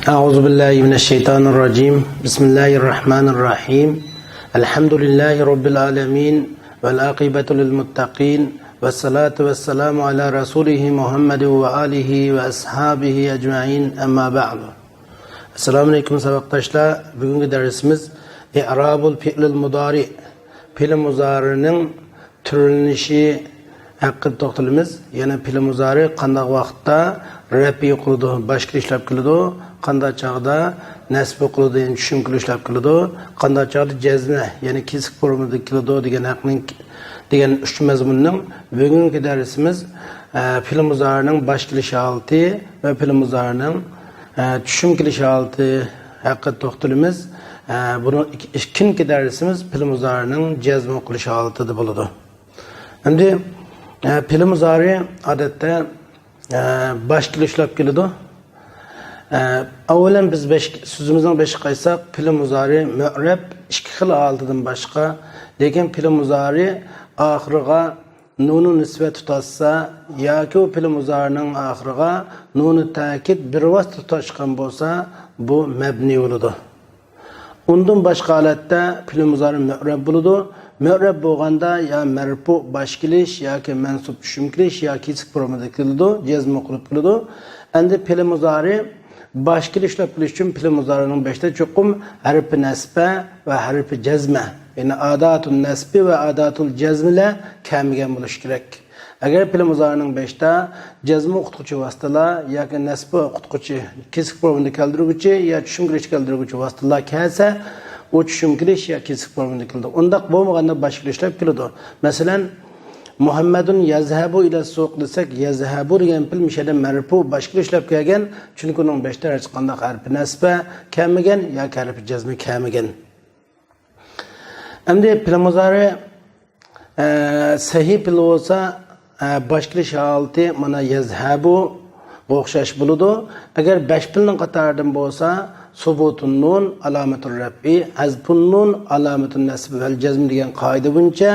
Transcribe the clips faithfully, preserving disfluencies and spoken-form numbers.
أعوذ بالله من الشيطان الرجيم. بسم الله الرحمن الرحيم. الحمد لله رب العالمين، والعاقبة للمتقين، والصلاة والسلام على رسوله محمد وآله وأصحابه أجمعين، أما بعد. ئەسسالامۇ ئەلەيكۇم ساۋاقداشلار. بۈگۈنكى دەرسىمىز إعراب الفعل المضارع، پېئىل مۇزارىنىڭ تۈرلىنىشى ھەققىدە توختىلىمىز. يەنى پېئىل مۇزارى قانداق ۋاقىتتا رەپئى قىلىدۇ، باشقا ئىشلەپ كېلىدۇ، قانداق چاغدا نەسبى قىلىدۇ، يەنى چۈشۈم كېلىشلەپ كېلىدۇ، قانداق چاغدا جەزمە، يەنى كېسىك فورمىدا كېلىدۇ دېگەن ھەقنىڭ، دېگەن ئۈچ مەزمۇننىڭ بۈگۈنكى دەرسىمىز، ئە، پېئىل مۇزارىنىڭ باش كېلىش ھالىتى ۋە پېئىل مۇزارىنىڭ، ئە، چۈشۈم كېلىش ھالىتى ھەققىدە توختىلىمىز. ئە، بۇنىڭ ئىك-، ئىككىنچى دەرسىمىز پېئىل مۇزارىنىڭ جەزمە قىلىش ھالىتىدە بولىدۇ. ئەمدى، ئە، پېئىل مۇزارى ئادەتتە، ئە، باش كېلىشلەپ كېلىدۇ. ئە، ئەۋۋەلەن بىز بەش، سۆزىمىزنىڭ بېشىغا قايتساق، پېئىل مۇزارى مۇئرەب ئىككى خىل ھالىتىدىن باشقا، لېكىن پېئىل مۇزارى ئاخىرىغا نۇنۇ نىسۋە تۇتاشسا ياكى ئۇ پېئىل مۇزارىنىڭ ئاخىرىغا نۇنۇ تەكىد بىر ۋاسىتە تۇتاشقان بولسا، بۇ مەبنىي بولىدۇ. ئۇندىن باشقا ھالەتتە پېئىل مۇزارى مۇئرەب بولىدۇ. مۇئرەب بولغاندا يا مەرپۇ باش كېلىش ياكى مەنسۇب چۈشۈم كېلىش يا كېسىك فورمىدا كېلىدۇ، جەزمە قىلىپ كېلىدۇ. ئەمدى پېئىل مۇزارى باش كېلىشلەپ كېلىش ئۈچۈن پېئىل مۇزارىنىڭ بېشىدا چوقۇم ھەرپى نەسبە ۋە ھەرپى جەزمە، يەنى ئاداتۇن نەسبى ۋە ئاداتۇل جەزمىلەر كەلمىگەن بولۇشى كېرەك. ئەگەر پېئىل مۇزارىنىڭ بېشىدا جەزمە ئوقۇتقۇچى ۋاسىتىلار ياكى نەسبە ئوقۇتقۇچى، كېسىك فورمىدا كەلتۈرگۈچى يا چۈشۈم كېلىش كەلتۈرگۈچى ۋاسىتىلار كەلسە، ئۇ چۈشۈم كېلىش يا كېسىك فورمىدا كېلىدۇ. ئۇنداق بولمىغاندا باش كېلىشلەپ كېلىدۇ. مەسىلەن، مۇھەممەدۇن يەزھەبۇ ئىلە سۇق دېسەك، يەزھەبۇ دېگەن پېئىل مۇشۇ يەردە مەرپۇ باش كېلىشلەپ كەلگەن، چۈنكى ئۇنىڭ بېشىدا ھېچقانداق ھەرپى نەسبە كەلمىگەن ياكى ھەرپى جەزمە كەلمىگەن. ئەمدى پېئىل مۇزارى، ئە، سەھىھ پېئىل بولسا، ئە، باش كېلىش ھالىتى مانا يەزھەبۇغا ئوخشاش بولىدۇ. ئەگەر بەش پېئىلنىڭ قاتارىدىن بولسا، سۇبۇتۇن نۇن ئالامەتۇر رەپئى، ھەزپۇن نۇن ئالامەتۇن نەسب ۋەل جەزم دېگەن قائىدە بويىچە،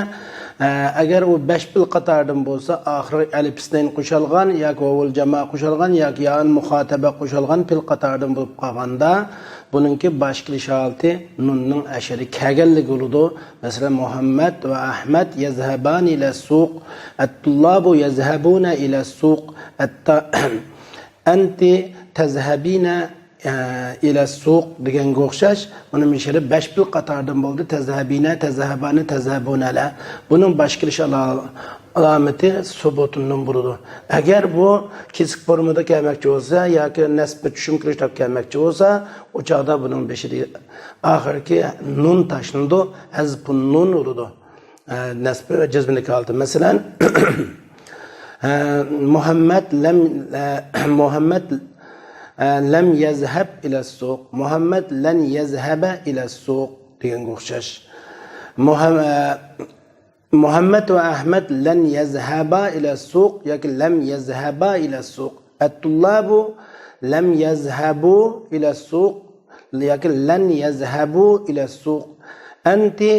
ئە، ئەگەر ئۇ بەش پېئىل قاتارىدىن بولسا، ئاخىرى ئەلىپ ئىسنەين قوشالغان ياكى ۋاۋۇل جامائە قوشالغان ياكى يائۇل مۇخاتەبە قوشالغان پېئىل قاتارىدىن بولۇپ قالغاندا، بۇنىڭكى باش كېلىش ھالىتى نۇننىڭ ئەشەدە كەلگەنلىكى بولىدۇ. مەسىلەن، مۇھەممەد ۋە ئەھمەد يەزھەبانى ئىلە سۇق، ئەتتۇللابۇ يەزھەبۇنە ئىلە سۇق، ئەتتا-، ئەنتى تەزھەبىنە، ئە، ئىلە سۇق دېگەنگە ئوخشاش. مانا مۇشۇ يەردە بەش پېئىل قاتارىدىن بولدى. تەزھەبىنە، تەزھەبانى، تەزھەبۇنەلە. بۇنىڭ باش كېلىش ئالا-، ئالامىتى سۇبۇتۇن نۇن بولىدۇ. ئەگەر بۇ كېسىك فورمىدا كەلمەكچى بولسا ياكى نەسبى چۈشۈم كېلىشلەپ كەلمەكچى بولسا، ئۇ چاغدا بۇنىڭ بېشىدا ئاخىرقى نۇن تاشلىنىدۇ، ھەزپۇن نۇن بولىدۇ. ئە، نەسبى ۋە جەزمىدىكى ھالىتى. مەسىلەن، ئە، مۇھەممەد لەم، ئە، مۇھەممەد، ئە، لەم يەزھەب ئىلە سۇق. مۇھەممەد لەن يەزھەبە ئىلە سۇق دېگەنگە ئوخشاش. مۇھەم-، ئە، مۇھەممەد ۋە ئەھمەد لەن يەزھەبا ئىلە سۇق ياكى لەم يەزھەبا ئىلە سۇق. ئەتتۇللابۇ لەم يەزھەبۇ ئىلە سۇق ياكى لەن يەزھەبۇ ئىلە سۇق. ئەنتى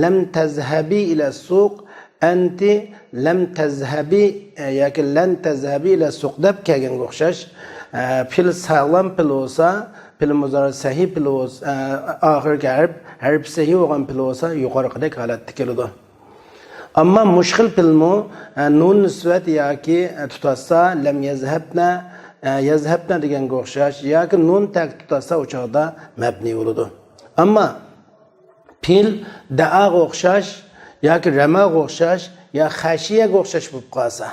لەم تەزھەبى ئىلە سۇق. ئەنتى لەم تەزھەبى، ئە، ياكى لەن تەزھەبى ئىلە سۇق دەپ كەلگەنگە ئوخشاش. ئە، پېئىل ساغلام پېئىل بولسا، پېئىل مۇزارى سەھىھ پېئىل بولسا، ئە، ئاخىرقى ھەرپ، ھەرپ سەھىھ بولغان پېئىل بولسا، يۇقىرىقىدەك ھالەتتە كېلىدۇ. ئەمما مۇشۇ خىل پېئىلمۇ، ئە، نۇن نىسۋەت ياكى، ئە، تۇتاشسا، لەم يەزھەبنە، ئە، يەزھەبنە دېگەنگە ئوخشاش ياكى نۇن تەكىت تۇتاشسا، ئۇ چاغدا مەبنىي بولىدۇ. ئەمما پېئىل دەئاغا ئوخشاش ياكى رەماغا ئوخشاش يا خەشىيەگە ئوخشاش بولۇپ قالسا،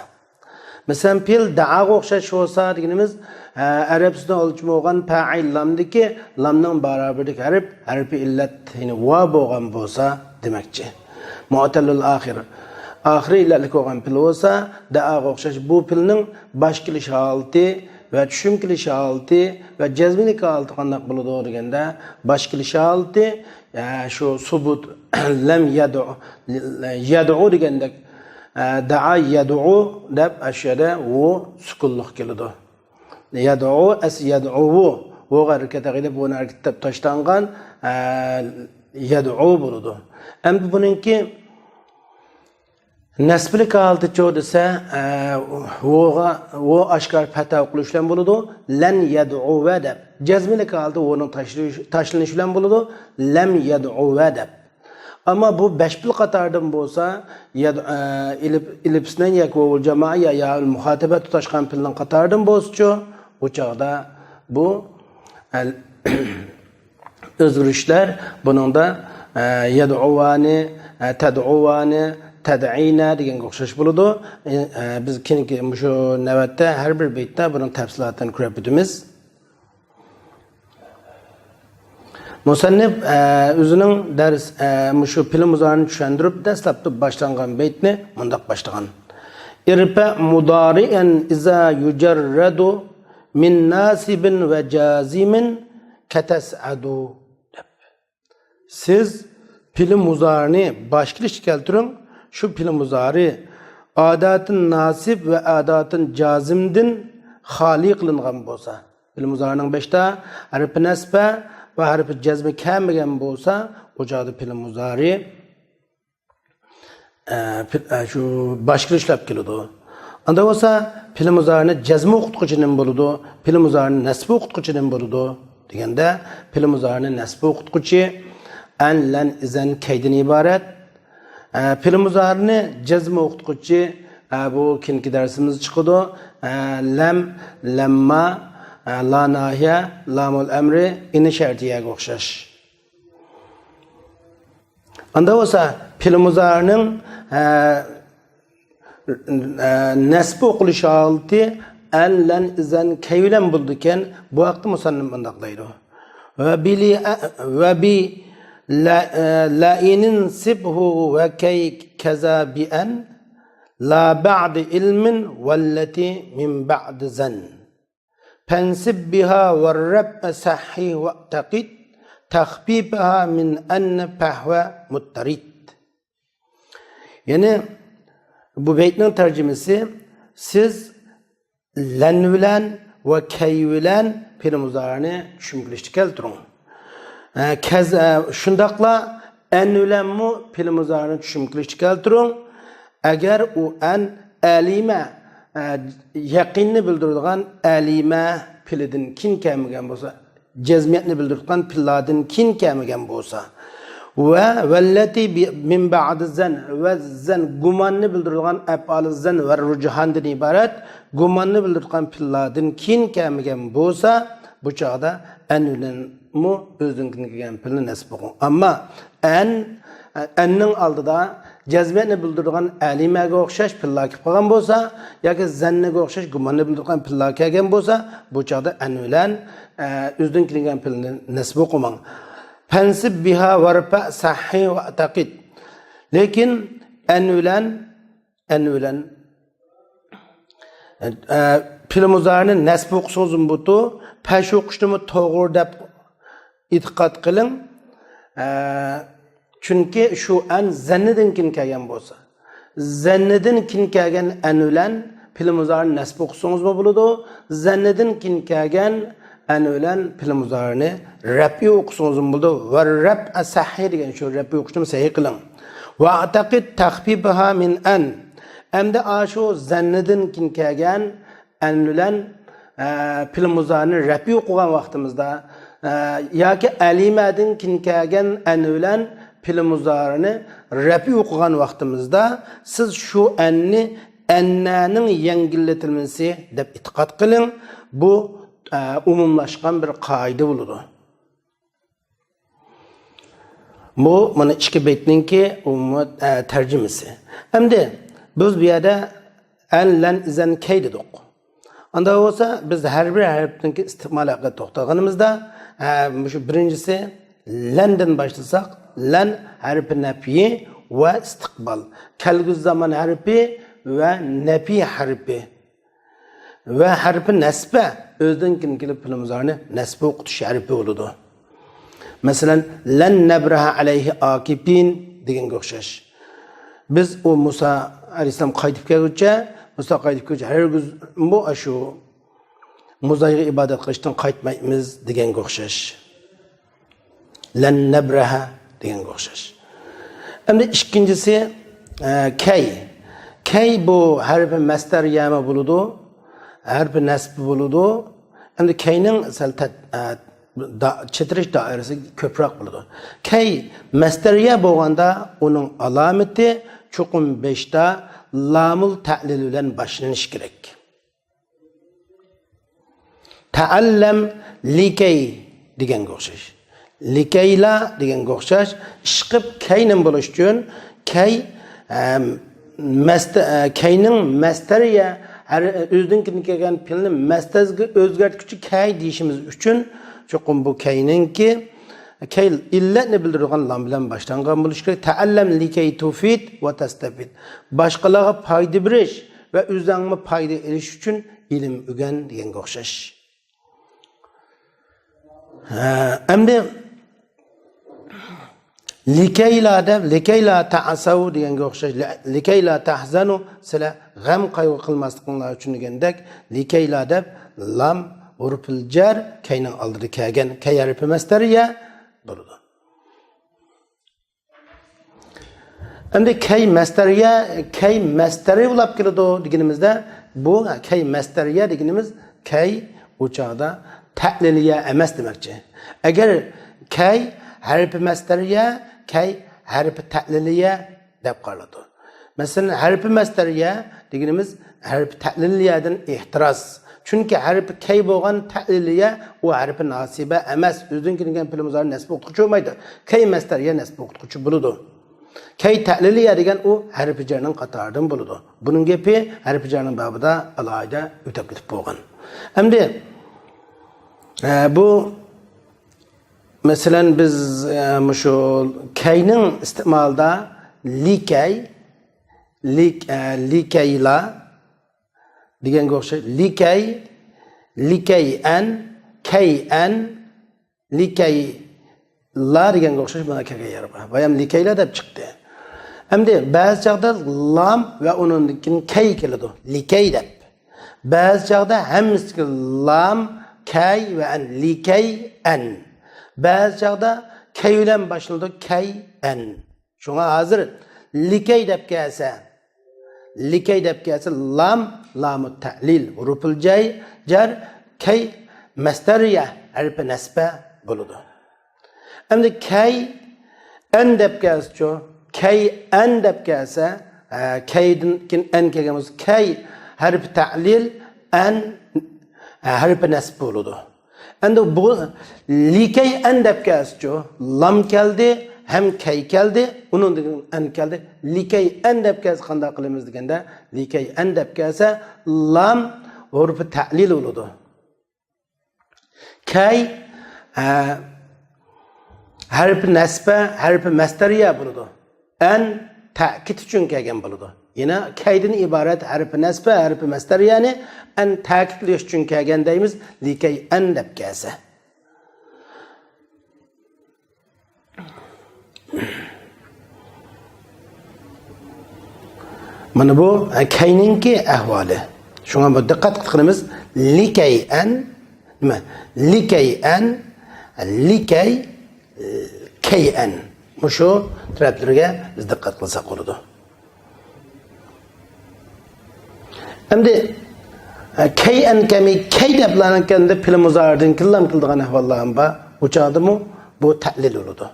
مەسىلەن، پېئىل دەئاغا ئوخشاش بولسا دېگىنىمىز، ئە، ئەرەب سۆزىدە ئولچىمى بولغان پەئىل لامدىكى لامنىڭ بارابىرىدىكى ھەرپ، ھەرپى ئىللەت، يەنى ۋاۋ بولغان بولسا دېمەكچى. مۇئتەللۇل ئاخىر. ئاخىرى ئىللەتلىك بولغان پېئىل بولسا، دەئاغا ئوخشاش بۇ پېئىلنىڭ باش كېلىش ھالىتى ۋە چۈشۈم كېلىش ھالىتى ۋە جەزمىلىك ھالىتى قانداق بولىدۇ دېگەندە، باش كېلىش ھالىتى، ئە، شۇ سۇبۇت، لەم يەدۇ، يەدۇ دېگەندەك، ئە، دەئا يەدۇ دەپ، ئاشۇ يەردە ۋۇ سۈكۈنلۈك كېلىدۇ. يەدۇ، ئەس يەدۇ، ۋۇ ھەرىكەت قىلىپ، ۋۇنى ھەرىكەت دەپ تاشلانغان، ئە، يەدۇ بولىدۇ. ئەمدى بۇنىڭكى نەسبىلىك ھالىتىچۇ دېسە، ئە، ۋوغا، ۋو ئاشكارا پەتھە ئوقۇلۇش بىلەن بولىدۇ. لەن يەدئۇۋە دەپ. جەزمىلىك ھالىتى ۋونىڭ تاشلىنىش، تاشلىنىشى بىلەن بولىدۇ. لەم يەدئۇۋە دەپ. ئەمما بۇ بەش پېئىل قاتارىدىن بولسا، يەد-، ئە، ئېلىپ، ئېلىپ ئىسنەين ياكى ۋوۋۇل جامائە يا يائۇل مۇخاتەبە تۇتاشقان پېئىلنىڭ قاتارىدىن بولسىچۇ، ئۇ چاغدا بۇ، ئە، ئۆزگىرىشلەر بۇنىڭدا، ئە، يەدئۇۋانى، ئە، تەدئۇۋانى، تەدئىنە دېگەنگە ئوخشاش بولىدۇ. ئە، ئە، بىز كېيىنكى مۇشۇ نۆۋەتتە ھەر بىر بېيىتتا بۇنىڭ تەپسىلاتىنى كۆرۈپ ئۆتىمىز. مۇسەننىپ، ئە، ئۆزىنىڭ دەرس، ئە، مۇشۇ پېئىل مۇزارىنى چۈشەندۈرۈپ، دەسلەپتە باشلانغان بەيتنى مۇنداق باشلىغان: ارفع مضارعا إذا يجرد من ناصب وجازم كتسعد. سىز پېئىل مۇزارىنى باشقا كېلىشتە كەلتۈرۈڭ، شۇ پېئىل مۇزارى ئاداتىن ناسىب ۋە ئاداتىن جازىمدىن خالىي قىلىنغان بولسا، پېئىل مۇزارىنىڭ بېشىدا ھەرپى نەسبە ۋە ھەرپى جەزمە كەلمىگەن بولسا، ئۇ چاغدا پېئىل مۇزارى، ئە، پېئىل، ئە، شۇ باشقا كېلىشلەپ كېلىدۇ. ئاندا بولسا پېئىل مۇزارىنى جەزمە ئوقۇتقۇچى نېمە بولىدۇ؟ پېئىل مۇزارىنى نەسبە ئوقۇتقۇچى نېمە بولىدۇ دېگەندە، پېئىل مۇزارىنى نەسبە ئوقۇتقۇچى ئەن، لەن، ئىزەن، كەيدىن ئىبارەت. ئە، پېئىل مۇزارىنى جەزمە ئوقۇتقۇچى، ئە، بۇ كېيىنكى دەرسىمىزدە چىقىدۇ. ئە، لەم، لەمما، ئە، لا ناھىيە، لامۇل ئەمرى، ئىنى شەرتىيەگە ئوخشاش. ئاندا بولسا پېئىل مۇزارىنىڭ، ئە، ئە، نەسبى ئوقۇلۇش ھالىتى ئەن، لەن، ئىزەن، كەي بىلەن بولىدىكەن. بۇ ھەقتە مۇسەننىپ مۇنداق دەيدۇ: ۋە بىلى، ۋە بى لە-، ئە، لەئىنىن سىبھۇ ۋە كەي كەزا بىئەن لا بەئدە ئىلمىن ۋەللەتى مىن بەئدە زەن. فانصب بها والرفع صحح واعتقد تخفيفها من أن فهو مضطرد. يەنى بۇ بەيتنىڭ تەرجىمىسى، سىز لەن بىلەن ۋە كەي بىلەن پېئىل مۇزارىنى چۈشۈم كېلىشتە كەلتۈرۈڭ. ئە، كەز-، ئە، شۇنداقلا ئەن بىلەنمۇ پېئىل مۇزارىنى چۈشۈم كېلىشتە كەلتۈرۈڭ. ئەگەر ئۇ ئەن ئەلىمە، ئە، يەقىننى بىلدۈرىدىغان ئەلىمە پېئىلىدىن كېيىن كەلمىگەن بولسا، جەزمىيەتنى بىلدۈرىدىغان پېئىللاردىن كېيىن كەلمىگەن بولسا، ۋە ۋەللەتى بى-، مىن بەئدە زەن، ۋە زەن، گۇماننى بىلدۈرىدىغان ئەپئالى زەن ۋە رۇجھاندىن ئىبارەت گۇماننى بىلدۈرىدىغان پېئىللاردىن كېيىن كەلمىگەن بولسا، بۇ چاغدا ئەن بىلەنمۇ ئۆزىدىن كېيىن كەلگەن پېئىلنى نەسب قىلىڭ. ئەمما ئەن، ئەننىڭ ئالدىدا جەزمىيەتنى بىلدۈرىدىغان ئەلىمەگە ئوخشاش پېئىللار كېلىپ قالغان بولسا، ياكى زەننىگە ئوخشاش گۇماننى بىلدۈرىدىغان پېئىللار كەلگەن بولسا، بۇ چاغدا ئەن بىلەن، ئە، ئۆزىدىن كېلگەن پېئىلنى نەسب قىلماڭ. فانصب بها وارفع صحح واعتقد. لېكىن ئەن بىلەن، ئەن بىلەن، ئە، پېئىل مۇزارىنى نەسب ئوقۇسىڭىزمۇ بولىدۇ، پەش ئوقۇشنىمۇ توغرا دەپ ئېتىقاد قىلىڭ. ئە، چۈنكى شۇ ئەن زەننىدىن كېيىن كەلگەن بولسا، زەننىدىن كېيىن كەلگەن ئەن بىلەن پېئىل مۇزارىنى نەسب ئوقۇسىڭىزمۇ بولىدۇ. زەننىدىن كېيىن كەلگەن ئەن بىلەن پېئىل مۇزارىنى رەپئى ئوقۇسىڭىزمۇ بولىدۇ. ۋە رەپئە سەھھى دېگەن شۇ رەپئى ئوقۇشنىمۇ سەھىھ قىلىڭ. ۋە ئەتەقىد تەخپىپىھا مىن ئەن. ئەمدى ئاشۇ زەننىدىن كېيىن كەلگەن ئەن بىلەن، ئە، پېئىل مۇزارىنى رەپئى ئوقۇغان ۋاقتىمىزدا، ئە، ياكى ئەلىمەدىن كېيىن كەلگەن ئەن بىلەن پېئىل مۇزارىنى رەپئى ئوقۇغان ۋاقتىمىزدا، سىز شۇ ئەننى ئەننەنىڭ يەڭگىللىتىلمىسى دەپ ئېتىقاد قىلىڭ. بۇ، ئە، ئومۇملاشقان بىر قائىدە بولىدۇ. بۇ، مانا، ئىككى بەيتنىڭكى ئومۇمىي، ئە، تەرجىمىسى. ئەمدى بىز بۇ يەردە ئەن، لەن، ئىزەن، كەي دېدۇق. ئاندا بولسا بىز ھەر بىر ھەرپنىڭكى ئىستىقمالى ھەققىدە توختالغىنىمىزدا، ئە، مۇشۇ بىرىنچىسى لەندىن باشلىساق، لەن ھەرپى نەپيى ۋە ئىستىقبال. كەلگۈسى زامان ھەرپى ۋە نەپيى ھەرپى. ۋە ھەرپى نەسبە، ئۆزىدىن كېيىن كېلىپ پېئىل مۇزارىنى نەسبە ئوقۇتۇش ھەرپى بولىدۇ. مەسىلەن، لەن نەبرەھە ئەلەيھى ئاكىفىن دېگەنگە ئوخشاش. بىز ئۇ مۇسا ئەلەيھىسسالام قايتىپ كەلگۈچە، مۇسا قايتىپ كەلگۈچە ھەرگىزمۇ ئاشۇ مۇزايغا ئىبادەت قىلىشتىن قايتمايمىز دېگەنگە ئوخشاش. لەن نەبرەھە دېگەنگە ئوخشاش. ئەمدى ئىككىنچىسى، ئە، كەي. كەي بۇ ھەرپى مەستەرىيەمۇ بولىدۇ، ھەرپى نەسبى بولىدۇ. ئەمدى كەينىڭ سەل تەت-، ئە، دا-، چېتىرىش دائىرىسى كۆپرەك بولىدۇ. كەي مەستەرىيە بولغاندا ئۇنىڭ ئالامىتى چوقۇم بېشىدا لامۇل تەلىل بىلەن باشلىنىشى كېرەك. تەئەللەم لىكەي دېگەنگە ئوخشاش. لىكەيلا دېگەنگە ئوخشاش. ئىشقىپ كەي نېمە بولۇش ئۈچۈن كەي، ئەم، مەستە-، ئە، كەينىڭ مەستەرىيە ھەر-، ئۆزىدىن كېيىن كەلگەن پېئىلنى مەستەرگە ئۆزگەرتكۈچى كەي دېيىشىمىز ئۈچۈن چوقۇم بۇ كەينىڭكى كەي ئىللەتنى بىلدۈرىدىغان لام بىلەن باشلانغان بولۇشى كېرەك. تەئەللەم لىكەي تۇفىد ۋە تەستەفىد. باشقىلارغا پايدا بېرىش ۋە ئۆزۈڭمۇ پايدا ئېلىش ئۈچۈن ئىلىم ئۆگەن دېگەنگە ئوخشاش. ھە، ئەمدى لىكەيلا دەپ، لىكەيلا تەسەۋ دېگەنگە ئوخشاش، لىكەيلا تەھزەنۇ، سىلەر غەم قايغۇ قىلماسلىقىڭلار ئۈچۈن دېگەندەك، لىكەيلا دەپ لام ھۇرپۇل جەر كەينىڭ ئالدىدا كەلگەن، كەي ھەرپى مەستەرىيە بولىدۇ. ئەمدى كەي مەستەرىيە، كەي مەستەرى بولاپ كېلىدۇ دېگىنىمىزدە، بۇ كەي مەستەرىيە دېگىنىمىز كەي ئۇ چاغدا تەلىلىيە ئەمەس دېمەكچى. ئەگەر كەي ھەرپى مەستەرىيە، كەي ھەرپى تەلىلىيە دەپ قارىلىدۇ. مەسىلەن، ھەرپى مەستەرىيە دېگىنىمىز ھەرپى تەلىلىيەدىن ئېھتىراز. چۈنكى ھەرپى كەي بولغان تەلىلىيە ئۇ ھەرپى ناسىبە ئەمەس، ئۆزىدىن كېلىنگەن پېئىل مۇزارى نەسبى ئوقۇتقۇچى بولمايدۇ. كەي مەستەرىيە نەسبى ئوقۇتقۇچى بولىدۇ. كەي تەلىلىيە دېگەن ئۇ ھەرپى جەرنىڭ قاتارىدىن بولىدۇ. بۇنىڭ گېپى ھەرپى جەرنىڭ بابىدا ئالاھىدە ئۆتۈپ كېتىپ بولغان. ئەمدى، ئە، بۇ مەسىلەن، بىز، ئە، مۇشۇ كەينىڭ ئىستېمالىدا لىكەي، لىك-، ئە، لىكەيلا دېگەنگە ئوخشاش. لىكەي، لىكەي ئەن، كەي ئەن، لىكەيلا دېگەنگە ئوخشاش مانا كەلگەن يەر بار. بايام لىكەيلا دەپ چىقتى. ئەمدى بەزى چاغدا لام ۋە ئۇنىڭدىن كېيىن كەي كېلىدۇ. لىكەي دەپ. بەزى چاغدا ھەممىسىگە لام، كەي ۋە ئەن، لىكەي ئەن. بەزى چاغدا كەي بىلەن باشلىنىدۇ، كەي ئەن. شۇڭا ھازىر لىكەي دەپ كەلسە، لىكەي دەپ كەلسە لام، لامۇ تەلىل، ھۇرۇپۇل جەي، جەر، كەي مەستەرىيە ھەرپى نەسبە بولىدۇ. ئەمدى كەي ئەن دەپ كەلسىچۇ؟ كەي ئەن دەپ كەلسە، ئە، كەيدىن كېيىن ئەن كەلگەن بولسا، كەي ھەرپى تەلىل، ئەن، ئە، ھەرپى نەسب بولىدۇ. ئەمدى بۇ لىكەي ئەن دەپ كەلسىچۇ؟ لام كەلدى، ھەم كەي كەلدى، ئۇنىڭدىن كېيىن ئەن كەلدى. لىكەي ئەن دەپ كەلسە قانداق قىلىمىز دېگەندە، لىكەي ئەن دەپ كەلسە لام ھۇرپى تەلىل بولىدۇ. كەي، ئە، ھەرپى نەسبە، ھەرپى مەستەرىيە بولىدۇ. ئەن تەكىد ئۈچۈن كەلگەن بولىدۇ. يەنە كەيدىن ئىبارەت ھەرپى نەسبە، ھەرپى مەستەرىيەنى ئەن تەكىدلەش ئۈچۈن كەلگەن دەيمىز. لىكەي ئەن دەپ كەلسە. مانا بۇ، ئە، كەينىڭكى ئەھۋالى. شۇڭا بۇ دىققەت قىلىمىز. لىكەي ئەن، نېمە؟ لىكەي ئەن، لىكەي، ئە، كەي ئەن. مۇشۇ تەرەپلىرىگە بىز دىققەت قىلساق بولىدۇ. ئەمدى، ئە، كەي ئەن كەمى، كەي دەپلا كەلگەندە پېئىل مۇزارىدىن كېيىن لام كېلىدىغان ئەھۋاللار ھەم بار. ئۇ چاغدىمۇ بۇ تەلىل بولىدۇ.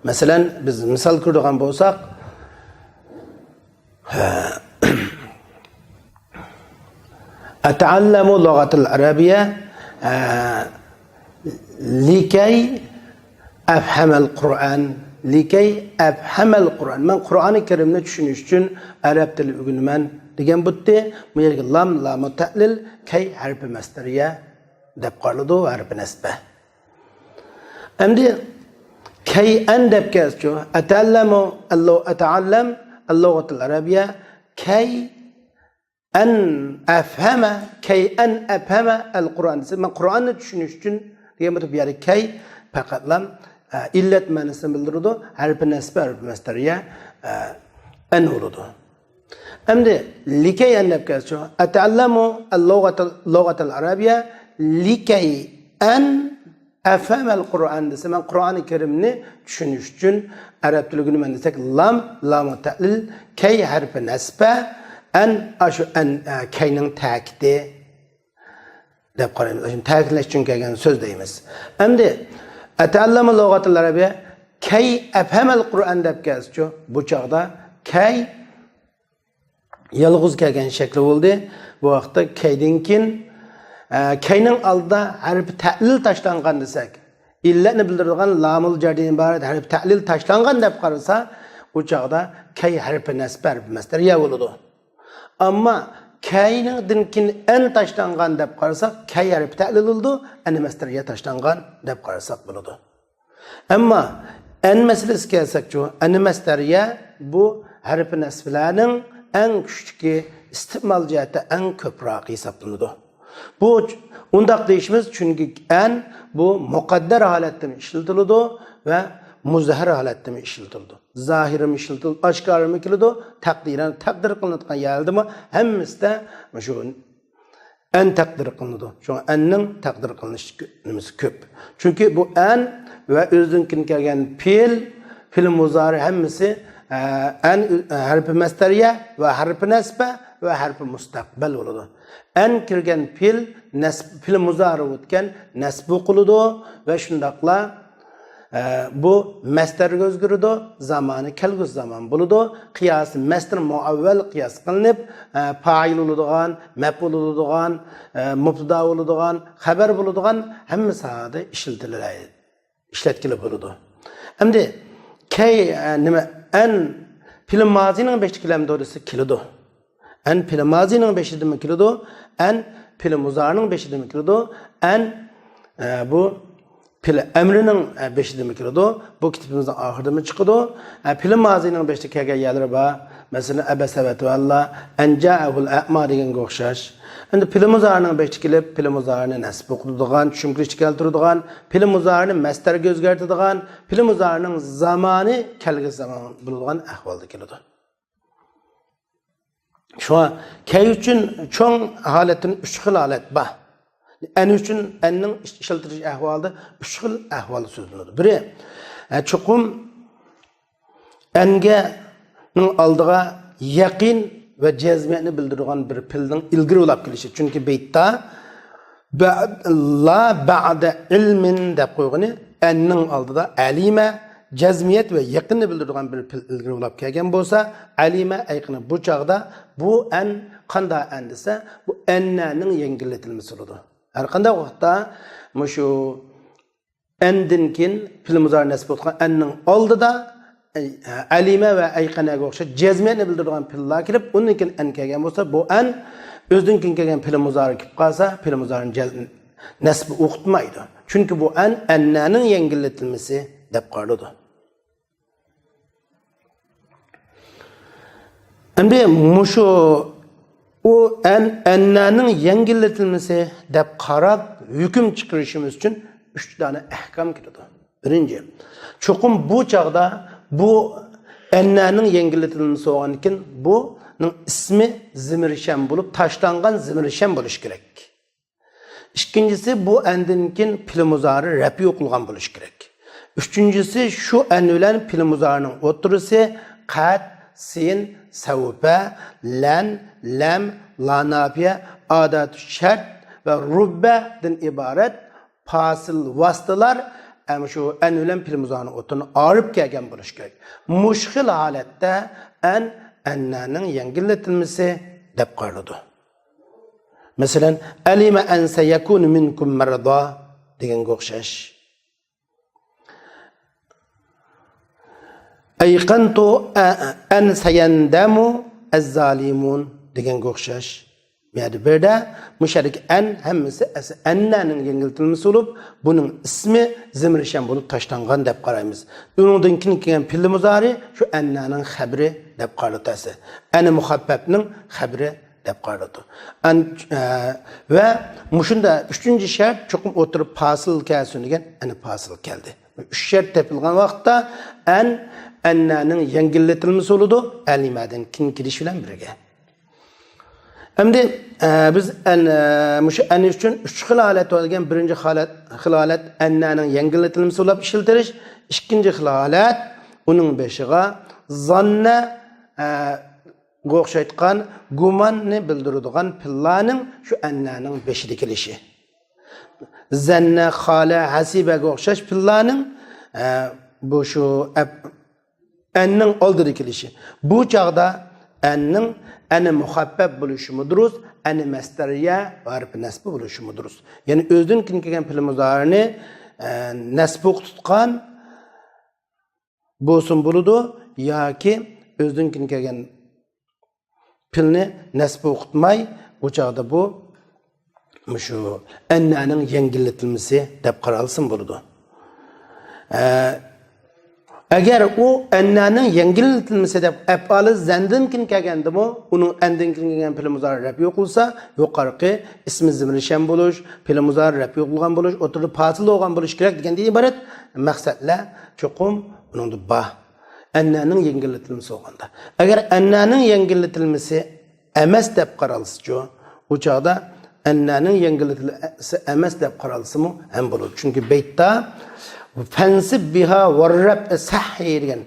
مەسىلەن، بىز مىسال كۆرىدىغان بولساق، ئەتەئەللەمۇ لۇغەتەل ئەرەبىيە، ئە، لىكەي ئەفھەمەل قۇرئان، لىكەي ئەفھەمەل قۇرئان. مەن قۇرئانى كەرىمنى چۈشىنىش ئۈچۈن ئەرەب تىلى ئۆگىنىمەن دېگەن بۇتتى. بۇ يەرگە لام، لامۇ تەلىل، كەي ھەرپى مەستەرىيە دەپ قارىلىدۇ، ھەرپى نەسبە. ئەمدى كەي ئەن دەپ كەلسىچۇ؟ ئەتەئەللەمۇ، ئەللۇ-، ئەتەئەللەم، ئەللۇغەتەل ئەرەبىيە، كەي ئەن ئەفھەمە، كەي ئەن ئەفھەمە ئەل قۇرئان دېسە، مەن قۇرئاننى چۈشىنىش ئۈچۈن دېگەن بولۇپ، بۇ يەردە كەي پەقەتلا، ئە، ئىللەت مەنىسىنى بىلدۈرىدۇ. ھەرپى نەسبە، ھەرپى مەستەرىيە، ئە، ئەن بولىدۇ. ئەمدى لىكەي ئەن دەپ كەلسىچۇ؟ ئەتەئەللەمۇ لۇغەتەل، لۇغەتەل ئەرەبىيە، لىكەي ئەن ئەفھەمەل قۇرئان دېسە، مەن قۇرئانى كەرىمنى چۈشىنىش ئۈچۈن ئەرەب تىلىگە ئۆگىنىمەن دېسەك، لام، لامۇ تەلىل، كەي ھەرپى نەسبە، ئەن، ئاشۇ ئەن، ئە، كەينىڭ تەكىتى دەپ قارايمىز. ئاشۇ تەكىتلەش ئۈچۈن كەلگەن سۆز دەيمىز. ئەمدى ئەتەئەللەمۇ لۇغەتىل ئەرەبىيە، كەي ئەفھەمەل قۇرئان دەپ كەلسىچۇ، بۇ چاغدا كەي يالغۇز كەلگەن شەكلى بولدى. بۇ ۋاقىتتا كەيدىن كېيىن، ئە، كەينىڭ ئالدىدا ھەرپى تەلىل تاشلانغان دېسەك، ئىللەتنى بىلدۈرىدىغان لامۇل جەردىن ئىبارەت ھەرپى تەلىل تاشلانغان دەپ قارىسا، ئۇ چاغدا كەي ھەرپى نەسبە، ھەرپى مەستەرىيە بولىدۇ. ئەمما كەينىڭدىن كېيىن ئەن تاشلانغان دەپ قارىساق، كەي ھەرپى تەلىل بولىدۇ، ئەن مەستەرىيە تاشلانغان دەپ قارىساق بولىدۇ. ئەمما ئەن مەسىلىسىگە كەلسەكچۇ، ئەن مەستەرىيە بۇ ھەرپى نەسبىلەرنىڭ ئەڭ كۈچلۈكى، ئىستېمال جەھەتتە ئەڭ كۆپرەك ھېسابلىنىدۇ. بۇ ئۇنداق دېيىشىمىز، چۈنكى ئەن بۇ مۇقەددەر ھالەتتىمۇ ئىشلىتىلىدۇ ۋە مۇزھەر ھالەتتىمۇ ئىشلىتىلىدۇ. زاھىرىمۇ ئىشلىتىلىدۇ، ئاشكارىمۇ كېلىدۇ، تەقدىرەن تەقدىر قىلىنىدىغان يەردىمۇ ھەممىسىدە شۇ ئەن تەقدىر قىلىنىدۇ. شۇڭا ئەننىڭ تەقدىر قىلىنىش نېمىسى كۆپ. چۈنكى بۇ ئەن ۋە ئۆزىدىن كېيىن كەلگەن پېئىل، پېئىل مۇزارى ھەممىسى، ئە، ئەن، ئە، ھەرپى مەستەرىيە ۋە ھەرپى نەسبە ۋە ھەرپى مۇستەقبەل بولىدۇ. ئەن كىرگەن پېئىل نەسب، پېئىل مۇزارى ئۆتكەن نەسب قىلىدۇ ۋە شۇنداقلا ئە، بۇ مەستەرگە ئۆزگىرىدۇ، زامانى كەلگۈسى زامان بولىدۇ. قىياسى مەستەر مۇئەۋۋەل قىياس قىلىنىپ، ئە، پائىل بولىدىغان، مەپئۇل بولىدىغان، ئە، مۇبتىدا بولىدىغان، خەبەر بولىدىغان ھەممە ساھەدە ئىشلىتىلەي-، ئىشلەتكىلى بولىدۇ. ئەمدى كەي، ئە، نېمە، ئەن پېئىل مازىنىڭ بېشىدا كېلەمدۇ دېسە، كېلىدۇ. ئەن پېئىل مازىنىڭ بېشىدىمۇ كېلىدۇ، ئەن پېئىل مۇزارىنىڭ بېشىدىمۇ كېلىدۇ، ئەن، ئە، بۇ پېئىل ئەمرىنىڭ، ئە، بېشىدىمۇ كېلىدۇ، بۇ كىتابىمىزنىڭ ئاخىرىدىمۇ چىقىدۇ. ئە، پېئىل مازىنىڭ بېشىدا كەلگەن يەرلىرى بار. مەسىلەن، ئەبەسە ۋە تەۋەللا، ئەن جائەھۇل ئەئما دېگەنگە ئوخشاش. ئەمدى پېئىل مۇزارىنىڭ بېشىدا كېلىپ، پېئىل مۇزارىنى نەسب قىلىدىغان، چۈشەنچە كەلتۈرىدىغان، پېئىل مۇزارىنى مەستەرگە ئۆزگەرتىدىغان، پېئىل مۇزارىنىڭ زامانى كەلگۈسى زامان بولىدىغان ئەھۋالدا كېلىدۇ. شۇڭا كەي ئۈچۈن چوڭ ھالەتتىن ئۈچ خىل ھالەت بار. ئەن ئۈچۈن ئەننىڭ ئىشلىتىلىش ئەھۋالىدا ئۈچ خىل ئەھۋال سۆزلىنىدۇ. بىرى، ئە، چوقۇم ئەنگە نىڭ ئالدىغا يەقىن ۋە جەزمىيەتنى بىلدۈرىدىغان بىر پېئىلنىڭ ئىلگىرى بولاپ كېلىشى. چۈنكى بېيىتتا بە-، لا بەئدە ئىلمىن دەپ قويغىنى، ئەننىڭ ئالدىدا ئەلىمە، جەزمىيەت ۋە يېقىننى بىلدۈرىدىغان بىر پېئىل ئىلگىرى بولاپ كەلگەن بولسا، ئەلىمە ئەيقىنى بۇ چاغدا بۇ ئەن قاندا ئەن دېسە، بۇ ئەننەنىڭ يەڭگىللىتىلمىسى بولىدۇ. ھەر قانداق ۋاقىتتا مۇشۇ ئەندىن كېيىن پېئىل مۇزارى نەسب بولغان ئەننىڭ ئالدىدا، ئەي-، ئەلىمە ۋە ئەيقەنەگە ئوخشاش جەزمىيەتنى بىلدۈرىدىغان پېئىللار كېلىپ، ئۇندىن كېيىن ئەن كەلگەن بولسا، بۇ ئەن ئۆزىدىن كېيىن كەلگەن پېئىل مۇزارى كېلىپ قالسا، پېئىل مۇزارىنى جەز-، نەسبى ئوقۇتمايدۇ. چۈنكى بۇ ئەن ئەننەنىڭ يەڭگىللىتىلمىسى دەپ قارىلىدۇ. ئەمدى مۇشۇ ئۇ ئەن-، ئەننەنىڭ يەڭگىللىتىلمىسى دەپ قاراپ ھۆكۈم چىقىرىشىمىز ئۈچۈن ئۈچ دانە ئەھكام كېلىدۇ. بىرىنچى، چوقۇم بۇ چاغدا بۇ ئەننەنىڭ يەڭگىللىتىلمىسى بولغاندىكىن، بۇنىڭ ئىسمى زىمىرشەن بولۇپ، تاشلانغان زىمىرشەن بولۇشى كېرەك. ئىككىنچىسى، بۇ ئەندىن كېيىن پېئىل مۇزارى رەپئى ئوقۇلغان بولۇشى كېرەك. ئۈچىنچىسى، شۇ ئەن بىلەن پېئىل مۇزارىنىڭ ئوتتۇرىسى قەد، سىن، سەۋپە، لەن، لەم، لانافىيە، ئاداتۇ شەرت ۋە رۇببەدىن ئىبارەت پاسىل ۋاسىتىلەر، ئەم، شۇ ئەن بىلەن پېئىل مۇزارىنىڭ ئوتتۇرىسىنى ئايرىپ كەلگەن بولۇشى كېرەك. مۇشۇ خىل ھالەتتە ئەن، ئەننەنىڭ يەڭگىللىتىلمىسى دەپ قارىلىدۇ. مەسىلەن، ئەلىمە ئەن سەيەكۇنۇ مىنكۇم مەرزا دېگەنگە ئوخشاش. ئەيقەنتۇ ئە-، ئەن سەيەندەمۇ ئەززالىمۇن دېگەنگە ئوخشاش. بۇ يەردە بىردە مۇشۇ يەردىكى ئەن ھەممىسى ئەس-، ئەننەنىڭ يەڭگىلتىلمىسى بولۇپ، بۇنىڭ ئىسمى زىمىرشەن بولۇپ تاشلانغان دەپ قارايمىز. ئۇنىڭدىن كېيىن كەلگەن پېئىل مۇزارى شۇ ئەننەنىڭ خەبىرى دەپ قارىلىدۇ. ئەنە مۇخەپپەپنىڭ خەبىرى دەپ قارىلىدۇ. ئەن-، ئە، ۋە مۇشۇندا ئۈچىنچى شەرت چوقۇم ئوتتۇرا پاسىل كەلسۇن دېگەن، ئەنە پاسىل كەلدى. ئۈچ شەرت تېپىلغان ۋاقىتتا ئەن، ئەننەنىڭ يەڭگىللىتىلمىسى بولىدۇ، ئەلىمەدىن كېيىن كېلىش بىلەن بىرگە. ئەمدى، ئە، بىز ئەن-، ئە، مۇشۇ ئەن ئۈچۈن ئۈچ خىل ھالەت بار دېگەن. بىرىنچى ھالەت، خىل ھالەت ئەننەنىڭ يەڭگىللىتىلمىسى بولۇپ ئىشلىتىلىش. ئىككىنچى خىل ھالەت ئۇنىڭ بېشىغا زاننە، ئە، غا ئوخشايدىغان گۇماننى بىلدۈرىدىغان پېئىللارنىڭ شۇ ئەننەنىڭ بېشىدا كېلىشى. زەننە، خالە، ھەسىبەگە ئوخشاش پېئىللارنىڭ، ئە، بۇ شۇ ئەپ-، ئەننىڭ ئالدىدا كېلىشى. بۇ چاغدا ئەننىڭ ئەنە مۇخەپپەپ بولۇشىمۇ دۇرۇس، ئەنە مەستەرىيە ۋە ھەرپى نەسبى بولۇشىمۇ دۇرۇس. يەنى ئۆزىدىن كېيىن كەلگەن پېئىل مۇزارىنى، ئە، نەسبە ئوقۇتقان بولسىمۇ بولىدۇ ياكى ئۆزىدىن كېيىن كەلگەن پېئىلنى نەسبە ئوقۇتماي، بۇ چاغدا بۇ مۇشۇ ئەننەنىڭ يەڭگىللىتىلمىسى دەپ قارالسىمۇ بولىدۇ. ئە، ئەگەر ئۇ ئەننەنىڭ يەڭگىللىتىلمىسى دەپ ئەپئالى زەندىن كېيىن كەلگەندىمۇ، ئۇنىڭ ئەندىن كېيىن كەلگەن پېئىل مۇزارى رەپئى قىلسا، يۇقىرىقى ئىسمى زىمرىشەن بولۇش، پېئىل مۇزارى رەپئى قىلغان بولۇش، ئوتتۇرىدا پاسىل بولغان بولۇش كېرەك دېگەندىن ئىبارەت مەقسەتلەر چوقۇم ئۇنىڭدا بار. ئەننەنىڭ يەڭگىللىتىلمىسى بولغاندا. ئەگەر ئەننەنىڭ يەڭگىللىتىلمىسى ئەمەس دەپ قارالسىچۇ، ئۇ چاغدا ئەننەنىڭ يەڭگىللىتىلمىسى ئەمەس دەپ قارالسىمۇ ھەم بولىدۇ. چۈنكى بەيتتا فەنسىب بىھا ۋەررەپ سەھھى دېگەن.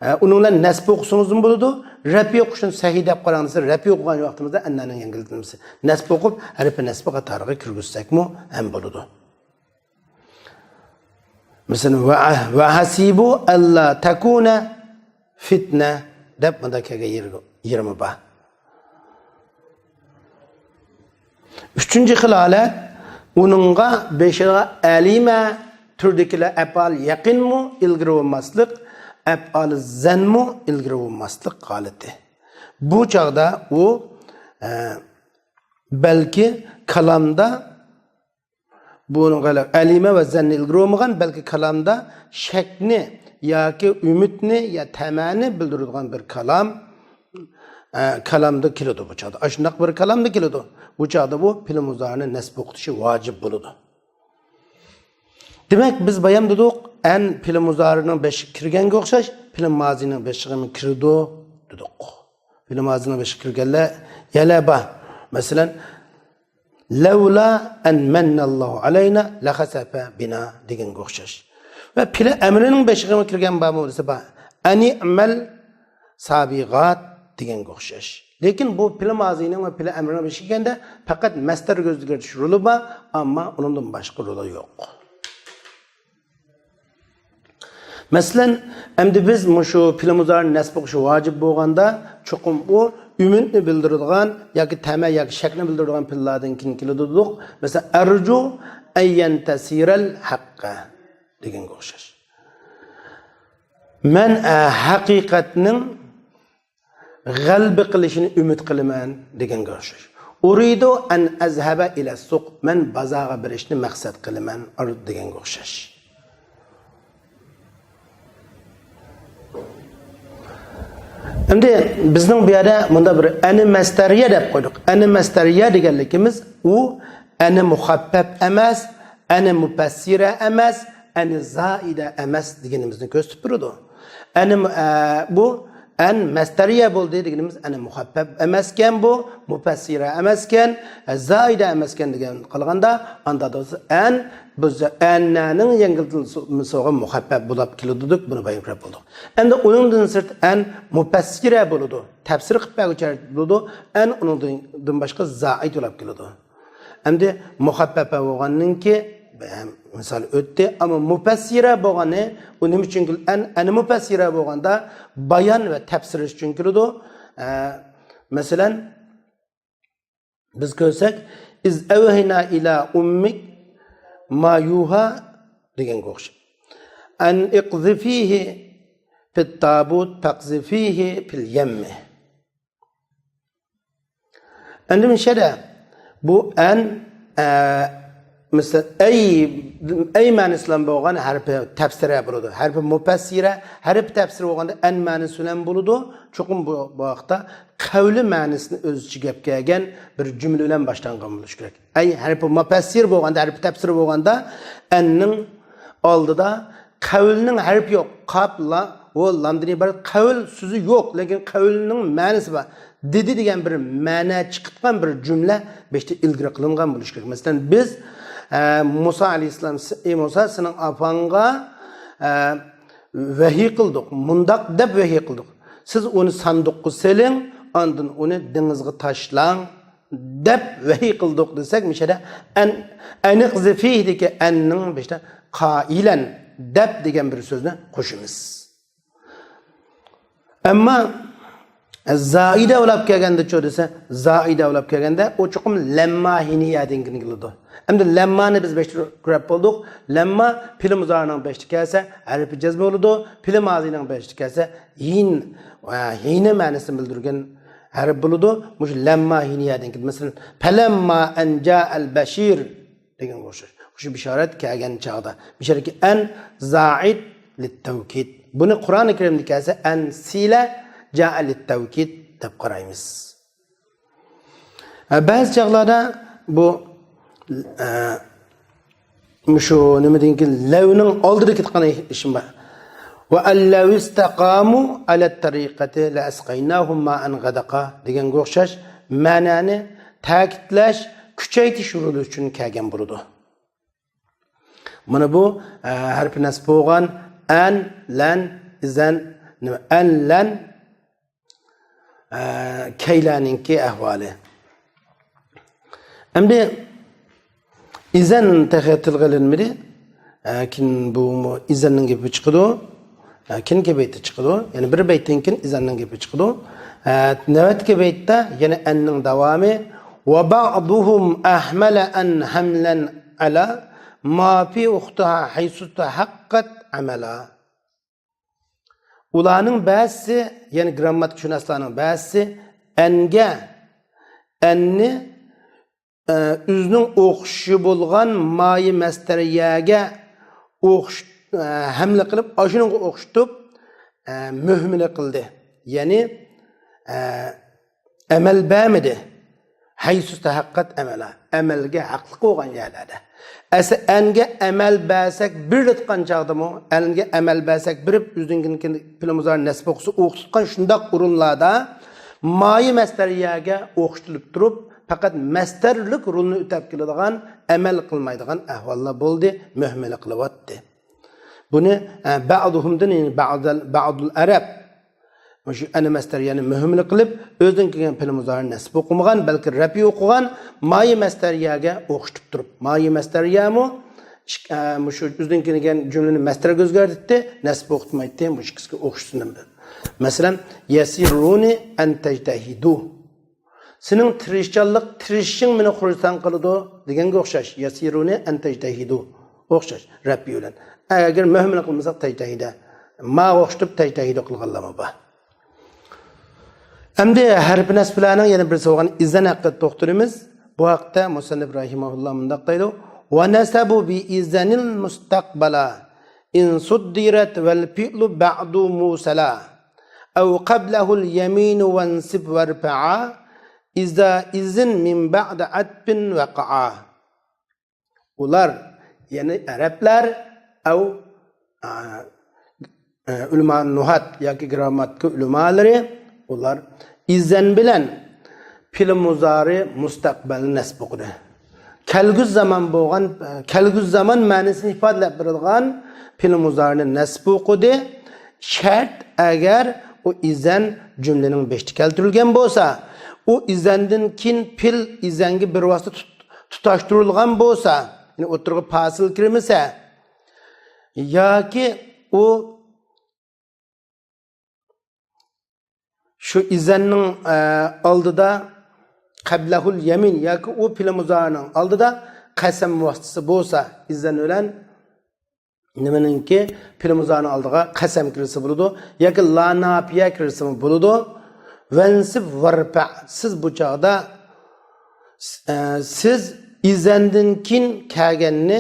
ئە، ئۇنىڭ بىلەن نەسب ئوقۇسىڭىزمۇ بولىدۇ، رەپئى ئوقۇشنى سەھھى دەپ قاراڭ دېسە، رەپئى ئوقۇغان ۋاقتىمىزدا ئەننەنىڭ يەڭگىللىتىلمىسى نەسب ئوقۇپ، ھەرپى نەسبى قاتارىغا كىرگۈزسەكمۇ ھەم بولىدۇ. مەسىلەن، ۋە، ۋە ھەسىبۇ ئەللا تەكۇنە فىتنە دەپ مۇنداق كەلگەن يېرى، يېرىمۇ بار. ئۈچىنچى خىل ھالەت، ئۇنىڭغا بېشىغا ئەلىمە تۈردىكىلەر ئەپئال يەقىنمۇ ئىلگىرى بولماسلىق، ئەپئال زەنمۇ ئىلگىرى بولماسلىق ھالىتى. بۇ چاغدا ئۇ، ئە، بەلكى كالامدا بۇنىڭغا ئەلىمە ۋە زەننى ئىلگىرى بولمىغان، بەلكى كالامدا شەكنى ياكى ئۈمىدنى يا تەمەنى بىلدۈرىدىغان بىر كالام، ئە، كالامدا كېلىدۇ بۇ چاغدا. ئاشۇنداق بىر كالامدا كېلىدۇ. بۇ چاغدا بۇ پېئىل مۇزارىنى نەسب ئوقۇتۇشى ۋاجىپ بولىدۇ. دېمەك، بىز بايام دېدۇق، ئەن پېئىل مۇزارىنىڭ بېشىغا كىرگەنگە ئوخشاش، پېئىل مازىنىڭ بېشىغىمۇ كىرىدۇ دېدۇق. پېئىل مازىنىڭ بېشىغا كىرگەنلەر يەنە بار. مەسىلەن، لەۋلا ئەن مەننەللاھۇ ئەلەينا لەخەسەفە بىنا دېگەنگە ئوخشاش. ۋە پېئىل ئەمرىنىڭ بېشىغىمۇ كىرگەن بارمۇ دېسە بار. ئەنىئمەل سابىغات دېگەنگە ئوخشاش. لېكىن بۇ پېئىل مازىنىڭ ۋە پېئىل ئەمرىنىڭ بېشىغا كەلگەندە پەقەت مەستەرگە ئۆزگەرتىش رولى بار، ئەمما ئۇنىڭدىن باشقا رولى يوق. مەسىلەن، ئەمدى بىز مۇشۇ پېئىل مۇزارىنى نەسب ئوقۇشى ۋاجىپ بولغاندا، چوقۇم ئۇ ئۈمىدنى بىلدۈرىدىغان ياكى تەمە ياكى شەكنى بىلدۈرىدىغان پېئىللاردىن كېيىن كېلىدۇ دېدۇق. مەسىلەن، ئەرجۇ ئەن يەنتەسىرەل ھەققە دېگەنگە ئوخشاش. مەن، ئە، ھەقىقەتنىڭ غەلىبە قىلىشىنى ئۈمىد قىلىمەن دېگەنگە ئوخشاش. ئۇرىدۇ ئەن ئەزھەبە ئىلە سۇق، مەن بازارغا بېرىشنى مەقسەت قىلىمەن دېگەنگە ئوخشاش. ئەمدى بىزنىڭ بۇ يەردە مۇنداق بىر ئەنە مەستەرىيە دەپ قويدۇق. ئەنە مەستەرىيە دېگەنلىكىمىز ئۇ ئەنە مۇخەپپەپ ئەمەس، ئەنە مۇپەسسىرە ئەمەس، ئەنە زائىدە ئەمەس دېگىنىمىزنى كۆرسىتىپ بېرىدۇ. ئەنە، ئە، بۇ ئەن مەستەرىيە بولدى دېگىنىمىز، ئەنە مۇخەپپەپ ئەمەسكەن بۇ، مۇپەسسىرە ئەمەسكەن، ئە، زائىدە ئەمەسكەن دېگەن قىلغاندا، ئاندا دېسە ئەن، بىز ئەننەنىڭ يەڭگىلتىلمىسىغا مۇخەپپەپ بولۇپ كېلىدۇ دېدۇق، بۇنى بايام كۆرۈپ بولدۇق. ئەمدى ئۇنىڭدىن سىرت ئەن مۇپەسسىرە بولىدۇ، تەپسىر قىلىپ بەرگۈچى بولىدۇ، ئەن ئۇنىڭدىن باشقا زائىد بولۇپ كېلىدۇ. ئەمدى مۇخەپپەپە بولغاننىڭكى مىسال ئۆتتى، ئەمما مۇپەسسىرە بولغانى، ئۇ نېمە ئۈچۈن ئەن، ئەنە مۇپەسسىرە بولغاندا بايان ۋە تەپسىر ئۈچۈن كېلىدۇ. ئە، مەسىلەن، بىز كۆرسەك، ئىز ئەۋھەينا ئىلا ئۇممىك ما يۇھا دېگەنگە ئوخشاش. ئەن ئىقزىفىھى فىت تابۇت فەقزىفىھى فىل يەممى. ئەمدى مۇشۇ يەردە بۇ ئەن، ئە، مىسال، ئەي، ئەي مەنىسى بىلەن بولغان ھەرپى تەپسىرە بولىدۇ. ھەرپى مۇپەسسىرە، ھەرپى تەپسىر بولغاندا ئەن مەنىسى بىلەن بولىدۇ. چوقۇم بۇ، بۇ ھەقتە قەۋلى مەنىسىنى ئۆز ئىچىگە ئەپ كەلگەن بىر جۈملە بىلەن باشلانغان بولۇشى كېرەك. ئەي ھەرپى مۇپەسسىر بولغاندا، ھەرپى تەپسىر بولغاندا ئەننىڭ ئالدىدا قەۋلنىڭ ھەرپى يوق. قاپ، لا، ئۇ لامدىن ئىبارەت قەۋل سۆزى يوق، لېكىن قەۋلنىڭ مەنىسى بار. دېدى دېگەن بىر مەنە چىقىتقان بىر جۈملە بېشىدا ئىلگىرى قىلىنغان بولۇشى كېرەك. مەسىلەن، بىز، ئە، مۇسا ئەلەيھىسسالام، ئى مۇسا، سېنىڭ ئاپاڭغا، ئە، ۋەھىي قىلدۇق، مۇنداق دەپ ۋەھىي قىلدۇق. سىز ئۇنى ساندۇققا سېلىڭ، ئاندىن ئۇنى دېڭىزغا تاشلاڭ، دەپ ۋەھىي قىلدۇق دېسەك، مۇشۇ يەردە ئەن، ئەنىقزىفىھ دىكى ئەننىڭ بېشىدا قائىلەن دەپ دېگەن بىر سۆزنى قوشىمىز. ئەمما زائىدە بولاپ كەلگەندىچۇ دېسە، زائىدە بولاپ كەلگەندە ئۇ چوقۇم لەمما ھىنىيەدىن كېلىدۇ. ئەمدى لەممانى بىز بەشتە كۆرۈپ بولدۇق. لەمما پېئىل مۇزارىنىڭ بەشتە كەلسە ھەرپى جەزم بولىدۇ، پېئىل مازىنىڭ بەشتە كەلسە ھىن، ھىنى مەنىسىنى بىلدۈرگەن ھەرپ بولىدۇ. مۇشۇ لەمما ھىنىيەدىن كېلىدۇ. مەسىلەن، پەلەمما ئەن جائەل بەشىر دېگەنگە ئوخشاش. مۇشۇ بىشارەت كەلگەن چاغدا. مۇشۇ يەردىكى ئەن زائىد لىتتەۋكىد. بۇنى قۇرئانى كەرىمدە كەلسە ئەن سىلە جائە لىتتەۋكىد دەپ قارايمىز. ھە، بەزى چاغلاردا بۇ، ئە، مۇشۇ نېمىدىن كېيىن لەۋنىڭ ئالدىدا كېتىدىغان ئىشىم بار. ۋە ئەللەۋ ئىستەقامۇ ئەلەت تەرىقەتى لەئەسقەيناھۇم مائەن غەدەقا دېگەنگە ئوخشاش مەنانى تەكىتلەش، كۈچەيتىش رولى ئۈچۈن كەلگەن بولىدۇ. مانا بۇ، ئە، ھەرپى نەسب بولغان ئەن، لەن، ئىزەن، نېمە، ئەن، لەن، ئە، كەيلەنىڭكى ئەھۋالى. ئەمدى ئىزەن تېخى تىلغا ئېلىنمىدى. ئە، كېيىن بۇمۇ ئىزەننىڭ گېپى چىقىدۇ. ئە، كېيىنكى بەيتتە چىقىدۇ. يەنى بىر بەيتتىن كېيىن ئىزەننىڭ گېپى چىقىدۇ. ئە، نۆۋەتتىكى بەيتتە يەنە ئەننىڭ داۋامى. ۋە بەئدۇھۇم ئەھمەلە ئەن ھەملەن ئەلا ما فى ئۇختىھا ھەيسۇ تەھەققەت ئەمەلا. ئۇلارنىڭ بەزىسى، يەنى گىرامماتىكىشۇناسلارنىڭ بەزىسى ئەنگە، ئەننى، ئە، ئۆزىنىڭ ئوخشىشى بولغان مايى مەستەرىيەگە ئوخش-، ئە، ھەملە قىلىپ، ئاشۇنىڭغا ئوخشىتىپ، ئە، مۆھمىلە قىلدى. يەنى، ئە، ئەمەل بەرمىدى. ھەيسۇ تەھەققەت ئەمەلا. ئەمەلگە ھەقلىق بولغان يەرلەردە. ئەسلى ئەنگە ئەمەل بەرسەك بېرىلىدىغان چاغدىمۇ، ئەنگە ئەمەل بەرسەك بېرىپ، ئۆزىنىڭكىنى پېئىل مۇزارى نەسب ئوقۇسا ئوخشىتىدىغان شۇنداق ئورۇنلاردا مايى مەستەرىيەگە ئوخشىتىلىپ تۇرۇپ، پەقەت مەستەرلىك رولنى ئۆتەپ كېلىدىغان، ئەمەل قىلمايدىغان ئەھۋاللار بولدى، مۆھمىلە قىلىۋاتتى. بۇنى، ئە، بەئدۇھۇمدىن، يەنى بەئدەل، بەئدۇل ئەرەب. مۇشۇ ئەنە مەستەرىيەنى مۆھمىلە قىلىپ، ئۆزىدىن كەلگەن پېئىل مۇزارىنى نەسب ئوقۇمىغان، بەلكى رەپئى ئوقۇغان، مايى مەستەرىيەگە ئوخشىتىپ تۇرۇپ. مايى مەستەرىيەمۇ ئىك-، ئە، مۇشۇ ئۆزىدىن كەلگەن جۈملىنى مەستەرگە ئۆزگەرتتى، نەسب ئوقۇتمايتتى، مۇشۇ ئىككىسىگە ئوخشىسۇن دېدى. مەسىلەن، يەسىررۇنى ئەن تەجتەھىدۇ. سېنىڭ تىرىشچانلىق، تىرىشىشىڭ مېنى خۇرسەن قىلىدۇ دېگەنگە ئوخشاش. يەسىررۇنى ئەن تەجتەھىدۇ. ئوخشاش. رەپئى بىلەن. ئەگەر مۆھمىلە قىلمىساق تەجتەھىدە. ماغا ئوخشىتىپ تەجتەھىدۇ قىلغانلارمۇ بار. ئەمدى ھەرپى نەسبلەرنىڭ يەنە بىرسى بولغان ئىزەن ھەققىدە توختىلىمىز. بۇ ھەقتە مۇسەننىپ رەھىمەھۇللا مۇنداق دەيدۇ. ۋە نەسەبۇ بى ئىزەنىل مۇستەقبەلا. ئىن سۇددىرەت ۋەل پىئلۇ بەئدۇ مۇسەلا. ئەۋ قەبلەھۇل يەمىنۇ ۋەنسىب ۋەرپەئا. ئىزا ئىزىن مىن بەئدە ئەتپىن ۋەقەئا. ئۇلار، يەنى ئەرەبلەر، ئەۋ، ئە، ئە، ئۆلىما نۇھات ياكى گرامماتىكا ئۆلىمالىرى، ئۇلار ئىزەن بىلەن پېئىل مۇزارى مۇستەقبەلنى نەسب ئوقۇدى. كەلگۈسى زامان بولغان، ئە، كەلگۈسى زامان مەنىسىنى ئىپادىلەپ بېرىدىغان پېئىل مۇزارىنى نەسب ئوقۇدى. شەرت، ئەگەر ئۇ ئىزەن جۈملىنىڭ بېشىدا كەلتۈرۈلگەن بولسا، ئۇ ئىزەندىن كېيىن پېئىل ئىزەنگە بىر ۋاسىتە تۇت-، تۇتاشتۇرۇلغان بولسا، يەنى ئوتتۇرىغا پاسىل كىرمىسە، ياكى ئۇ شۇ ئىزەننىڭ، ئە، ئالدىدا قەبلەھۇل يەمىن ياكى ئۇ پېئىل مۇزارىنىڭ ئالدىدا قەسەم ۋاسىتىسى بولسا، ئىزەن بىلەن نېمىنىڭكى پېئىل مۇزارىنىڭ ئالدىغا قەسەم كىرسە بولىدۇ ياكى لا ناپىيە كىرسىمۇ بولىدۇ. ۋەنسىب ۋەرپە. سىز بۇ چاغدا، ئە، سىز ئىزەندىن كېيىن كەلگەننى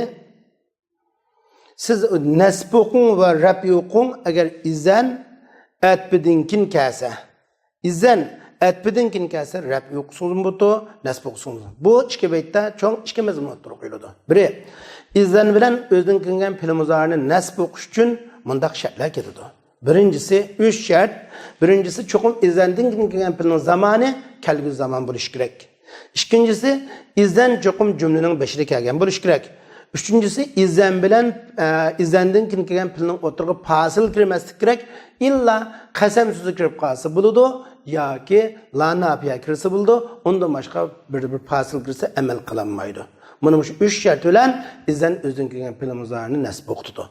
سىز نەسب ئوقۇڭ ۋە رەپئى ئوقۇڭ، ئەگەر ئىزەن ئەتپىدىن كېيىن كەلسە. ئىزەن ئەتپىدىن كېيىن كەلسە، رەپئى ئوقۇسىڭىزمۇ بولىدۇ، نەسب ئوقۇسىڭىزمۇ. بۇ ئىككى بەيتتە چوڭ ئىككى مەزمۇن ئوتتۇرىغا قويۇلىدۇ. بىرى، ئىزەن بىلەن ئۆزىدىن كېلگەن پېئىل مۇزارىنى نەسب ئوقۇش ئۈچۈن مۇنداق شەرتلەر كېلىدۇ. بىرىنچىسى، ئۈچ شەرت. بىرىنچىسى، چوقۇم ئىزەندىن كېيىن كەلگەن پېئىلنىڭ زامانى كەلگۈسى زامان بولۇشى كېرەك. ئىككىنچىسى، ئىزەن چوقۇم جۈملىنىڭ بېشىدا كەلگەن بولۇشى كېرەك. ئۈچىنچىسى، ئىزەن بىلەن، ئە، ئىزەندىن كېيىن كەلگەن پېئىلنىڭ ئوتتۇرىغا پاسىل كىرمەسلىكى كېرەك. ئىللا قەسەم سۆزى كىرىپ قالسا بولىدۇ ياكى لا نافىيە كىرسە بولىدۇ. ئۇندىن باشقا بىر، بىر پاسىل كىرسە ئەمەل قىلالمايدۇ. مانا مۇشۇ ئۈچ شەرت بىلەن ئىزەن ئۆزىدىن كەلگەن پېئىل مۇزارىنى نەسب ئوقۇتىدۇ.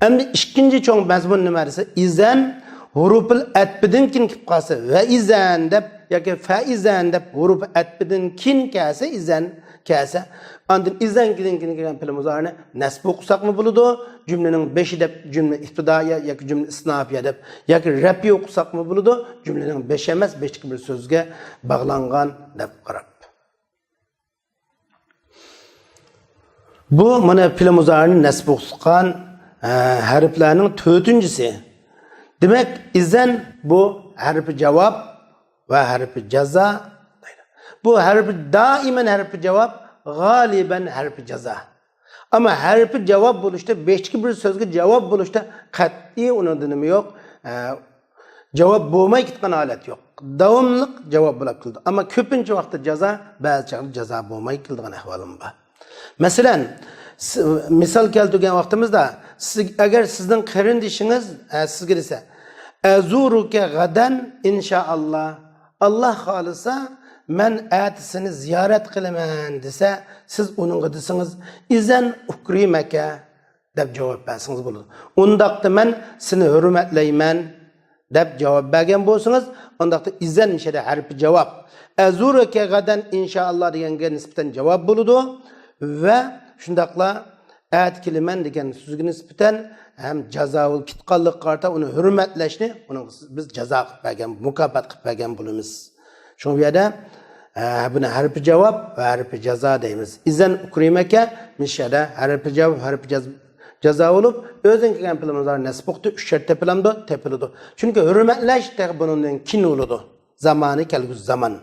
ئەمدى ئىككىنچى چوڭ مەزمۇن نېمە دېسە، ئىزەن ھۇرۇپۇل ئەتپىدىن كېيىن كېلىپ قالسا، ۋە ئىزەن دەپ ياكى فە ئىزەن دەپ ھۇرۇپى ئەتپىدىن كېيىن كەلسە، ئىزەن كەلسە، ئاندىن ئىزەن كېيىن كېلىن كەلگەن پېئىل مۇزارىنى نەسب ئوقۇساقمۇ بولىدۇ، جۈملىنىڭ بېشى دەپ، جۈملە ئىپتىدائىيە ياكى جۈملە ئىستىنافىيە دەپ، ياكى رەپئى ئوقۇساقمۇ بولىدۇ، جۈملىنىڭ بېشى ئەمەس، بېشىدىكى بىر سۆزگە باغلانغان دەپ قاراپ. بۇ مانا پېئىل مۇزارىنى نەسب ئوقۇتقان، ئە، ھەرپلەرنىڭ تۆتىنچىسى. دېمەك، ئىزەن بۇ ھەرپى جاۋاب ۋە ھەرپى جازا. بۇ ھەرپى دائىمەن ھەرپى جاۋاب، غالىبەن ھەرپى جازا. ئەمما ھەرپى جاۋاب بولۇشتا، بېشىدىكى بىر سۆزگە جاۋاب بولۇشتا قەتئىي ئۇنىڭدا نېمە يوق؟ ئە، جاۋاب بولماي كېتىدىغان ھالەت يوق. داۋاملىق جاۋاب بولاپ كېلىدۇ. ئەمما كۆپىنچە ۋاقىتتا جازا، بەزى چاغدا جازا بولماي كېلىدىغان ئەھۋالىمۇ بار. مەسىلەن، س-، مىسال كەلتۈرگەن ۋاقتىمىزدا، سىز، ئەگەر سىزنىڭ قېرىندىشىڭىز، ئە، سىزگە دېسە، «ئەزۇرۇكە غەدەن، ئىنشائاللا، ئاللا خالىسا، مەن ئەتە سېنى زىيارەت قىلىمەن» دېسە، سىز ئۇنىڭغا دېسىڭىز، «ئىزەن ئۇكرىمەكە» دەپ جاۋاب بەرسىڭىز بولىدۇ. ئۇنداقتا مەن سېنى ھۆرمەتلەيمەن دەپ جاۋاب بەرگەن بولسىڭىز، ئۇنداقتا ئىزەن مىشەدە ھەرپى جاۋاب. «ئەزۇرۇكە غەدەن ئىنشائاللا» دېگەنگە نىسبەتەن جاۋاب بولىدۇ. ۋە شۇنداقلا «ئەتە كېلىمەن» دېگەن سۆزگە نىسبەتەن ھەم جازاۋۇل كىتقانلىققا قارىتا ئۇنى ھۆرمەتلەشنى ئۇنىڭغا بىز جازا قىلىپ بەرگەن، مۇكاپات قىلىپ بەرگەن بولىمىز. شۇڭا بۇ يەردە، ئە، بۇنى ھەرپى جاۋاب ۋە ھەرپى جازا دەيمىز. ئىزەن ئۇكرىمەكە، مىشەدە ھەرپى جاۋاب، ھەرپى جاز-، جازا بولۇپ، ئۆزىدىن كەلگەن پېئىل مۇزارى نەسب ئوقۇتى ئۈچ شەرتتە پېئىلدۇ، تېپىلىدۇ. چۈنكى ھۆرمەتلەش تېخى بۇنىڭدىن كېيىن بولىدۇ. زامانى كەلگۈسى زامان.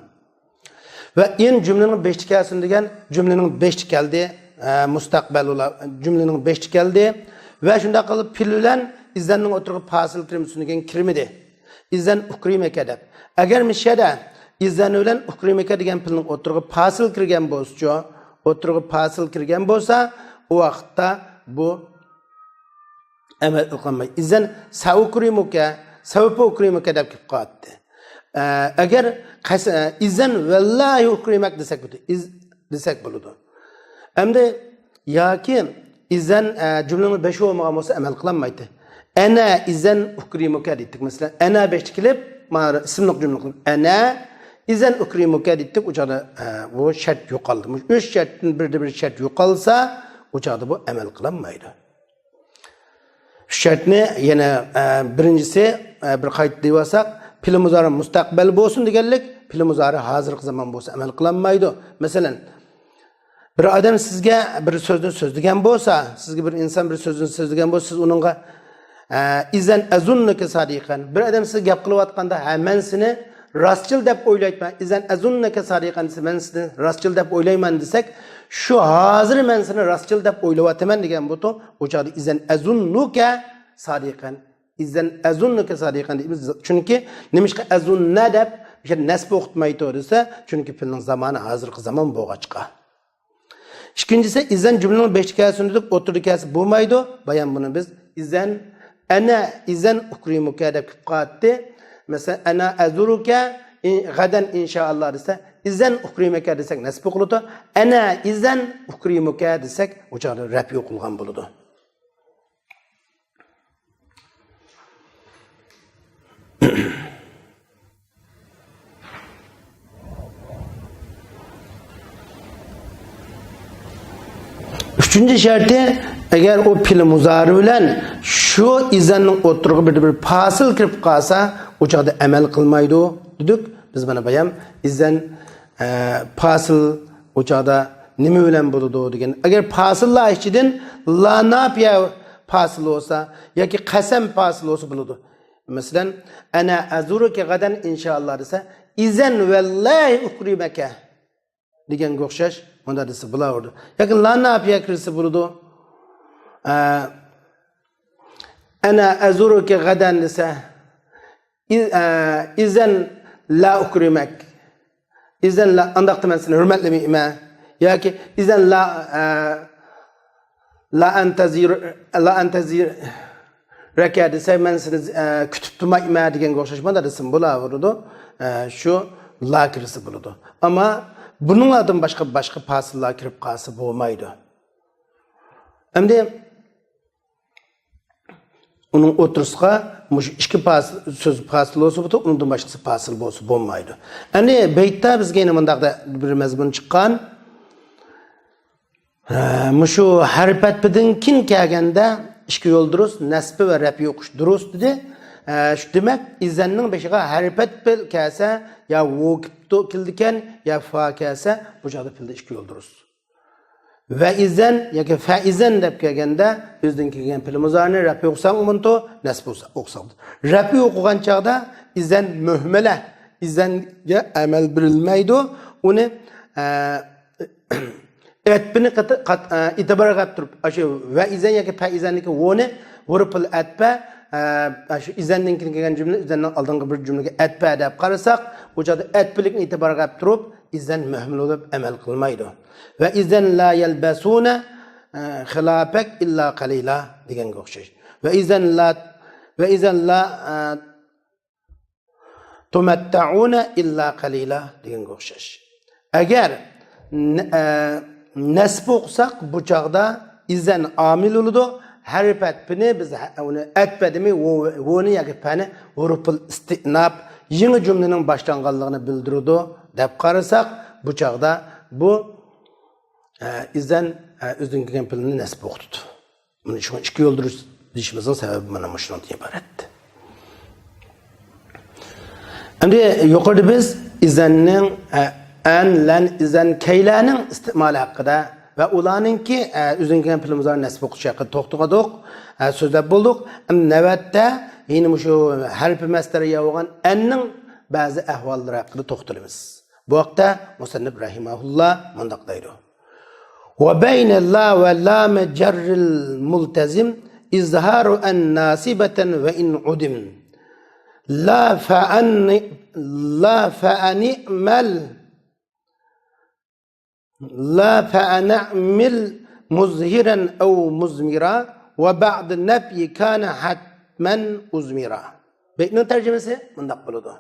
ۋە ئىن جۈملىنىڭ بېشىدا كەلسۇن دېگەن، جۈملىنىڭ بېشىدا كەلدى، ئە، مۇستەقبەل ئۇلار، جۈملىنىڭ بېشىدا كەلدى. ۋە شۇنداق قىلىپ پېئىل بىلەن ئىزەننىڭ ئوتتۇرىغا پاسىل كىرمىسۇن دېگەن كىرمىدى. ئىزەن ئۇكرىمەكە دەپ. ئەگەر مىشەدە ئىزەن بىلەن ئۇكرىمەكە دېگەن پېئىلنىڭ ئوتتۇرىغا پاسىل كىرگەن بولسىچۇ، ئوتتۇرىغا پاسىل كىرگەن بولسا، ئۇ ۋاقىتتا بۇ ئەمەل قىلماي. ئىزەن سەئۇكرىمۇكە، سەۋپە ئۇكرىمۇكە دەپ كېلىپ قالاتتى. ئە، ئەگەر قەس-، ئە، ئىزەن ۋەللاھى ئۇكرىمەك دېسەك بولىدۇ. ئىز-، دېسەك بولىدۇ. ئەمدى ياكى ئىزەن، ئە، جۈملىنىڭ بېشى بولمىغان بولسا ئەمەل قىلالمايتتى. ئەنە ئىزەن ئۇكرىمۇكە دېيتتۇق. مەسىلەن، ئەنە بېشىدا كېلىپ، مانا ئىسىملىق جۈملە قىلىپ، ئەنە ئىزەن ئۇكرىمۇكە دېيتتۇق. ئۇ چاغدا، ئە، بۇ شەرت يوقالدى. مۇشۇ ئۈچ شەرتتىن بىردە بىر شەرت يوقالسا، ئۇ چاغدا بۇ ئەمەل قىلالمايدۇ. شەرتنى يەنە، ئە، بىرىنچىسى، ئە، بىر قايتا دېيىۋالساق، پېئىل مۇزارى مۇستەقبەل بولسۇن دېگەنلىك، پېئىل مۇزارى ھازىرقى زامان بولسا ئەمەل قىلالمايدۇ. مەسىلەن، بىر ئادەم سىزگە بىر سۆزنى سۆزلىگەن بولسا، سىزگە بىر ئىنسان بىر سۆزنى سۆزلىگەن بولسا، سىز ئۇنىڭغا، ئە، «ئىزەن ئەزۇننۇكە سادىقەن.» بىر ئادەم سىزگە گەپ قىلىۋاتقاندا، «ھە، مەن سېنى راستچىل دەپ ئويلايمەن، ئىزەن ئەزۇننۇكە سادىقەن» دېسە، «مەن سېنى راستچىل دەپ ئويلايمەن» دېسەك، شۇ ھازىر مەن سېنى راستچىل دەپ ئويلاۋاتىمەن دېگەن بولىدۇ. ئۇ چاغدا «ئىزەن ئەزۇننۇكە سادىقەن.» «ئىزەن ئەزۇننۇكە سادىقەن» دەيمىز. چۈنكى نېمىشقا «ئەزۇننە» دەپ بۇ يەردە نەسب ئوقۇتمايدۇ دېسە، چۈنكى پېئىلنىڭ زامانى ھازىرقى زامان بولغاچقا. ئىككىنچىسى، ئىزەن جۈملىنىڭ بېشىدا كەلسۇن دېدۇق، ئوتتۇرىدا كەلسە بولمايدۇ. بايان بۇنى بىز ئىزەن، ئەنە ئىزەن ئۇكرىمۇكە دەپ كېلىپ قالاتتى. مەسىلەن، ئەنە ئەزۇرۇكە ئىن-، غەدەن ئىنشائاللا دېسە، ئىزەن ئۇكرىمۇكە دېسەك نەسب قىلىدۇ. ئەنە ئىزەن ئۇكرىمۇكە دېسەك، ئۇ چاغدا رەپئى قىلغان بولىدۇ. ئۈچىنچى شەرتى، ئەگەر ئۇ پېئىل مۇزارى بىلەن شۇ ئىزەننىڭ ئوتتۇرىغا بىر، بىر پاسىل كىرىپ قالسا، ئۇ چاغدا ئەمەل قىلمايدۇ دېدۇق. بىز مانا بايام ئىزەن، ئە، پاسىل ئۇ چاغدا نېمە بىلەن بولىدۇ دېگەن. ئەگەر پاسىللار ئىچىدىن لا ناپىيە پاسىل بولسا ياكى قەسەم پاسىل بولسا بولىدۇ. مەسىلەن، ئەنە ئەزۇرۇكە غەدەن ئىنشائاللا دېسە، ئىزەن ۋەللاھى ئۇكرىمەكە دېگەنگە ئوخشاش مۇنداق دېسە بولاۋېرىدۇ. ياكى لا ناپىيە كىرسە بولىدۇ. ئە، «ئەنا ئەزۇرۇكە غەدەن» دېسە، ئى-، ئە، «ئىزەن لا ئۇكرىمەك». «ئىزەن لا»، ئانداقتا مەن سېنى ھۆرمەتلىمەيمەن. ياكى «ئىزەن لا، ئە، لا ئەنتەزىر، لا ئەنتەزىرەكە» دېسە، «مەن سېنى، ئە، كۈتۈپ تۇرمايمەن» دېگەنگە ئوخشاش مانا دېسىمۇ بولۇۋېرىدۇ. ئە، شۇ «لا» كىرسە بولىدۇ. ئەمما بۇنىڭلاردىن باشقا، باشقا پاسىللار كىرىپ قالسا بولمايدۇ. ئەمدى ئۇنىڭ ئوتتۇرىسىغا مۇشۇ ئىككى پاسىل، سۆز پاسىل بولسا بولىدۇ، ئۇنىڭدىن باشقىسى پاسىل بولسا بولمايدۇ. ئەمدى بەيتتە بىزگە يەنە مۇنداق بىر مەزمۇن چىققان. ھە، مۇشۇ ھەرپ ئەتپىدىن كېيىن كەلگەندە ئىككى يول دۇرۇس، نەسبى ۋە رەپى ئوقۇش دۇرۇس دېدى. ھە، شۇ دېمەك، ئىزەننىڭ بېشىغا ھەرپ ئەتپى كەلسە، يا ۋو كېلىدىكەن، يا فا كەلسە، بۇ چاغدا پېئىلدە ئىككى يول دۇرۇس. ۋە ئىزەن ياكى فە ئىزەن دەپ كەلگەندە، ئۆزىدىن كەلگەن پېئىل مۇزارىنى رەپى ئوقۇساڭ بولىدۇ، نەسبى ئوقۇساڭ. رەپى ئوقۇغان چاغدا ئىزەن مۆھمەلە، ئىزەنگە ئەمەل بېرىلمەيدۇ. ئۇنى، ئە، ئەتپىنى قات-، قات-، ئە، ئېتىبارغا ئەپ تۇرۇپ، ئاشۇ ۋە ئىزەن ياكى پە ئىزەننىكى ۋونى ھۇرۇپۇل ئەتپە، ئە، ئاشۇ ئىزەننىڭ كېيىن كەلگەن جۈملە، ئىزەننىڭ ئالدىنقى بىر جۈملىگە ئەتپە دەپ قارىساق، ئۇ چاغدا ئەتپىلىكنى ئېتىبارغا ئەپ تۇرۇپ، ئىزەن مۆھمەل بولۇپ ئەمەل قىلمايدۇ. ۋە ئىزەن لا يەلبەسۇنە، ئە، خىلاپەك ئىللا قەلىلا دېگەنگە ئوخشاش. ۋە ئىزەن لا، ۋە ئىزەن لا، ئە، تۇمەتتەئۇنە ئىللا قەلىلا دېگەنگە ئوخشاش. ئەگەر ن-، ئە، نەسب ئوقۇساق، بۇ چاغدا ئىزەن ئامىل بولىدۇ. ھەرپ ئەتپىنى بىز ھە-، ئۇنى ئەتپە دېمەي، ۋو-، ۋونى ياكى پەنى ھۇرۇپۇل ئىستىئناپ، يېڭى جۈملىنىڭ باشلانغانلىقىنى بىلدۈرىدۇ دەپ قارىساق، بۇ چاغدا بۇ، ئە، ئىزەن، ئە، ئۆزىدىن كەلگەن پېئىلنى نەسب ئوقۇتىدۇ. بۇنى شۇڭا ئىككى يول دۇرۇس دېيىشىمىزنىڭ سەۋەبى مانا مۇشۇنىڭدىن ئىبارەت. ئەمدى يۇقىرىدا بىز ئىزەننىڭ، ئە، ئەن، لەن، ئىزەن، كەيلەنىڭ ئىستېمالى ھەققىدە ۋە ئۇلارنىڭكى، ئە، ئۆزىگە كەلگەن پېئىل مۇزارىنى نەسب ئوقۇتۇشى ھەققىدە توختىغۇدۇق، ئە، سۆزلەپ بولدۇق. ئەمدى نۆۋەتتە يەنە مۇشۇ ھەرپى مەستەرگە ئىيە بولغان ئەننىڭ بەزى ئەھۋاللىرى ھەققىدە توختىلىمىز. بۇ ھەقتە مۇسەننىپ رەھىمەھۇللا مۇنداق دەيدۇ. وبين لا ولام جر الملتزم إظهار أن ناصبة وإن عدم. لا فأن، لا فأنعمل، لا فأنعمل مظهرا أو مضمرا وبعد نفي كان حتما أضمرا. بەيتنىڭ تەرجىمىسى مۇنداق بولىدۇ.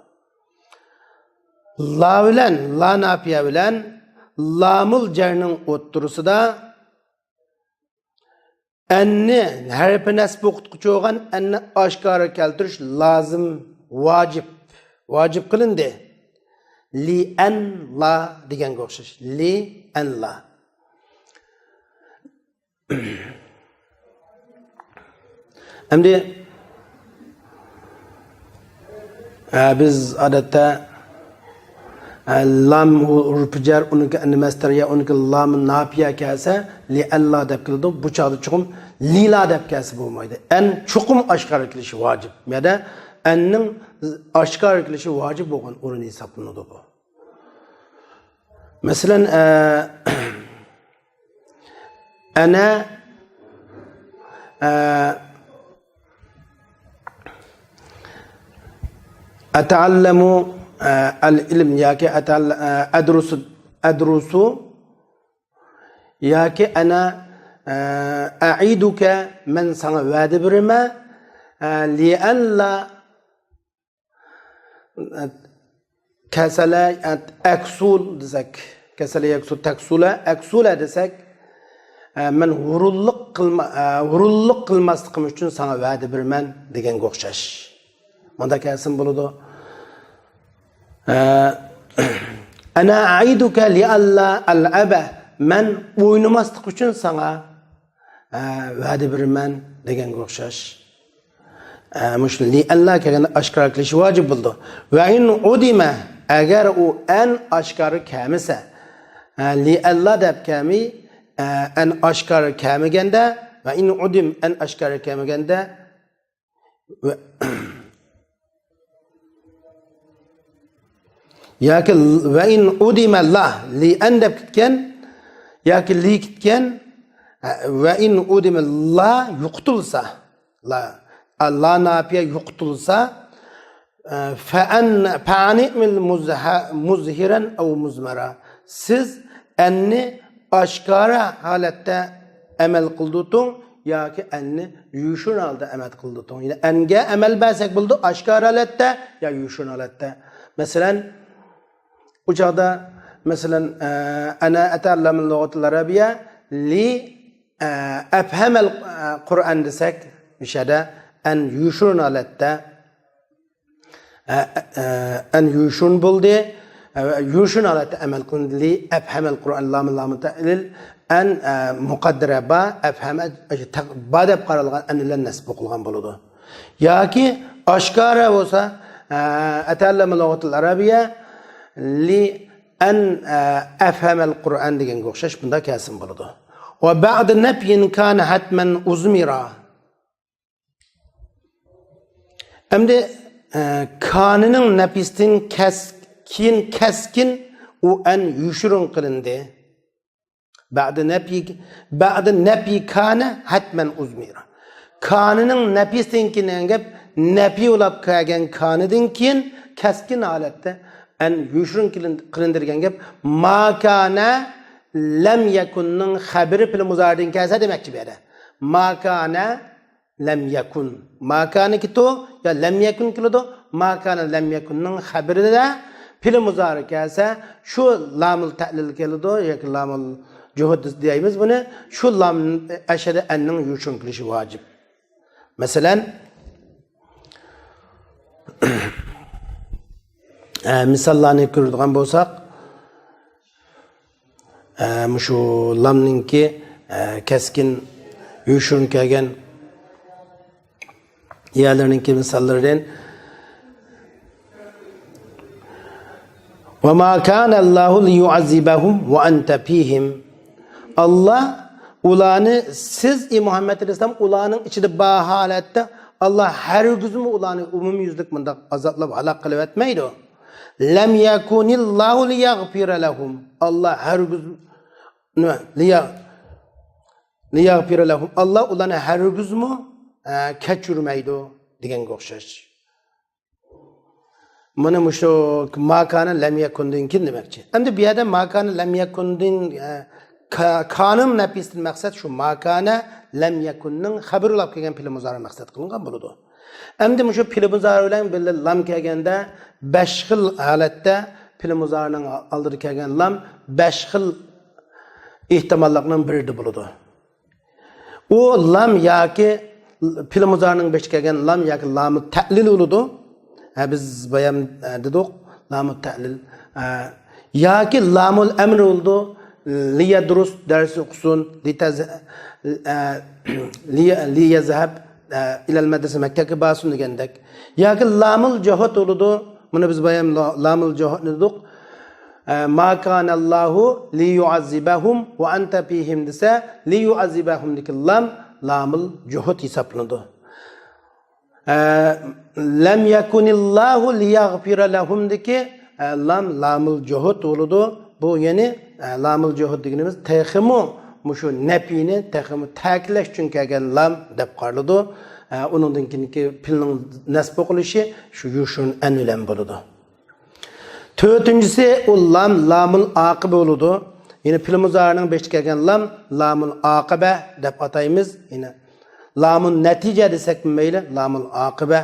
لا بىلەن، لا نافىيە بىلەن لامۇل جەرنىڭ ئوتتۇرىسىدا ئەننى، ھەرپى نەسب ئوقۇتقۇچى بولغان ئەننى ئاشكارا كەلتۈرۈش لازىم، ۋاجىپ، ۋاجىپ قىلىندى. لىئەن لا دېگەنگە ئوخشاش. لىئەن لا. ئەمدى، ئە، بىز ئادەتتە، ئە، لام ھۇرپى جەر، ئۇنىڭكى ئەننى مەستەر يا ئۇنىڭكى لام ناپىيە كەلسە، لىئەللا دەپ كېلىدۇ. بۇ چاغدا چوقۇم لىلا دەپ كەلسە بولمايدۇ. ئەن چوقۇم ئاشكارا كېلىشى ۋاجىپ. يەنە ئەننىڭ ئاشكارا كېلىشى ۋاجىپ بولغان ئورۇن ھېسابلىنىدۇ بۇ. مەسىلەن، ئە، ئەنە، ئە، ئەتەئەللەمۇ، ئە، ئەل ئىلم ياكى ئەتەئەللە-، ئە، ئەدرۇسۇ، ئەدرۇسۇ ياكى ئەنە، ئە، ئەئىدۇكە، مەن ساڭا ۋەدە بېرىمەن، ئە، لىئەللا كەسەلە، ئەكسۇل دېسەك، كەسەلە يەكسۇل، تەكسۇلە، ئەكسۇلە دېسەك، ئە، مەن ھۇرۇنلۇق قىلما-، ئە، ھۇرۇنلۇق قىلماسلىقىم ئۈچۈن ساڭا ۋەدە بېرىمەن دېگەنگە ئوخشاش. مۇنداق كەلسىمۇ بولىدۇ. ئە، ئەنا ئەئىدۇكە لىئەللا ئەلئەبە. مەن ئوينىماسلىق ئۈچۈن ساڭا، ئە، ۋەدە بېرىمەن دېگەنگە ئوخشاش. ئە، مۇشۇ لىئەللا كەلگەندە ئاشكارا كېلىشى ۋاجىپ بولىدۇ. ۋە ئىن ئۇدىمە، ئەگەر ئۇ ئەن ئاشكارا كەلمىسە. ئە، لىئەللا دەپ كەلمەي، ئە، ئەن ئاشكارا كەلمىگەندە، ۋە ئىن ئۇدىم، ئەن ئاشكارا كەلمىگەندە، ۋە، ياكى ۋە ئىن ئۇدىمە لا، لىئەن دەپ كەتكەن، ياكى لى كەتكەن، ۋە ئىن ئۇدىمە لا يوقىتىلسا، لا، لا نافيە يوقىتىلسا، فأن، فأن اعمل مزه-، مظهرا أو مضمرا. سىز ئەننى ئاشكارا ھالەتتە ئەمەل قىلدۇرتۇڭ ياكى ئەننى يوشۇرۇن ھالەتتە ئەمەل قىلدۇرتۇڭ. يەنى ئەنگە ئەمەل بەرسەك بولىدۇ، ئاشكارا ھالەتتە يا يوشۇرۇن ھالەتتە. مەسىلەن، ئۇ چاغدا، مەسىلەن، ئە، أنا أتعلم اللغة العربية لأفهم القرآن دېسەك، مۇشۇ يەردە ئەن يوشۇرۇن ھالەتتە، ئە، ئە، ئەن يوشۇرۇن بولدى. ئە، يوشۇرۇن ھالەتتە ئەمەل قىلىندى. لأفهم القرآن، لام، لام تەئلىل، ئەن، ئە، مۇقەددەرە با، ئەفھەمە، با دەپ قارالغان ئەن بىلەن نەسب ئوقۇلغان بولىدۇ. ياكى ئاشكارا بولسا، ئە، أتعلم اللغة العربية لأن، ئە، أفهم القرآن دېگەنگە ئوخشاش بۇنداق كەلسىمۇ بولىدۇ. وبعد نفي كان حتما أضمرا. ئەمدى، ئە، كانىنىڭ نەپىستىن كەس-، كېيىن كەسكىن ئۇ ئەن يوشۇرۇن قىلىندى. بعد نفي، بعد نفي كان حتما أضمرا. كانىنىڭ نەپىستىن كېيىن دېگەن گەپ، نەپى بولاپ كەلگەن كانىدىن كېيىن كەسكىن ھالەتتە ئەن يوشۇرۇن قىلىن-، قىلىندى دېگەن گەپ، ما كان لم يكن نىڭ خەبىرى پېئىل مۇزارىدىن كەلسە دېمەكچى بۇ يەردە. ما كان لم يكن. ما كان كېتىدۇ يا لم يكن كېلىدۇ. ما كان لم يكن نىڭ خەبىرىدە پېئىل مۇزارى كەلسە، شۇ لامۇل تەئلىل كېلىدۇ ياكى لامۇل جۇھۇد دەيمىز بۇنى. شۇ لام ئەشەدە ئەننىڭ يوشۇرۇن كېلىشى ۋاجىپ. مەسىلەن، ئە، مىساللارنى كۆرىدىغان بولساق، ئە، مۇشۇ لامنىڭكى، ئە، كەسكىن يوشۇرۇن كەلگەن يەرلىرىنىڭكى مىساللىرىدىن، وما كان الله ليعذبهم وأنت فيهم. ئاللا ئۇلارنى، سىز، ئى مۇھەممەد ئەلەيھىسسالام، ئۇلارنىڭ ئىچىدە بار ھالەتتە، ئاللا ھەرگىزمۇ ئۇلارنى ئومۇميۈزلۈك مۇنداق ئازابلاپ ھالاك قىلىۋەتمەيدۇ. لم يكن الله ليغفر لهم. ئاللا ھەرگىز، نېمە؟ ليغ-، ليغفر لهم. ئاللا ئۇلارنى ھەرگىزمۇ، ئە، كەچۈرمەيدۇ دېگەنگە ئوخشاش. مانا مۇشۇ ما كان لم يكن دىن كېيىن دېمەكچى. ئەمدى بۇ يەردە ما كان لم يكن دىن، ئە، كا-، كانىڭ نەپىستىن مەقسەت شۇ ما كان لم يكن نىڭ خەبىرى بولاپ كەلگەن پېئىل مۇزارى مەقسەت قىلىنغان بولىدۇ. ئەمدى مۇشۇ پېئىل مۇزارى بىلەن بىللە لام كەلگەندە بەش خىل ھالەتتە پېئىل مۇزارىنىڭ ئالدىدا كەلگەن لام بەش خىل ئېھتىماللىقنىڭ بىرىدە بولىدۇ. ئۇ لام ياكى پېئىل مۇزارىنىڭ بېشىدا كەلگەن لام ياكى لامۇ تەئلىل بولىدۇ. ھە، بىز بايام، ئە، دېدۇق، لامۇ تەئلىل. ئە، ياكى لامۇل ئەمر بولىدۇ. لىيەدرۇس، دەرس ئوقۇسۇن. لىتەز-، ئە، لىيە-، لىيەزھەب، ئە، ئىلەل مەدرىسە، مەكتەپكە بارسۇن دېگەندەك. ياكى لامۇل جۇھۇد بولىدۇ. بۇنى بىز بايام لا-، لامۇل جۇھۇدنى دېدۇق. ئە، ما كان الله ليعذبهم وأنت فيهم دېسە، ليعذبهم دىكى لام لامۇل جۇھۇد ھېسابلىنىدۇ. ئە، لم يكن الله ليغفر لهم دىكى، ئە، لام لامۇل جۇھۇد بولىدۇ. بۇ يەنى، ئە، لامۇل جۇھۇد دېگىنىمىز تېخىمۇ مۇشۇ نەپىنى تېخىمۇ تەكىتلەش ئۈچۈن كەلگەن لام دەپ قارىلىدۇ. ئە، ئۇنىڭدىن كېيىنكى پېئىلنىڭ نەسب ئوقۇلۇشى شۇ يوشۇرۇن ئەن بىلەن بولىدۇ. تۆتىنچىسى، ئۇ لام لامۇل ئاقىبە بولىدۇ. يەنى پېئىل مۇزارىنىڭ بېشىدا كەلگەن لام لامۇل ئاقىبە دەپ ئاتايمىز. يەنى لامۇل نەتىجە دېسەكمۇ مەيلى، لامۇل ئاقىبە.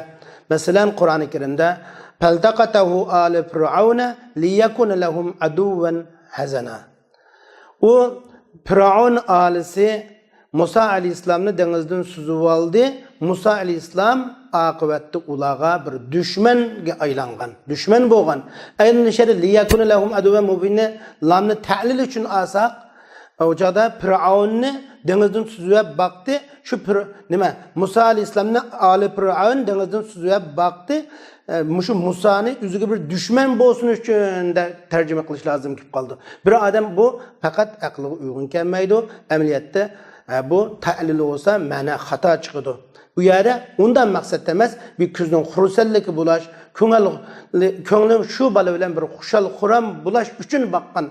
مەسىلەن، قۇرئانى كەرىمدە، فالتقطه آل فرعون ليكون لهم عدوا وحزنا. ئۇ پىرئون ئالىسى مۇسا ئەلەيھىسسالامنى دېڭىزدىن سۈزۈۋالدى. مۇسا ئەلەيھىسسالام ئاقىۋەتتە ئۇلارغا بىر دۈشمەنگە ئايلانغان، دۈشمەن بولغان. ئەينى شەدە لىيەكۇنە لەھۇم ئەدۇۋۋەن مۇبىننى لامنى تەلىل ئۈچۈن ئالساق، ئۇ چاغدا پىرئوننى دېڭىزدىن سۈزۈۋەپ باقتى. شۇ پىر-، نېمە، مۇسا ئەلەيھىسسالامنى ئالى پىرئون دېڭىزدىن سۈزۈۋەپ باقتى. ئە، مۇشۇ مۇسانى ئۆزىگە بىر دۈشمەن بولسۇن ئۈچۈن دەپ تەرجىمە قىلىش لازىم كېلىپ قالىدۇ. بىر ئادەم بۇ پەقەت ئەقىلگە ئۇيغۇن كەلمەيدۇ. ئەمەلىيەتتە، ئە، بۇ تەلىل بولسا مەنە خاتا چىقىدۇ. بۇ يەردە ئۇنداق مەقسەت ئەمەس، بىر كۆزنىڭ خۇرسەنلىكى بولاش، كۆڭۈل، كۆڭلۈم شۇ بالا بىلەن بىر خۇشال-خۇرام بولاش ئۈچۈن باققان،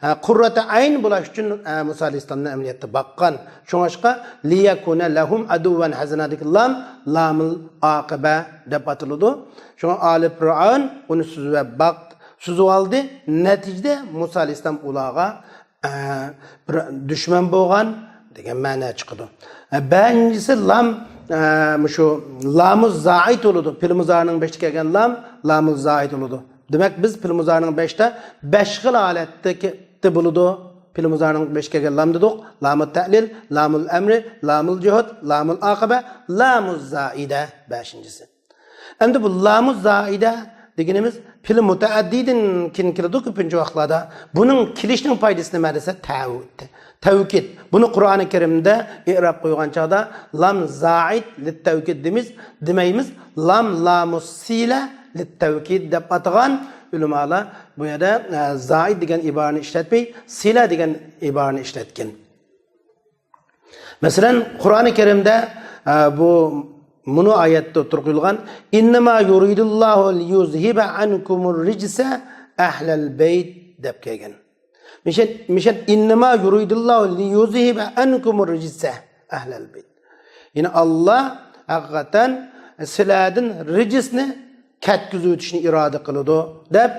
ھە، قۇررەتە ئەين بولاش ئۈچۈن، ھە، مۇسا ئەلەيھىسسالامنى ئەمەلىيەتتە باققان. شۇڭلاشقا، لىيەكۇنە لەھۇم ئەدۇۋۋەن ھەسەنەدىكى لام، لامۇل ئاقىبە دەپ ئاتىلىدۇ. شۇڭا ئالى فىرئەۋن ئۇنى سۈزۈۋەپ باق-، سۈزۈۋالدى. نەتىجىدە مۇسا ئەلەيھىسسالام ئۇلارغا ئە، بىر دۈشمەن بولغان دېگەن مەنە چىقىدۇ. ئە، بەشىنچىسى لام، ئە، مۇشۇ لامۇ زائىد بولىدۇ. پېئىل مۇزارىنىڭ بېشىدا كەلگەن لام لامۇ زائىد بولىدۇ. دېمەك، بىز پېئىل مۇزارىنىڭ بېشىدا بەش خىل ھالەتتە بولىدۇ. پېئىل مۇزارىنىڭ بېشىدا كەلگەن لام دېدۇق. لامۇ تەلىل، لامۇل ئەمرى، لامۇل جۇھۇد، لامۇل ئاقىبە، لامۇ زائىدە بەشىنچىسى. ئەمدى بۇ لامۇ زائىدە دېگىنىمىز پېئىل مۇتەئەددىدىن كېيىن كېلىدۇ كۆپىنچە ۋاقىتلاردا. بۇنىڭ كېلىشنىڭ پايدىسى نېمە دېسە، تەۋ-، تەۋكىد. بۇنى قۇرئانى كەرىمدە ئېراب قويغان چاغدا لام زائىد لىتتەۋكىد دېمىز-، دېمەيمىز، لام لامۇ سىلە لىتتەۋكىد دەپ ئاتىغان ئۆلىمالار بۇ يەردە، ئە، زائىد دېگەن ئىبارىنى ئىشلەتمەي، سىلە دېگەن ئىبارىنى ئىشلەتكەن. مەسىلەن، قۇرئانى كەرىمدە، ئە، بۇ، مۇنۇ ئايەتتە ئوتتۇرىغا قويۇلغان، «ئىننەما يۇرىدۇللاھۇ لىيۇزھىبە ئەنكۇمۇر رىجسە ئەھلەل بەيت» دەپ كەلگەن. مىشەت، مىشەت، «ئىننەما يۇرىدۇللاھۇ لىيۇزھىبە ئەنكۇمۇر رىجسە ئەھلەل بەيت». يەنى ئاللا ھەقىقەتەن سىلەردىن رىجسنى كەتكۈزۈۋېتىشنى ئىرادە قىلىدۇ، دەپ،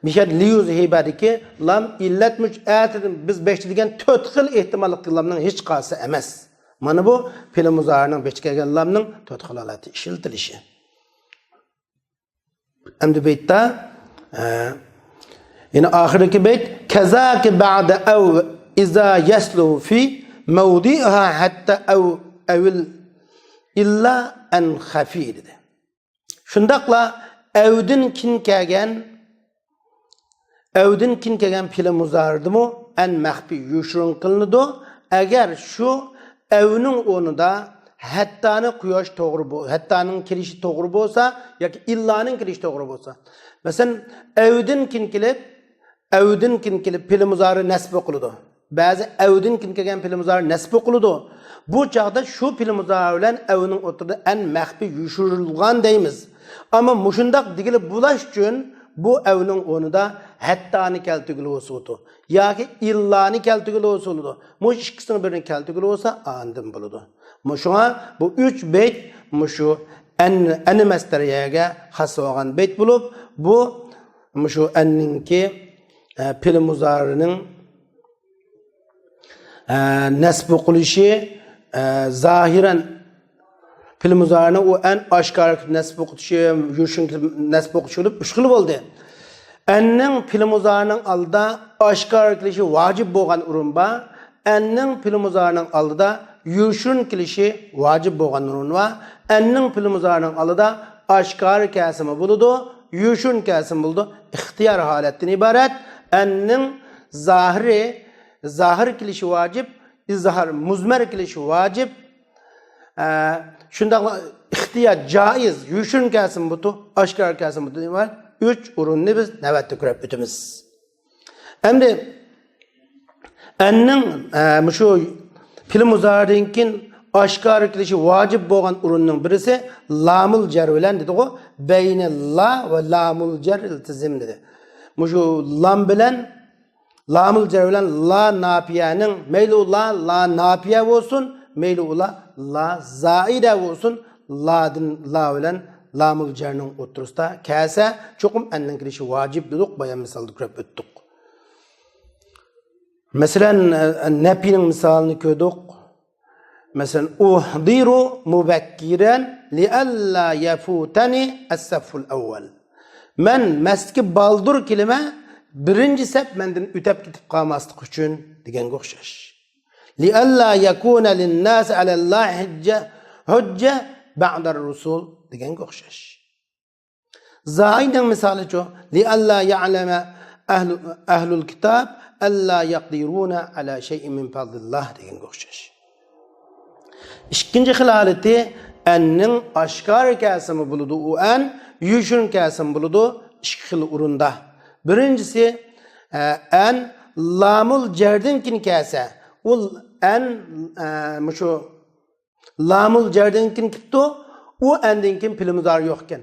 مىشەت لىيۇزھىبەدىكى لام ئىللەت مۇش-، ئەتىدىن بىز بەشتە دېگەن تۆت خىل ئېھتىماللىقتىكى لامنىڭ ھېچقايسىسى ئەمەس. مانا بۇ پېئىل مۇزارىنىڭ بېشىدا كەلگەن لامنىڭ تۆت خىل ھالەتتە ئىشلىتىلىشى. ئەمدى بەيتتا، ئە، يەنە ئاخىرىدىكى بەيت، «كەزاكە بەئدە ئەۋ ئىزا يەسلۇ فى مەۋدىئىھا ھەتتا ئەۋ ئەۋىل ئىللا ئەن خەفى» دېدى. شۇنداقلا ئەۋدىن كېيىن كەلگەن، ئەۋدىن كېيىن كەلگەن پېئىل مۇزارىدىمۇ ئەن مەخپىي يوشۇرۇن قىلىنىدۇ. ئەگەر شۇ ئەۋنىڭ ئورنىدا ھەتتانى قويۇش توغرا بو-، ھەتتانىڭ كېلىشى توغرا بولسا ياكى ئىللانىڭ كېلىشى توغرا بولسا. مەسىلەن، ئەۋدىن كېيىن كېلىپ، ئەۋدىن كېيىن كېلىپ پېئىل مۇزارى نەسب قىلىدۇ. بەزى ئەۋدىن كېيىن كەلگەن پېئىل مۇزارى نەسب قىلىدۇ. بۇ چاغدا شۇ پېئىل مۇزارى بىلەن ئەۋنىڭ ئوتتۇرىدا ئەن مەخپىي يوشۇرۇلغان دەيمىز. ئەمما مۇشۇنداق دېگىلى بولاش ئۈچۈن بۇ ئەۋنىڭ ئورنىدا ھەتتانى كەلتۈرگىلى بولسا بولىدۇ. ياكى ئىللانى كەلتۈرگىلى بولسا بولىدۇ. مۇشۇ ئىككىسىنىڭ بىرىنى كەلتۈرگىلى بولسا ئاندىن بولىدۇ. مۇشۇڭا بۇ ئۈچ بەيت مۇشۇ ئەن، ئەنى مەستەرىيەگە خاس بولغان بەيت بولۇپ، بۇ مۇشۇ ئەننىڭكى، ئە، پېئىل مۇزارىنىڭ، ئە، نەسب قىلىشى، ئە، زاھىرەن پېئىل مۇزارىنى ئۇ ئەن ئاشكارا نەسب قىلىشى، يوشۇرۇن نەسب قىلىشى بولۇپ ئۈچ خىل بولدى. ئەننىڭ پېئىل مۇزارىنىڭ ئالدىدا ئاشكارا كېلىشى ۋاجىپ بولغان ئورۇن بار. ئەننىڭ پېئىل مۇزارىنىڭ ئالدىدا يوشۇرۇن كېلىشى ۋاجىپ بولغان ئورۇن بار. ئەننىڭ پېئىل مۇزارىنىڭ ئالدىدا ئاشكارا كەلسىمۇ بولىدۇ، يوشۇرۇن كەلسىمۇ بولىدۇ. ئىختىيار ھالەتتىن ئىبارەت. ئەننىڭ زاھىرى، زاھىر كېلىشى ۋاجىپ، ئىزھار مۇزمەر كېلىشى ۋاجىپ. ئە، شۇنداقلا ئىختىيار جائىز، يوشۇرۇن كەلسىمۇ بولىدۇ، ئاشكارا كەلسىمۇ بولىدۇ. ئۈچ ئورۇننى بىز نۆۋەتتە كۆرۈپ ئۆتىمىز. ئەمدى ئەننىڭ، ئە، مۇشۇ پېئىل مۇزارىدىن كېيىن ئاشكارا كېلىشى ۋاجىپ بولغان ئورۇننىڭ بىرسى لامۇل جەر بىلەن دېدىغۇ، بەينە لا ۋە لامۇل جەر ئىلتىزىم دېدى. مۇشۇ لام بىلەن، لامۇل جەر بىلەن لا ناپىيەنىڭ، مەيلى ئۇ لا، لا ناپىيە بولسۇن، مەيلى ئۇ لا، لا زائىدە بولسۇن، لادىن، لا بىلەن لامۇل جەرنىڭ ئوتتۇرىسىدا كەلسە، چوقۇم ئەننىڭ كېلىشى ۋاجىپ دېدۇق، بايان مىسالدا كۆرۈپ ئۆتتۇق. مەسىلەن، نەپىنىڭ مىسالىنى كۆردۇق. مەسىلەن، ئۇھدىرۇ مۇبەككىرەن لىئەللا يەفۇتەنى ئەسسەفۇل ئەۋۋەل. مەن مەسچىتكە بالدۇر كېلىمەن، بىرىنچى سەپ مەندىن ئۆتەپ كېتىپ قالماسلىقى ئۈچۈن دېگەنگە ئوخشاش. لىئەللا يەكۇنە لىنناسى ئەلەللاھى ھۇججە، ھۇججە بەئدەر رۇسۇل دېگەنگە ئوخشاش. زائىدنىڭ مىسالىچۇ؟ لىئەللا يەئلەمە ئەھلۇ، ئەھلۇل كىتاب ئەللا يەقدىرۇنە ئەلا شەيئىن مىن فەزلىللاھ دېگەنگە ئوخشاش. ئىككىنچى خىل ھالىتى، ئەننىڭ ئاشكارا كەلسىمۇ بولىدۇ، ئۇ ئەن، يوشۇرۇن كەلسىمۇ بولىدۇ، ئىككى خىل ئورۇندا. بىرىنچىسى، ئە، ئەن لامۇل جەردىن كېيىن كەلسە، ئۇ ئەن، ئە، مۇشۇ لامۇل جەردىن كېيىن كېلىپتۇ، ئۇ ئەندىن كېيىن پېئىل مۇزارى يوق ئىكەن.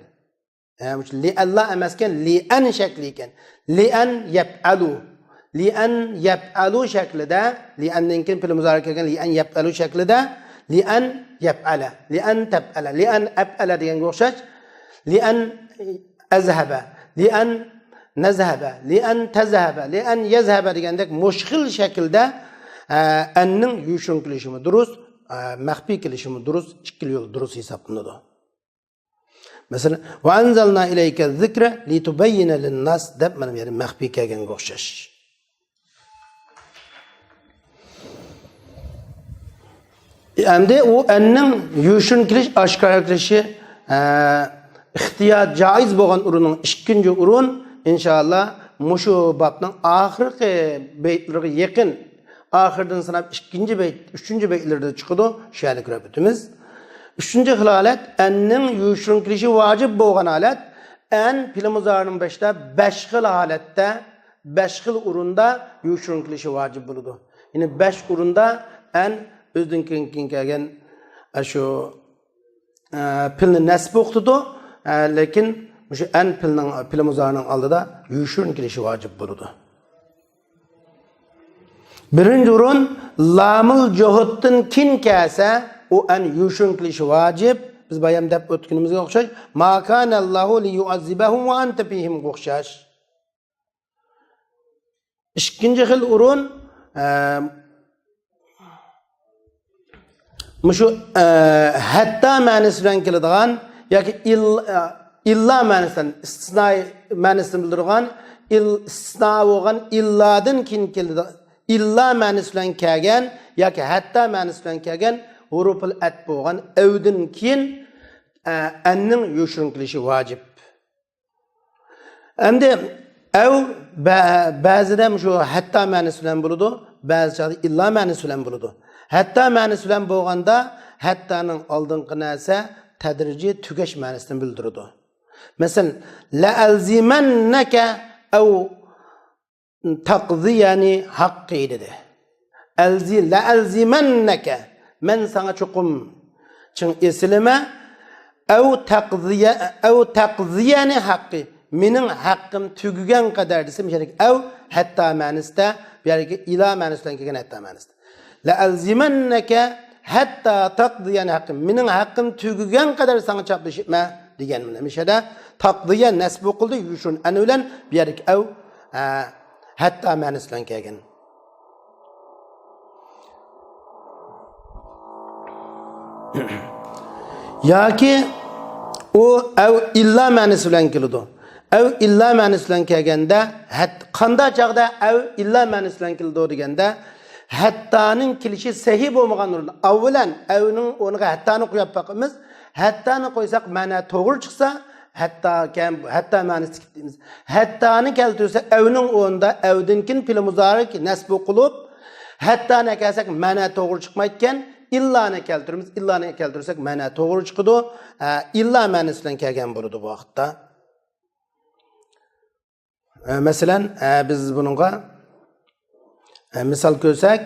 ئە، مۇشۇ لىئەللا ئەمەسكەن، لىئەن شەكلى ئىكەن. لىئەن يەپئەلۇ. لىئەن يەپئەلۇ شەكلىدە، لىئەندىن كېيىن پېئىل مۇزارىغا كەلگەن لىئەن يەپئەلۇ شەكلىدە، لىئەن يەپئەلە، لىئەن تەپئەلە، لىئەن ئەپئەلە دېگەنگە ئوخشاش، لىئەن ئەزھەبە، لىئەن نەزھەبە، لىئەن تەزھەبە، لىئەن يەزھەبە دېگەندەك مۇشۇ خىل شەكىلدە، ئە، ئەننىڭ يوشۇرۇن كېلىشىمۇ دۇرۇس، ئە، مەخپىي كېلىشىمۇ دۇرۇس، ئىككىلا يول دۇرۇس ھېسابلىنىدۇ. مەسىلەن، «ۋەئەنزەلنا ئىلەيكە زىكرە لىتۇبەييىنە لىنناس» دەپ، مانا بۇ يەردە مەخپىي كەلگەنگە ئوخشاش. ئەمدى ئۇ ئەننىڭ يوشۇرۇن كېلىش، ئاشكارا كېلىشى، ئە، ئىختىيار جائىز بولغان ئورۇننىڭ ئىككىنچى ئورۇن، ئىنشائاللا، مۇشۇ بابنىڭ ئاخىرقى بەيتلىرىگە يېقىن، ئاخىردىن ساناپ ئىككىنچى بەيت، ئۈچىنچى بەيتلىرىدە چىقىدۇ. شۇ يەردە كۆرۈپ ئۆتىمىز. ئۈچىنچى خىل ھالەت، ئەننىڭ يوشۇرۇن كېلىشى ۋاجىپ بولغان ھالەت، ئەن پېئىل مۇزارىنىڭ بېشىدا بەش خىل ھالەتتە، بەش خىل ئورۇندا يوشۇرۇن كېلىشى ۋاجىپ بولىدۇ. يەنى بەش ئورۇندا ئەن ئۆزىدىن كېيىن، كېيىن كەلگەن، ئە، شۇ، ئە، پېئىلنى نەسب ئوقۇتىدۇ. ئە، لېكىن مۇشۇ ئەن پېئىلنىڭ، پېئىل مۇزارىنىڭ ئالدىدا يوشۇرۇن كېلىشى ۋاجىپ بولىدۇ. بىرىنچى ئورۇن، لامىل جۇھۇدتىن كېيىن كەلسە، ئۇ ئەن يوشۇرۇن كېلىشى ۋاجىپ. بىز بايام دەپ ئۆتكىنىمىزگە ئوخشاش، «ما كانەللاھۇ لىيۇئەززىبەھۇم ۋە ئەنتە فىھىمغا ئوخشاش. ئىككىنچى خىل ئورۇن، ئە، مۇشۇ، ئە، ھەتتا مەنىسى بىلەن كېلىدىغان ياكى ئىل-، ئە، ئىللا مەنىسى بىلەن، ئىستىسنا مەنىسىنى بىلدۈرىدىغان، ئىل-، ئىستىسنا بولغان ئىللادىن كېيىن كېلىدىغان، ئىللا مەنىسى بىلەن كەلگەن ياكى ھەتتا مەنىسى بىلەن كەلگەن ھۇرۇپۇل ئەتپ بولغان ئەۋدىن كېيىن، ئە، ئەننىڭ يوشۇرۇن كېلىشى ۋاجىپ. ئەمدى ئەۋ بە-، بەزىدە مۇشۇ ھەتتا مەنىسى بىلەن بولىدۇ، بەزى چاغدا ئىللا مەنىسى بىلەن بولىدۇ. ھەتتا مەنىسى بىلەن بولغاندا، ھەتتانىڭ ئالدىنقى نەرسە تەدرىجىي تۈگەش مەنىسىنى بىلدۈرىدۇ. مەسىلەن، «لەئەلزىمەننەكە ئەۋ تەقزىيەنى ھەققى» دېدى. ئەلزى-، «لەئەلزىمەننەكە»، مەن ساڭا چوقۇم چىڭ ئېسىلىمەن. «ئەۋ تەقزىيە-، ئەۋ تەقزىيەنى ھەققى»، مېنىڭ ھەققىم تۈگىگەن قەدەر دېسە، مۇشۇ يەردىكى ئەۋ ھەتتا مەنىسىدە، بۇ يەردىكى ئىلا مەنىسى بىلەن كەلگەن ھەتتا مەنىسىدە. «لەئەلزىمەننەكە ھەتتا تەقزىيەنى ھەققى»، مېنىڭ ھەققىم تۈگىگەن قەدەر ساڭا چاپلىشىپمەن دېگەن. مۇشۇ يەردە تەقزىيە نەسب ئوقۇلدى، يوشۇرۇن ئەن بىلەن، بۇ يەردىكى ئەۋ، ئە، ھەتتا مەنىسى بىلەن كەلگەن. ياكى ئۇ ئەۋ ئىللا مەنىسى بىلەن كېلىدۇ. ئەۋ ئىللا مەنىسى بىلەن كەلگەندە، ھەت-، قانداق چاغدا ئەۋ ئىللا مەنىسى بىلەن كېلىدۇ دېگەندە، ھەتتانىڭ كېلىشى سەھىھ بولمىغان ئورۇندا، ئەۋۋەلەن ئەۋنىڭ ئورنىغا ھەتتانى قويۇپ باقىمىز. ھەتتانى قويساق، مەنە توغرا چىقسا، ھەتتا كەم-، ھەتتا مەنىسى دەيمىز. ھەتتانى كەلتۈرسە، ئەۋنىڭ ئورنىدا ئەۋدىن كېيىن پېئىل مۇزارىئ نەسب قىلىپ، ھەتتانى كەلسەك، مەنە توغرا چىقمايدىكەن. ئىللانى كەلتۈرىمىز. ئىللانى كەلتۈرسەك، مەنە توغرا چىقىدۇ. ئە، ئىللا مەنىسى بىلەن كەلگەن بولىدۇ بۇ ۋاقىتتا. ئە، مەسىلەن، ئە، بىز بۇنىڭغا، ئە، مىسال كۆرسەك،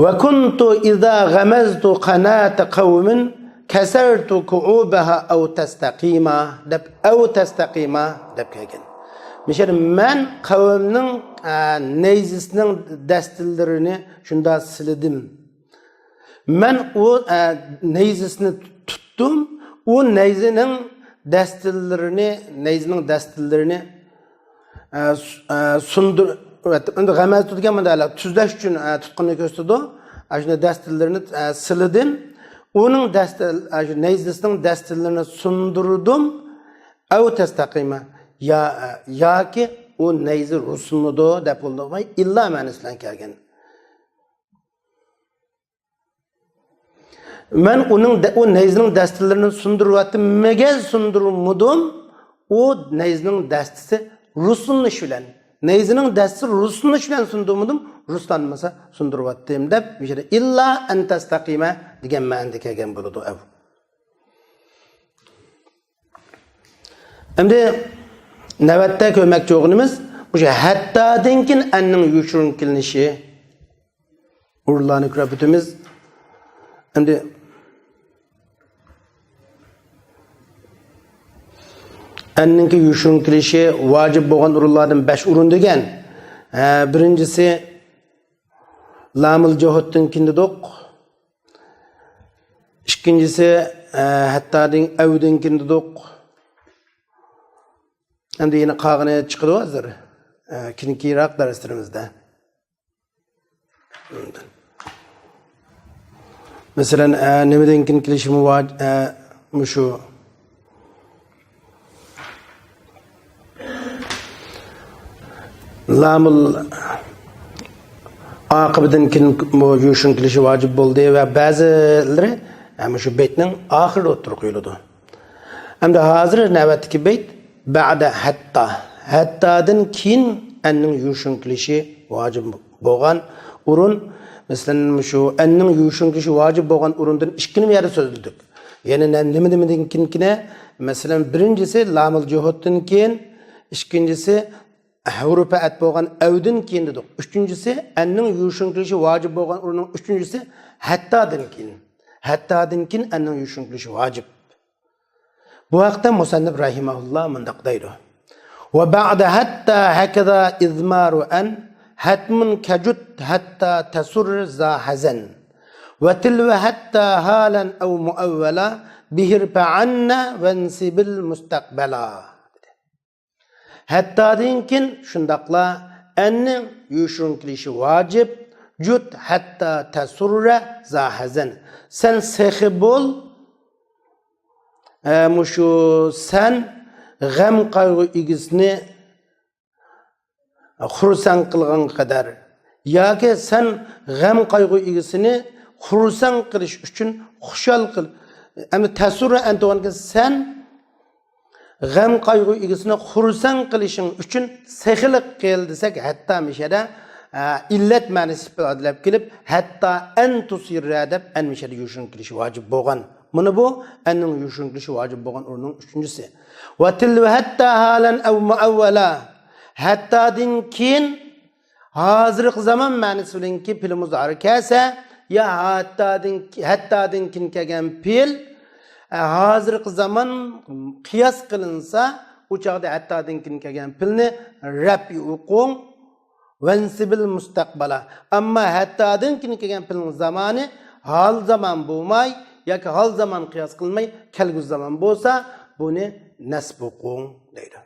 «ۋە كۇنتۇ ئىزا غەمەزتۇ قاناتە قەۋمىن كەسەرتۇ كۇئۇبەھا ئەۋ تەستەقىما» دەپ، «ئەۋ تەستەقىما» دەپ كەلگەن. مۇشۇ يەردە مەن قەۋمنىڭ، ئە، نەيزىسىنىڭ دەستىلىرىنى شۇنداق سىلىدىم. مەن ئۇ، ئە، نەيزىسىنى تۇتتۇم. ئۇ نەيزىنىڭ دەستىلىرىنى، نەيزىنىڭ دەستىلىرىنى، ئە، سۇ-، ئە، سۇندۇر-، ئەمدى غەمەزتۇ دېگەن مۇنداق، تۈزلەش ئۈچۈن، ئە، تۇتقىنىنى كۆرسىتىدۇ. ئە، شۇنداق دەستىلىرىنى، ئە، سىلىدىم. ئۇنىڭ دەستە-، ئە، شۇ نەيزىسىنىڭ دەستىلىرىنى سۇندۇردۇم. ئەۋ تەستەقىما. يا-، ئە، ياكى ئۇ نەيزە رۇسۇنلىدۇ دەپ بولىدۇ. ئىللا مەنىسى بىلەن كەلگەن. مەن ئۇنىڭ دە-، ئۇ نەيزىنىڭ دەستىلىرىنى سۇندۇرۇۋەتتىممىگە سۇندۇرمىدىم، ئۇ نەيزىنىڭ دەستىسى رۇسۇنلىنىش بىلەن. نەيزىنىڭ دەستىسى رۇسۇنلىنىش بىلەن سۇندۇرمىدىم، رۇسۇنلانمىسا سۇندۇرۇۋەتتىم دەپ، مۇشۇ يەردە «ئىللا ئەن تەستەقىما» دېگەن مەنىدە كەلگەن بولىدۇ ئەۋ. ئەمدى نۆۋەتتە كۆرمەكچى بولغىنىمىز، مۇشۇ ھەتتادىن كېيىن ئەننىڭ يوشۇرۇن كېلىنىشى ئورۇنلارنى كۆرۈپ ئۆتىمىز. ئەمدى ئەننىڭكى يوشۇرۇن كېلىشى ۋاجىپ بولغان ئورۇنلاردىن بەش ئورۇن دېگەن. ھە، بىرىنچىسى، لامۇل جۇھۇدتىن كېيىن دېدۇق. ئىككىنچىسى، ھە، ھەتتادىن، ئەۋدىن كېيىن دېدۇق. ئەمدى يەنە قالغىنى چىقىدۇ ھازىر. ھە، كېيىنكىراق دەرسلىرىمىزدە. مەسىلەن، ئە، نېمىدىن كېيىن كېلىشىمۇ ۋاج-، ئە، مۇشۇ لامۇل ئاقىبىدىن كېيىن بۇ يوشۇرۇن كېلىشى ۋاجىپ بولدى ۋە بەزىلىرى، ئە، مۇشۇ بەيتنىڭ ئاخىرىدا ئوتتۇرىغا قويۇلىدۇ. ئەمدى ھازىر نۆۋەتتىكى بەيت بەئدە ھەتتا. ھەتتادىن كېيىن ئەننىڭ يوشۇرۇن كېلىشى ۋاجىپ بولغان ئورۇن، مەسىلەن، مۇشۇ ئەننىڭ يوشۇرۇن كېلىشى ۋاجىپ بولغان ئورۇندىن ئىككىنى بۇ يەردە سۆزلىدۇك. يەنى نە-، نېمە، نېمىدىن كېيىنكىنى، مەسىلەن، بىرىنچىسى لامۇل جۇھۇدتىن كېيىن، ئىككىنچىسى ھۇرۇپى ئەتپ بولغان ئەۋدىن كېيىن دېدۇق. ئۈچىنچىسى ئەننىڭ يوشۇرۇن كېلىشى ۋاجىپ بولغان ئورۇننىڭ ئۈچىنچىسى ھەتتادىن كېيىن. ھەتتادىن كېيىن ئەننىڭ يوشۇرۇن كېلىشى ۋاجىپ. بۇ ھەقتە مۇسەننىپ رەھىمەھۇللا مۇنداق دەيدۇ: «وبعد حتى هكذا إضمار أن حتم كجد حتى تسر ذا حزن، وتلو حتى حالا أو مؤولا بحرف عن وانصب المستقبلا.» ھەتتادىن كېيىن شۇنداقلا ئەننىڭ يوشۇرۇن كېلىشى ۋاجىپ. جۇد ھەتتا تەسۇررە زاھەزەن. سەن سېخىي بول، ئە، مۇشۇ سەن غەم قايغۇ ئىگىسىنى خۇرسەن قىلغانغا قەدەر ياكى سەن غەم قايغۇ ئىگىسىنى خۇرسەن قىلىش ئۈچۈن خۇشال قىل. ئەمدى تەسۇررە ئەن تۇغانكى سەن غەم قايغۇ ئىگىسىنى خۇرسەن قىلىشىڭ ئۈچۈن سېخىلىق قىل دېسەك، ھەتتا مىشەدە، ئە، ئىللەت مەنىسى ئىپادىلەپ كېلىپ، ھەتتا ئەن تۇسىررە دەپ ئەن مىشەدە يوشۇرۇن كېلىشى ۋاجىپ بولغان. مانا بۇ ئەننىڭ يوشۇرۇن كېلىشى ۋاجىپ بولغان ئورنىنىڭ ئۈچىنچىسى. ۋە تىل ۋە ھەتتا ھالەن ئەۋ مۇئەۋۋەلا. ھەتتادىن كېيىن ھازىرقى زامان مەنىسى بىلەنكى پېئىل مۇزارى كەلسە، يا ھەتتادىن، ھەتتادىن كېيىن كەلگەن پېئىل، ئە، ھازىرقى زامان قىياس قىلىنسا، ئۇ چاغدا ھەتتادىن كېيىن كەلگەن پېئىلنى رەپئى ئوقۇڭ، ۋەنسىبىل مۇستەقبەلا. ئەمما ھەتتادىن كېيىن كەلگەن پېئىلنىڭ زامانى ھال زامان بولماي ياكى ھال زامان قىياس قىلماي كەلگۈسى زامان بولسا، بۇنى نەسب ئوقۇڭ دەيدۇ.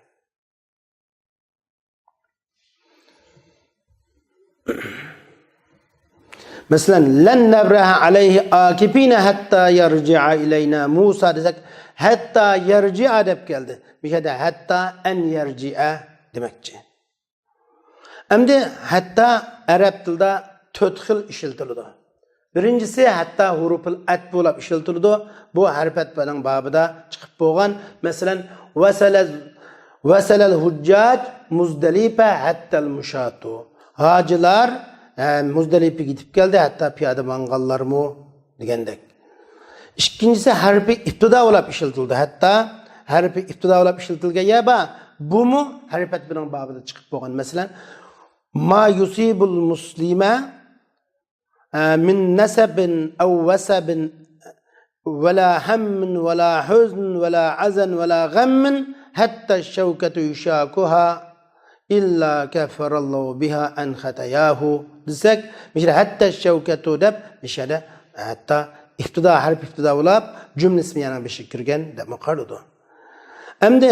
مەسىلەن، لەن نەبرەھە ئەلەيھى ئاكىفىنە ھەتتا يەرجىئە ئىلەينا مۇسا دېسەك، ھەتتا يەرجىئە دەپ كەلدى. بۇ يەردە ھەتتا ئەن يەرجىئە دېمەكچى. ئەمدى ھەتتا ئەرەب تىلىدا تۆت خىل ئىشلىتىلىدۇ. بىرىنچىسى ھەتتا ھۇرۇپۇل ئەتپ بولاپ ئىشلىتىلىدۇ. بۇ ھەرپەت بىلەن بابىدا چىقىپ بولغان. مەسىلەن، ۋەسەلە، ۋەسەلەل ھۇججاج مۇزدەلىپە ھەتتەل مۇشاتۇ. ھاجىلار، ھە، مۇزدەلىپىگە يېتىپ كەلدى، ھەتتا پىيادە ماڭغانلارمۇ دېگەندەك. ئىككىنچىسى ھەرپى ئىپتىدا بولاپ ئىشلىتىلدى. ھەتتا ھەرپى ئىپتىدا بولاپ ئىشلىتىلگەن يەر بار. بۇمۇ ھەرپەت بىلەن بابىدا چىقىپ بولغان. مەسىلەن، ما يۇسىبۇل مۇسلىمە، ئە، مىن نەسەبىن ئەۋ ۋەسەبىن ۋەلا ھەممىن ۋەلا ھۈزن ۋەلا ئەزەن ۋەلا غەممىن ھەتتا شەۋكەتۇ يۇشاكۇھا ئىللا كەففەرەللاھۇ بىھا ئەن خەتاياھۇ دېسەك، مىشەدە ھەتتا شەۋكەتۇ دەپ، مىشەدە ھەتتا ئىپتىدا، ھەرپ ئىپتىدا بولاپ، جۈملە ئىسمىيەنىڭ بېشىغا كىرگەن دەپمۇ قارىلىدۇ. ئەمدى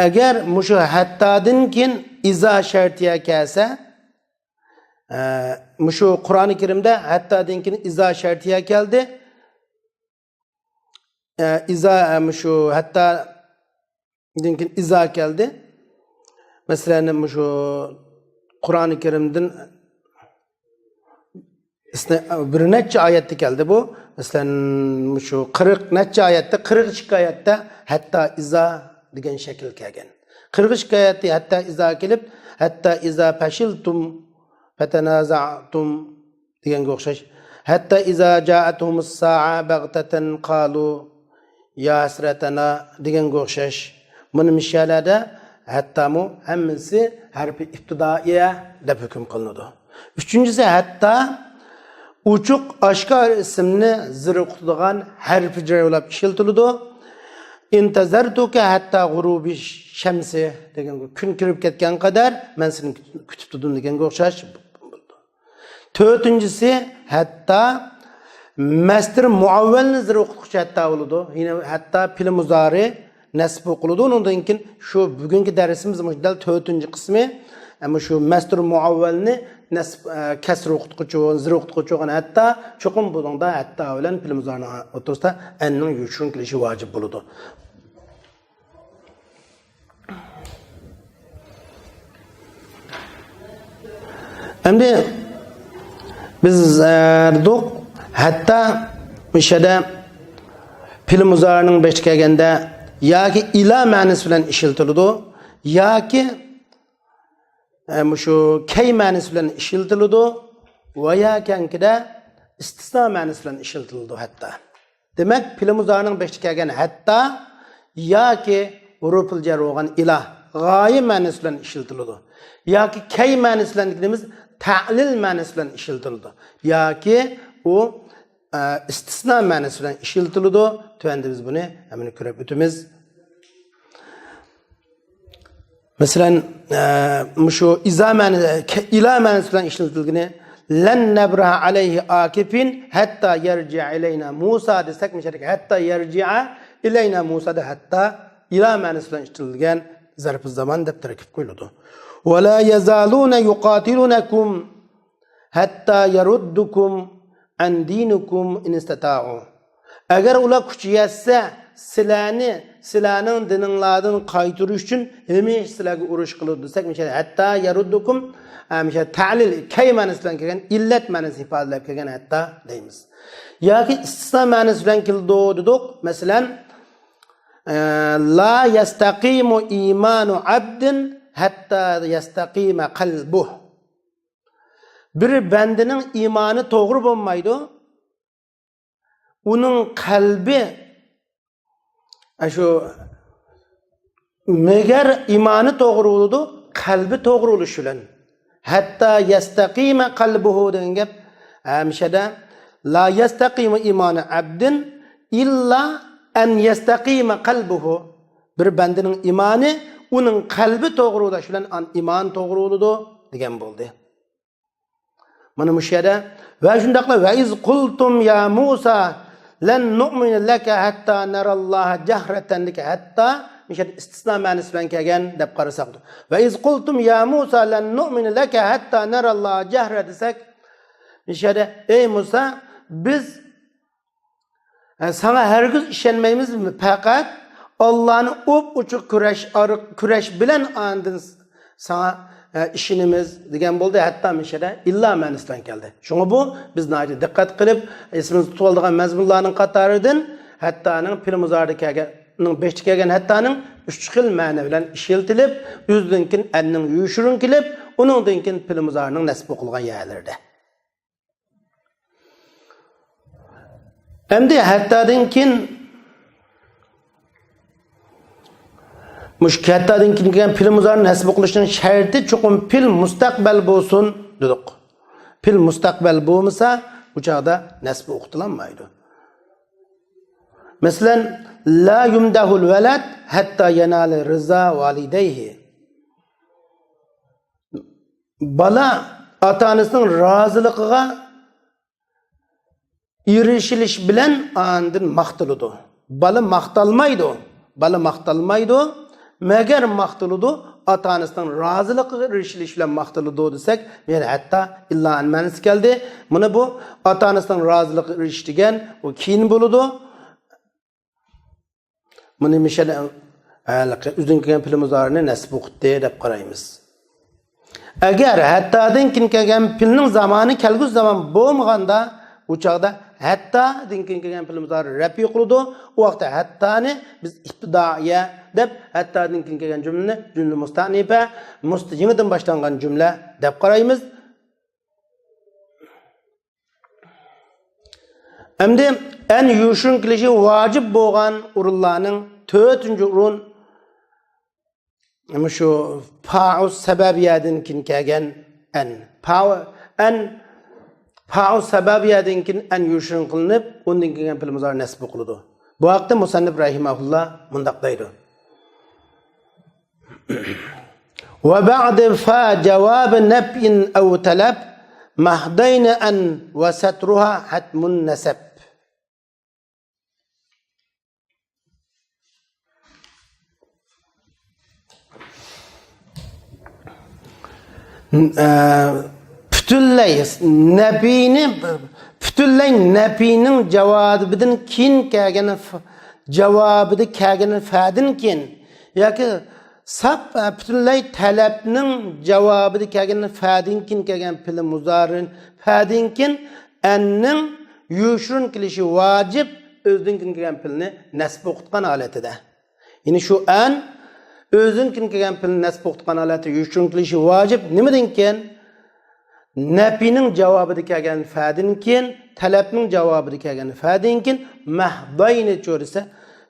ئەگەر مۇشۇ ھەتتادىن كېيىن ئىزا شەرتىيە كەلسە، ئە، مۇشۇ قۇرئانى كەرىمدە ھەتتادىن كېيىن ئىزا شەرتىيە كەلدى. ئە، ئىزا، ئە، مۇشۇ ھەتتادىن كېيىن ئىزا كەلدى. مەسىلەن، مۇشۇ قۇرئانى كەرىمدىن ئىسنى-، بىر نەچچە ئايەتتە كەلدى بۇ. مەسىلەن، مۇشۇ قىرىق نەچچە ئايەتتە، قىرىق ئىككى ئايەتتە ھەتتا ئىزا دېگەن شەكىل كەلگەن. قىرىق ئىككى ئايەتتە ھەتتا ئىزا كېلىپ، ھەتتا ئىزا پەشىلتۇم پەتەنازەئتۇم دېگەنگە ئوخشاش. ھەتتا ئىزا جائەتھۇمۇس سائە بەغتەتەن قالۇ يا ھەسرەتەنا دېگەنگە ئوخشاش. مانا مۇشۇ يەرلەردە ھەتتامۇ ھەممىسى ھەرپى ئىپتىدائىيە دەپ ھۆكۈم قىلىنىدۇ. ئۈچىنچىسى، ھەتتا ئوچۇق ئاشكارا ئىسىمنى زېرىقتۇرىدىغان ھەرپى جەر بولاپ ئىشلىتىلىدۇ. انتظرتك حتى غروب الشمس دېگەن، كۈن كىرىپ كەتكەن قەدەر مەن سېنى كۈتۈپ تۇردۇم دېگەنگە ئوخشاش. تۆتىنچىسى، ھەتتا مەستۇر مۇئەۋۋەلنى زىر ئوقۇتقۇچە ھەتتا بولىدۇ. يەنە ھەتتا پېئىل مۇزارى نەسب ئوقۇلىدۇ. ئۇنىڭدىن كېيىن شۇ بۈگۈنكى دەرسىمىز مۇشۇ دەل تۆتىنچى قىسمى. ئەمما شۇ مەستۇر مۇئەۋۋەلنى نەسب، ئە، كەسر ئوقۇتقۇچى، زىر ئوقۇتقۇچى بولغان ھەتتا، چوقۇم بۇنىڭدا ھەتتا بىلەن پېئىل مۇزارىنىڭ ئوتتۇرىسىدا ئەننىڭ يوشۇرۇن كېلىشى ۋاجىپ بولىدۇ. ئەمدى بىز، ئە، دېدۇق، ھەتتا مۇشۇ يەردە پېئىل مۇزارىنىڭ بېشىدا كەلگەندە ياكى ئىلا مەنىسى بىلەن ئىشلىتىلىدۇ، ياكى، ئە، مۇشۇ كەي مەنىسى بىلەن ئىشلىتىلىدۇ ۋە ياكى ئىستىسنا مەنىسى بىلەن ئىشلىتىلىدۇ ھەتتا. دېمەك، پېئىل مۇزارىنىڭ بېشىدا كەلگەن ھەتتا ياكى ھۇرۇپۇل جەر بولغان ئىلا، غايە مەنىسى بىلەن ئىشلىتىلىدۇ. ياكى كەي مەنىسى بىلەن دېگىنىمىز تەلىل مەنىسى بىلەن ئىشلىتىلىدۇ. ياكى ئۇ، ئە، ئىستىسنا مەنىسى بىلەن ئىشلىتىلىدۇ. تۆۋەندە بىز بۇنى ھەممىنى كۆرۈپ ئۆتىمىز. مەسىلەن، ئە، مۇشۇ ئىزا مەنە-، كە-، ئىلا مەنىسى بىلەن ئىشلىتىلگىنى، لەن نەبرەھە ئەلەيھى ئاكىفىن ھەتتا يەرجىئە ئىلەينا مۇسا دېسەك، مۇشۇ يەردىكى ھەتتا يەرجىئە ئىلەينا مۇسا دە ھەتتا ئىلا مەنىسى بىلەن ئىشلىتىلگەن زەرپى زامان دەپ تەركىب قويۇلىدۇ. ۋە لا يەزالۇنە يۇقاتىلۇنەكۇم ھەتتا يەرۇددۇكۇم ئەن دىنىكۇم ئىن ئىستەتائۇ. ئەگەر ئۇلار كۈچ يەتسە، سىلەرنى سىلەرنىڭ دىنىڭلاردىن قايتۇرۇش ئۈچۈن ھەمىشە سىلەرگە ئۇرۇش قىلىدۇ دېسەك، مۇشۇ ھەتتا يەرۇددۇكۇم، ئە، مۇشۇ تەلىل، كەي مەنىسى بىلەن كەلگەن، ئىللەت مەنىسىنى ئىپادىلەپ كەلگەن ھەتتا دەيمىز. ياكى ئىستىسنا مەنىسى بىلەن كېلىدۇ دېدۇق. مەسىلەن، ئە، لا يەستەقىمۇ ئىمانۇ ئەبدىن ھەتتا يەستەقىمە قەلبۇھ. بىر بەندىنىڭ ئىمانى توغرا بولمايدۇ. ئۇنىڭ قەلبى، ئە، شۇ، مەگەر ئىمانى توغرا بولىدۇ، قەلبى توغرا بولۇش بىلەن. ھەتتا يەستەقىمە قەلبۇھۇ دېگەن گەپ، ھەمىشەدە لا يەستەقىمۇ ئىمانۇ ئەبدىن ئىللا ئەن يەستەقىمە قەلبۇھۇ. بىر بەندىنىڭ ئىمانى ئۇنىڭ قەلبى توغرا بولۇش بىلەن ئان-، ئىمان توغرا بولىدۇ دېگەن بولدى. مانا مۇشۇ يەردە ۋە شۇنداقلا ۋە ئىز قۇلتۇم يا مۇسا لەن نۇئمىنە لەكە ھەتتا نەراللاھە جەھرەتەن دېگەن ھەتتا مۇشۇ يەردە ئىستىسنا مەنىسى بىلەن كەلگەن دەپ قارىساق. ۋە ئىز قۇلتۇم يا مۇسا لەن نۇئمىنە لەكە ھەتتا نەراللاھە جەھرە دېسەك، مۇشۇ يەردە ئەي مۇسا، بىز ھە، ساڭا ھەرگىز ئىشەنمەيمىز، پەقەت ئاللانى ئوپئوچۇق كۈرەش ئارق-، كۈرەش بىلەن ئاندىن ساڭا، ھە، ئىشىنىمىز دېگەن بولدى. ھەتتا مىشەدە ئىللا مەنىسى بىلەن كەلدى. شۇڭا بۇ بىز ناھايىتى دىققەت قىلىپ ئېسىمىزدە تۇتۇۋالىدىغان مەزمۇنلارنىڭ قاتارىدىن ھەتتانىڭ پېئىل مۇزارىدا كەلگەن، بېشىدا كەلگەن ھەتتانىڭ ئۈچ خىل مەنە بىلەن ئىشلىتىلىپ، ئۆزىدىن كېيىن ئەننىڭ يوشۇرۇن كېلىپ، ئۇنىڭدىن كېيىن پېئىل مۇزارىنىڭ نەسب ئوقۇلغان يەرلىرىدە. ئەمدى ھەتتادىن كېيىن، مۇشۇ ھەتتادىن كېيىن كەلگەن پېئىل مۇزارىنىڭ نەسب قىلىشنىڭ شەرتى چوقۇم پېئىل مۇستەقبەل بولسۇن دېدۇق. پېئىل مۇستەقبەل بولمىسا، ئۇ چاغدا نەسب ئوقۇتۇلالمايدۇ. مەسىلەن، لا يۇمدەھۇل ۋەلەد ھەتتا يەنالە رىزا ۋالىدەيھى. بالا ئاتا-ئانىسىنىڭ رازىلىقىغا ئېرىشىلىش بىلەن ئاندىن ماختىلىدۇ. بالا ماختالمايدۇ. بالا ماختالمايدۇ. مەگەر ماختىلىدۇ، ئاتا-ئانىسىنىڭ رازىلىقىغا ئېرىشىلىش بىلەن ماختىلىدۇ دېسەك، يەنە ھەتتا ئىللا ئەن مەنىسى كەلدى. مانا بۇ ئاتا-ئانىسىنىڭ رازىلىقىغا ئېرىشىش دېگەن ئۇ كېيىن بولىدۇ. بۇنى مىشەل ھېلىقى ئۆزىدىن كەلگەن پېئىل مۇزارىنى نەسب ئوقۇتتى دەپ قارايمىز. ئەگەر ھەتتادىن كېيىن كەلگەن پېئىلنىڭ زامانى كەلگۈسى زامان بولمىغاندا، ئۇ چاغدا ھەتتادىن كېيىن كەلگەن پېئىل مۇزارى رەپئى قىلىدۇ. ئۇ ۋاقىتتا ھەتتانى بىز ئىپتىدائىيە دەپ، ھەتتادىن كېيىن كەلگەن جۈملىنى جۈملە مۇستەئنىپە، مۇست-، يېڭىدىن باشلانغان جۈملە دەپ قارايمىز. ئەمدى ئەن يوشۇرۇن كېلىشى ۋاجىپ بولغان ئورۇنلارنىڭ تۆتىنچى ئورۇن، مۇشۇ پائۇ سەبەبىيەدىن كېيىن كەلگەن ئەن. پائۇ، ئەن، پائۇ سەبەبىيەدىن كېيىن ئەن يوشۇرۇن قىلىنىپ، ئۇندىن كېيىن پېئىل مۇزارى نەسب قىلىدۇ. بۇ ھەقتە مۇسەننىپ رەھىمەھۇللا مۇنداق دەيدۇ. وبعد فا جواب نفي أو طلب محضين أن وسترها حتم نسب. ئە، پۈتۈنلەي نەپىينى، پۈتۈنلەي نەپىينىڭ جاۋابىدىن كېيىن كەلگەن ف-، جاۋابىدا كەلگەن فەدىن كېيىن ياكى ساپ، ئە، پۈتۈنلەي تەلەپنىڭ جاۋابىدا كەلگەن فەدىن كېيىن كەلگەن پېئىل مۇزارىن فەدىن كېيىن ئەننىڭ يوشۇرۇن كېلىشى ۋاجىپ، ئۆزىدىن كېيىن كەلگەن پېئىلنى نەسب ئوقۇتقان ھالىتىدە. يەنى شۇ ئەن ئۆزىدىن كېيىن كەلگەن پېئىلنى نەسب ئوقۇتقان ھالەتتە يوشۇرۇن كېلىشى ۋاجىپ. نېمىدىن كېيىن؟ نەپىنىڭ جاۋابىدا كەلگەن فەدىن كېيىن، تەلەپنىڭ جاۋابىدا كەلگەن فەدىن كېيىن، مەھداينى چۆرىسە،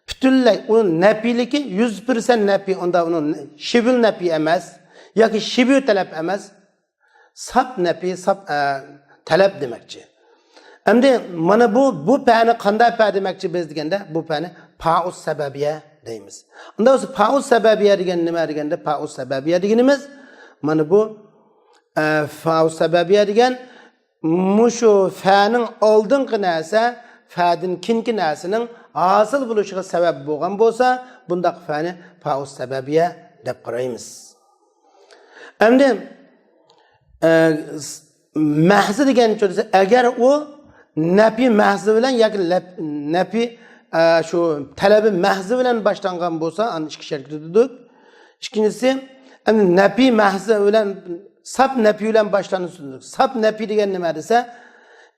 پۈتۈنلەي ئۇ نەپىيلىكى يۈز پىرسەنت نەپىي، ئۇندا ئۇنىڭ شىبۇل نەپىي ئەمەس ياكى شىبۇ تەلەپ ئەمەس. ساپ نەپىي، ساپ، ئە، تەلەپ دېمەكچى. ئەمدى مانا بۇ، بۇ پەنى قانداق پە دېمەكچى بىز دېگەندە، بۇ پەنى پائۇس سەبەبىيە دەيمىز. ئۇندا بولسا پائۇس سەبەبىيە دېگەن نېمە دېگەندە، پائۇس سەبەبىيە دېگىنىمىز مانا بۇ، ئە، پائۇس سەبەبىيە دېگەن مۇشۇ فەنىڭ ئالدىنقى نەرسە، فەدىن كېيىنكى نەرسىنىڭ ھاسىل بولۇشىغا سەۋەب بولغان بولسا، بۇنداق فەنى پائۇس سەبەبىيە دەپ قارايمىز. ئەمدى، ئە، س-، مەھزى دېگەن چۆرىسى، ئەگەر ئۇ نەپى مەھزى بىلەن ياكى لەپ-، نەپى، ئە، شۇ تەلەبى مەھزى بىلەن باشلانغان بولسا، ئاندىن ئىككى شەرت دېدۇق. ئىككىنچىسى، ئەمدى نەپى مەھزى بىلەن، ساپ نەپى بىلەن باشلانسۇن. ساپ نەپى دېگەن نېمە دېسە،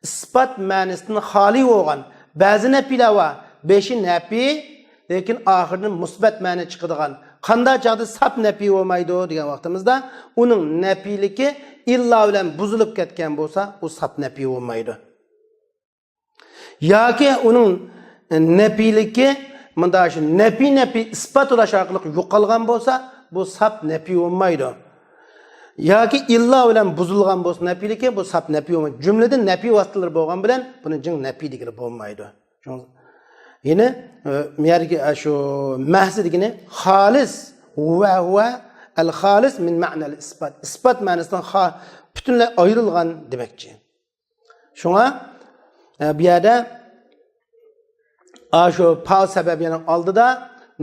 ئىسپات مەنىسىدىن خالىي بولغان بەزى نەپىلەر بار. بېشى نەپى، لېكىن ئاخىرىدىن مۇسبەت مەنە چىقىدىغان. قانداق چاغدا ساپ نەپىي بولمايدۇ دېگەن ۋاقتىمىزدا، ئۇنىڭ نەپىيلىكى ئىللا بىلەن بۇزۇلۇپ كەتكەن بولسا، ئۇ ساپ نەپىي بولمايدۇ. ياكى ئۇنىڭ نەپىيلىكى مۇنداق شۇ نەپىي، نەپىي ئىسپاتلاش ئارقىلىق يوقالغان بولسا، بۇ ساپ نەپىي بولمايدۇ. ياكى ئىللا بىلەن بۇزۇلغان بولسا نەپىيلىكى، بۇ ساپ نەپىي بولمايدۇ. جۈملىدىن نەپىي ۋاسىتىلىرى بولغان بىلەن بۇنى جىڭ نەپىي دېگىلى بولمايدۇ. شۇڭ-، يەنى، ئە، بۇ يەردىكى، ئە، شۇ مەھزى دېگىنى خالىس، ھۇۋە، ھۇۋە، ئەل خالىس مىن مەنەل ئىسپات. ئىسپات مەنىسىدىن خا-، پۈتۈنلەي ئايرىلغان دېمەكچى. شۇڭا، ئە، بۇ يەردە، ئا، شۇ پا سەبەبىيەنىڭ ئالدىدا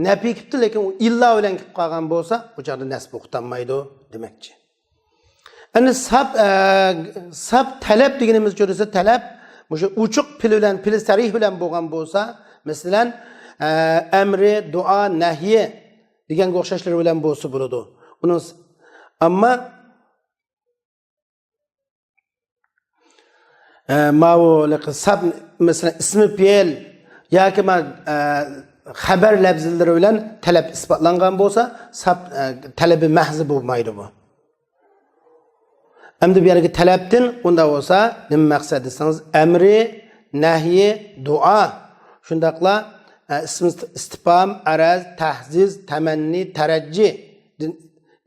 نەپىي كېلىپتۇ، لېكىن ئۇ ئىللا بىلەن كېلىپ قالغان بولسا، ئۇ چاغدا نەسب ئوقۇتالمايدۇ دېمەكچى. ئەمدى ساپ، ئە، ساپ تەلەپ دېگىنىمىز چۆرىسى تەلەپ، مۇشۇ ئوچۇق پېئىل بىلەن، پېئىل سەرىھ بىلەن بولغان بولسا، مەسىلەن، ئە، ئەمرى، دۇئا، نەھيى دېگەنگە ئوخشاشلىرى بىلەن بولسا بولىدۇ. ئۇنىڭ س-، ئەمما، ئە، ماۋۇ ساپ، مەسىلەن، ئىسمى پېئىل ياكى ما-، ئە، خەبەر لەپزىلىرى بىلەن تەلەپ ئىسپاتلانغان بولسا، ساپ، ئە، تەلەبى مەھزى بولمايدۇ بۇ. ئەمدى بۇ يەرگە تەلەپتىن ئۇنداق بولسا نېمە مەقسەت دېسىڭىز، ئەمرى، نەھيى، دۇئا، شۇنداقلا، ئە، ئىسمى ئىستىپھام، ئەرەز، تەھزىز، تەمەننى، تەرەججىدىن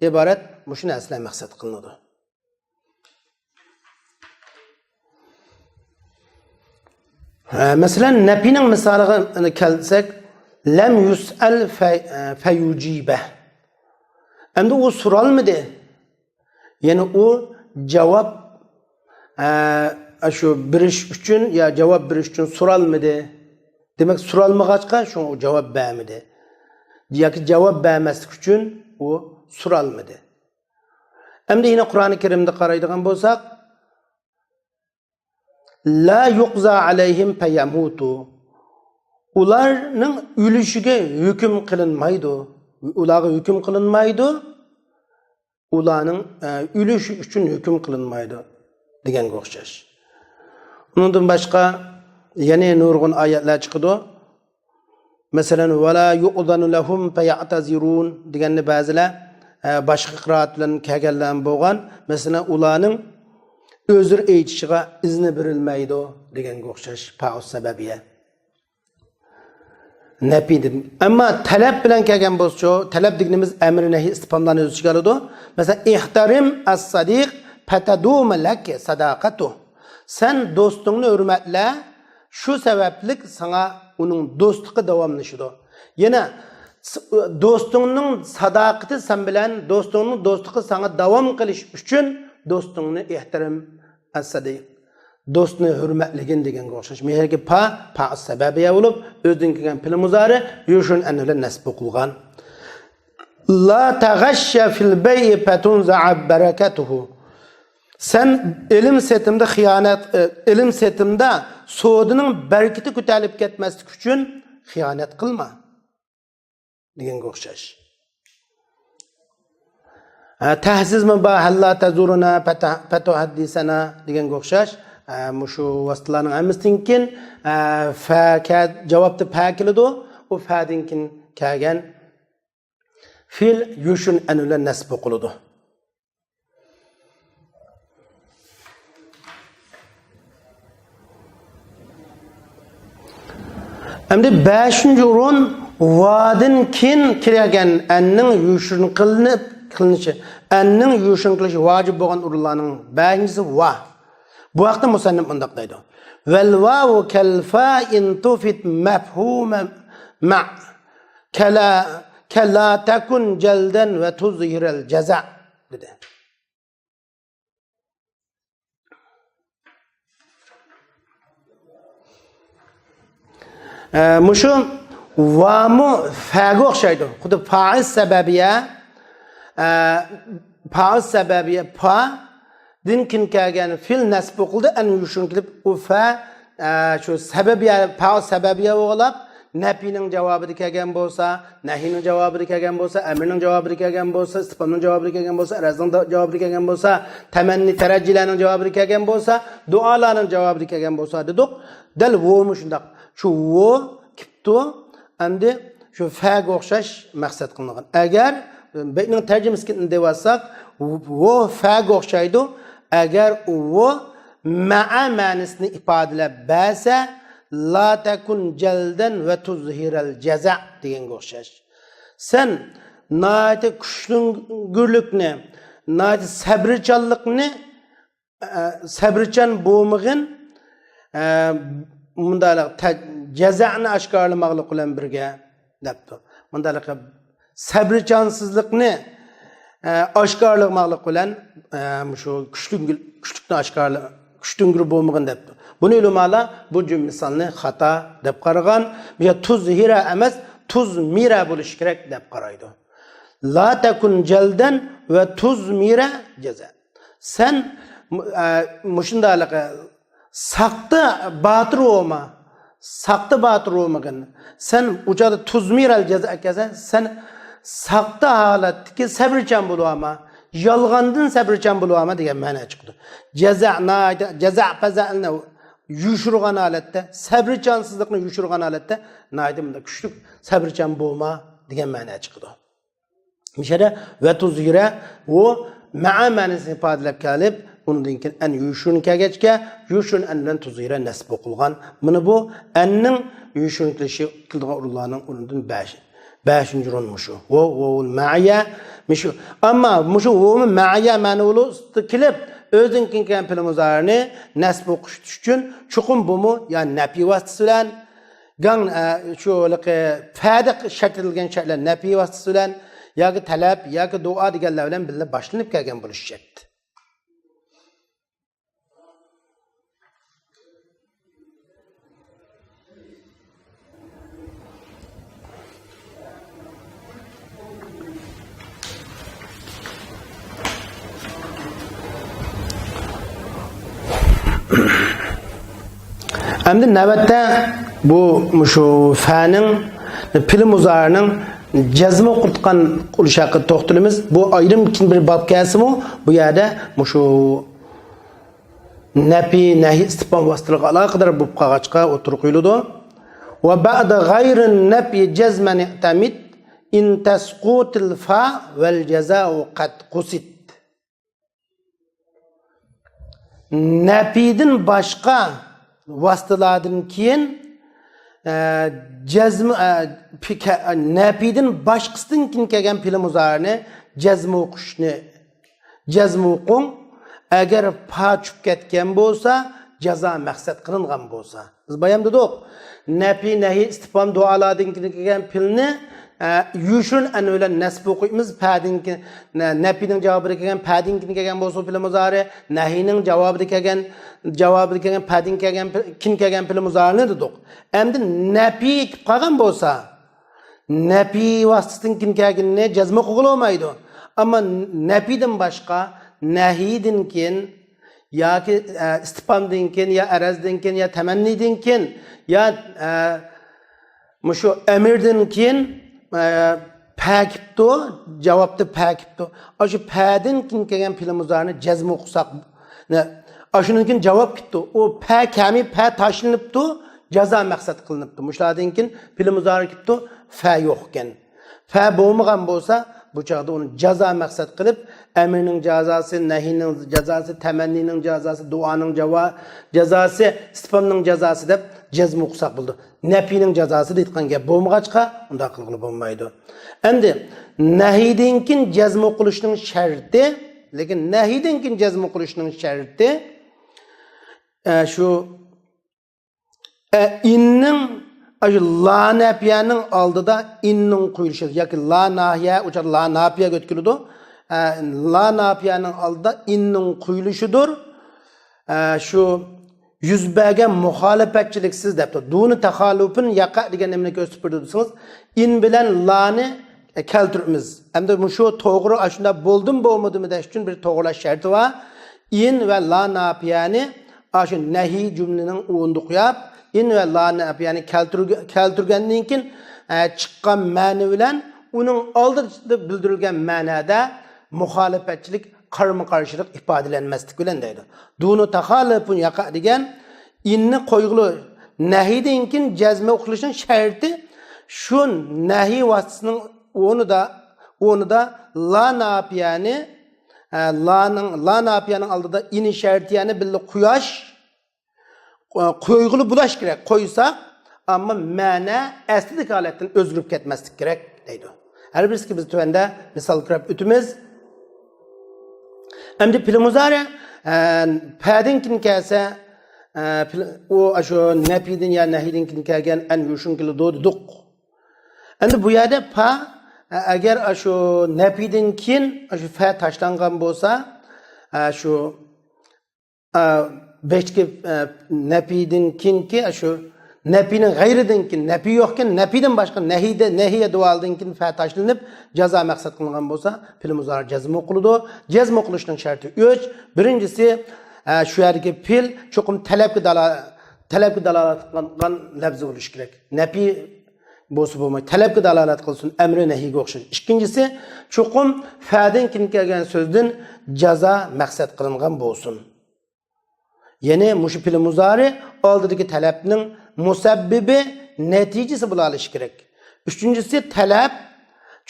ئىبارەت مۇشۇ نەرسىلەر مەقسەت قىلىنىدۇ. ھە، مەسىلەن، نەپىنىڭ مىسالىغا كەلسەك، لەم يۇسئەل فە-، فەيۇجىبە. ئەمدى ئۇ سورالمىدى. يەنى ئۇ جاۋاب، ئە، شۇ بېرىش ئۈچۈن يا جاۋاب بېرىش ئۈچۈن سورالمىدى. دېمەك، سورالمىغاچقا شۇڭا ئۇ جاۋاب بەرمىدى. ياكى جاۋاب بەرمەسلىك ئۈچۈن ئۇ سورالمىدى. ئەمدى يەنە قۇرئانى كەرىمدە قارايدىغان بولساق، لا يقضى عليهم فيموتوا. ئۇلارنىڭ ئۆلۈشىگە ھۆكۈم قىلىنمايدۇ. ئۇلارغا ھۆكۈم قىلىنمايدۇ. ئۇلارنىڭ، ئە، ئۆلۈشى ئۈچۈن ھۆكۈم قىلىنمايدۇ دېگەنگە ئوخشاش. ئۇنىڭدىن باشقا يەنە نۇرغۇن ئايەتلەر چىقىدۇ. مەسىلەن، ۋەلا يۇئزەنۇ لەھۇم فەيەئتەزىرۇن دېگەننى بەزىلەر، ئە، باشقا قىرائەت بىلەن كەلگەنلەر بولغان. مەسىلەن، ئۇلارنىڭ ئۆزرە ئېيتىشىغا ئىزنى بېرىلمەيدۇ دېگەنگە ئوخشاش پائۇس سەبەبىيە. نەپىي دېدىم. ئەمما تەلەپ بىلەن كەلگەن بولسىچۇ، تەلەپ دېگىنىمىز ئەمرى نەھى ئىستىپھاملارنى ئۆز ئىچىگە ئالىدۇ. مەسىلەن، ئىھتەرىم ئەس-سەدىق پەتەدۇمە لەك سەداقەتۇ. سەن دوستۇڭنى ھۆرمەتلە، شۇ سەۋەبلىك ساڭا ئۇنىڭ دوستلۇقى داۋاملىشىدۇ. يەنە س-، دوستۇڭنىڭ ساداقىتى سەن بىلەن، دوستۇڭنىڭ دوستلۇقى ساڭا داۋام قىلىش ئۈچۈن دوستۇڭنى ئېھتىرام، ئەسسەدىق، دوستنى ھۆرمەتلىگىن دېگەنگە ئوخشاش. مېھرىكى پا، پا سەبەبىيە بولۇپ، ئۆزىدىن كەلگەن پېئىل مۇزارى يۇشۇن ئەن بىلەن نەسب قىلغان. لا تغش في البيع فتنزع بركته. سەن ئېلىم سېتىمدا خىيانەت، ئېلىم سېتىمدا سودىنىڭ بەرىكىتى كۆتەرىلىپ كەتمەسلىك ئۈچۈن خىيانەت قىلما دېگەنگە ئوخشاش. ھە، تەھسىزمۇ بار، ھەللا تەزۇرۇنا پەتە-، پەتۇھەددىسەنا دېگەنگە ئوخشاش. ھە، مۇشۇ ۋاسىتىلارنىڭ ھەممىسىدىن كېيىن، ھە، فە كە-، جاۋابتا پە كېلىدۇ. ئۇ فەدىن كېيىن كەلگەن فېئىل يۇشۇن ئەن بىلەن نەسب قىلىدۇ. ئەمدى بەشىنچى ئورۇن ۋادىن كېيىن كىرگەن ئەننىڭ يوشۇرۇن قىلىنىپ، قىلىنىشى. ئەننىڭ يوشۇرۇن قىلىشى ۋاجىپ بولغان ئورۇنلارنىڭ بەشىنچىسى ۋا. بۇ ھەقتە مۇسەننىپ مۇنداق دەيدۇ. والواو كالفاء إن تفد مفهوم مع كلا، كلا تكن جلدا وتظهر الجزع دېدى. ئە، مۇشۇ ۋامۇ فەگە ئوخشايدۇ. خۇددى پائىل سەبەبىيە، ئە، پائىل سەبەبىيە پا دىن كېيىن كەلگەن فېئىل نەسب قىلدى، ئەن يوشۇرۇن كېلىپ، ئۇ فە، ئە، شۇ سەبەبىيە، پائىل سەبەبىيە بولۇپ، نەپىنىڭ جاۋابىدا كەلگەن بولسا، نەھىنىڭ جاۋابىدا كەلگەن بولسا، ئەمرىنىڭ جاۋابىدا كەلگەن بولسا، ئىستىپھامنىڭ جاۋابىدا كەلگەن بولسا، ئەرزنىڭ دا-، جاۋابىدا كەلگەن بولسا، تەمەننى تەرەججىلەرنىڭ جاۋابىدا كەلگەن بولسا، دۇئالارنىڭ جاۋابىدا كەلگەن بولسا دېدۇق. دەل ۋومۇ شۇنداق. شۇ ۋو كېپتۇ. ئەمدى شۇ فەگە ئوخشاش مەقسەت قىلىنغان. ئەگەر بەيتنىڭ تەرجىمىسىگە دەۋاتساق، ۋو فەگە ئوخشايدۇ. ئەگەر ئۇ ۋو مەئە مەنىسىنى ئىپادىلەپ بەرسە، لا تەكۇن جەلدەن ۋە تۇزھىرەل جەزە دېگەنگە ئوخشاش. سەن ناھايىتى كۈچلۈڭگۈرلۈكنى، ناھايىتى سەبرىچانلىقنى، ئە، سەبرىچان بولمىغىن، ئە، مۇنداق تە-، جەزەنى ئاشكارىلىماقلىق بىلەن بىرگە دەپتۇ. مۇنداق سەبرىچانسىزلىقنى، ئە، ئاشكارىلىماقلىق بىلەن، ئە، مۇشۇ كۈچلۈك، كۈچلۈكنى ئاشكارىلا-، كۈچتۈڭگۈر بولمىغىن دەپتۇ. بۇنى ئۆلىمالار بۇ جۈملە مىسالنى خاتا دەپ قارىغان. بۇ يەردە تۇزھىرە ئەمەس، تۇزمىرە بولۇشى كېرەك دەپ قارايدۇ. لا تەكۇن جەلدەن ۋە تۇزمىرە جەزە. سەن، ئە، مۇشۇنداقلىقى ساختا باتۇر بولما، ساختا باتۇر بولمىغىن. سەن ئۇ چاغدا تۇزمىرەل جەزا كەلسە، سەن ساختا ھالەتتىكى سەبرىچان بولۇۋالما، يالغاندىن سەبرىچان بولۇۋالما دېگەن مەنە چىقىدۇ. جەزا، ناھايىتى جەزا پەزەلنى يوشۇرغان ھالەتتە، سەبرىچانسىزلىقنى يوشۇرغان ھالەتتە ناھايىتى مۇنداق كۈچلۈك سەبرىچان بولما دېگەن مەنە چىقىدۇ. مىشەدە ۋە تۇزھىرە، ئۇ مەئە مەنىسىنى ئىپادىلەپ كېلىپ، ئۇنىڭدىن كېيىن ئەن يوشۇرۇن كەلگەچكە، يوشۇرۇن ئەن بىلەن تۇزھىرە نەسب قىلغان. مانا بۇ ئەننىڭ يوشۇرۇن كېلىشى، كېلىدىغان ئورۇنلارنىڭ ئورنىدىن بەش، بەشىنچى ئورۇن مۇشۇ. ۋو، ۋوۋۇل مەئىيە، مۇشۇ. ئەمما مۇشۇ ۋومۇ مەئىيە مەنىۋۇلۇستا كېلىپ، ئۆزىدىن كېيىن كەلگەن پېئىل مۇزارىنى نەسب قىلىش ئۈچۈن چوقۇم بۇمۇ يا نەپى ۋاسىتىسى بىلەن، گاڭ، ئە، شۇ ھېلىقى پەدە شەرت ئېتىلگەن شەرتلەر نەپى ۋاسىتىسى بىلەن ياكى تەلەپ ياكى دۇئا دېگەنلەر بىلەن بىللە باشلىنىپ كەلگەن بولۇشى شەرت. ئەمدى نۆۋەتتە بۇ، مۇشۇ فەنىڭ، پېئىل مۇزارىنىڭ جەزمە قىلىدىغان ئۇرۇش ھەققىدە توختىلىمىز. بۇ ئايرىم بىر باب كەلسىمۇ، بۇ يەردە مۇشۇ نەپى، نەھى، ئىستىپھام ۋاسىتىلىرىغا ئالاقىدار بولۇپ قالغاچقا ئوتتۇرىغا قويۇلىدۇ. وبعد غير النفي جزما اعتمد إن تسقط الفاء والجزاء قد قصد. نەپىدىن باشقا ۋاسىتىلاردىن كېيىن، ئە، جەزم، ئە، پىكە-، نەپىدىن باشقىسىدىن كېيىن كەلگەن پېئىل مۇزارىنى جەزم ئوقۇشنى، جەزم ئوقۇڭ. ئەگەر پا چۈشۈپ كەتكەن بولسا، جازا مەقسەت قىلىنغان بولسا. بىز بايام دېدۇق، نەپى، نەھى، ئىستىپھام دۇئالاردىن كېيىن كەلگەن پېئىلنى، ئە، يوشۇرۇن ئەن بىلەن نەسب ئوقۇيمىز. پەدىن كېيىن، نە-، نەپىنىڭ جاۋابىدا كەلگەن، پەدىن كېيىن كەلگەن بولسا پېئىل مۇزارى، نەھىنىڭ جاۋابىدا كەلگەن، جاۋابىدا كەلگەن، پەدىن كەلگەن، كېيىن كەلگەن پېئىل مۇزارىنى دېدۇق. ئەمدى نەپى كېلىپ قالغان بولسا، نەپى ۋاسىتىسىدىن كېيىن كەلگىنىنى جەزم قىلغىلى بولمايدۇ. ئەمما نەپىدىن باشقا، نەھىدىن كېيىن ياكى، ئە، ئىستىپھامدىن كېيىن، يا ئەرزدىن كېيىن، يا تەمەننىدىن كېيىن، يا، ئە، مۇشۇ ئەمىردىن كېيىن، ئە، پە كېلىپتۇ، جاۋابتا پە كېلىپتۇ. ئاشۇ پەدىن كېيىن كەلگەن پېئىل مۇزارىنى جەزم قىلساق، نە، ئاشۇنىڭ كېيىن جاۋاب كېلىپتۇ. ئۇ پە كەلمەي، پە تاشلىنىپتۇ، جازا مەقسەت قىلىنىپتۇ. مۇشۇلاردىن كېيىن پېئىل مۇزارى كېلىپتۇ، فە يوق ئىكەن. فە بولمىغان بولسا، بۇ چاغدا ئۇنى جازا مەقسەت قىلىپ، ئەمرنىڭ جازاسى، نەھىنىڭ جازاسى، تەمەننىنىڭ جازاسى، دۇئانىڭ جاۋا-، جازاسى، ئىستىپھامنىڭ جازاسى دەپ جەزم قىلساق بولىدۇ. نەپىنىڭ جازاسى دەيدىغان گەپ بولمىغاچقا، ئۇنداق قىلغىلى بولمايدۇ. ئەمدى نەھىدىن كېيىن جەزم قىلىشنىڭ شەرتى، لېكىن نەھىدىن كېيىن جەزم قىلىشنىڭ شەرتى، ئە، شۇ، ئە، ئىننىڭ، ئاشۇ لا ناپىيەنىڭ ئالدىدا ئىننىڭ قويۇلۇشى ياكى لا ناھىيە، ئۇ چاغدا لا ناپىيەگە ئۆتكۈلىدۇ. ئە، لا ناپىيەنىڭ ئالدىدا ئىننىڭ قويۇلۇشىدۇر. ئە، شۇ يۈز بەرگەن مۇخالىپەتچىلىكسىز دەپتۇ. دۇنى تاخالۇپىن ياقا دېگەن نېمىنى كۆرسىتىپ بېرىدۇ دېسىڭىز، ئىن بىلەن لانى، ئە، كەلتۈرىمىز. ئەمدى مۇشۇ توغرا ئاشۇنداق بولدىمۇ بولمىدىمۇ دەش ئۈچۈن بىر توغرىلاش شەرتى بار. ئىن ۋە لا ناپىيەنى ئاشۇ نەھىي جۈملىنىڭ ئورنىدا قويۇپ، ئىن ۋە لا ناپىيەنى كەلتۈرگە-، كەلتۈرگەندىن كېيىن، ئە، چىققان مەنە بىلەن ئۇنىڭ ئالدىدا بىلدۈرۈلگەن مەنەدە مۇخالىپەتچىلىك، قارىمۇ قارشىلىق ئىپادىلەنمەسلىك بىلەن دەيدۇ. دۇنى تاخالۇپۇن ياقا دېگەن ئىننى قويغىلى، نەھىدىن كېيىن جەزمە ئوقۇلۇشنىڭ شەرتى شۇ نەھىي ۋاسىتىسىنىڭ ئورنىدا، ئورنىدا لا ناپىيەنى، ئە، لانىڭ، لا ناپىيەنىڭ ئالدىدا ئىنى شەرتىيەنى بىللە قوياش، قويغىلى بولاش كېرەك. قويساق، ئەمما مەنە ئەسلىدىكى ھالەتتىن ئۆزگىرىپ كەتمەسلىك كېرەك دەيدۇ. ھەر بىرسىگە بىز تۆۋەندە مىسال كۆرۈپ ئۆتىمىز. ئەمدى پېئىل مۇزارى، ئە، پەدىن كېيىن كەلسە، ئە، پېئىل، ئۇ ئاشۇ نەپىدىن يا نەھىدىن كېيىن كەلگەن ئەن يوشۇن كېلىدۇ دېدۇق. ئەمدى بۇ يەردە پا، ئە، ئەگەر ئاشۇ نەپىدىن كېيىن ئاشۇ فە تاشلانغان بولسا، ئە، شۇ ئا، بەشتىكى، ئە، نەپىدىن كېيىنكى، شۇ نەپىنىڭ غەيرىدىن كېيىن، نەپى يوقكەن، نەپىدىن باشقا نەھىدە، نەھىيە دۇئالدىن كېيىن فە تاشلىنىپ، جازا مەقسەت قىلىنغان بولسا، پېئىل مۇزارى جەزم قىلىدۇ. جەزم قىلىشنىڭ شەرتى ئۈچ. بىرىنچىسى، ئە، شۇ يەردىكى پېئىل چوقۇم تەلەپكە دالا-، تەلەپكە دالالەت قىلغان لەپزى بولۇشى كېرەك. نەپى بولسا بولمايدۇ. تەلەپكە دالالەت قىلسۇن، ئەمرى نەھىيگە ئوخشاش. ئىككىنچىسى، چوقۇم فەدىن كېيىن كەلگەن سۆزدىن جازا مەقسەت قىلىنغان بولسۇن. يەنى مۇشۇ پېئىل مۇزارى ئالدىدىكى تەلەپنىڭ مۇسەببىبى، نەتىجىسى بولالىشى كېرەك. ئۈچىنچىسى، تەلەپ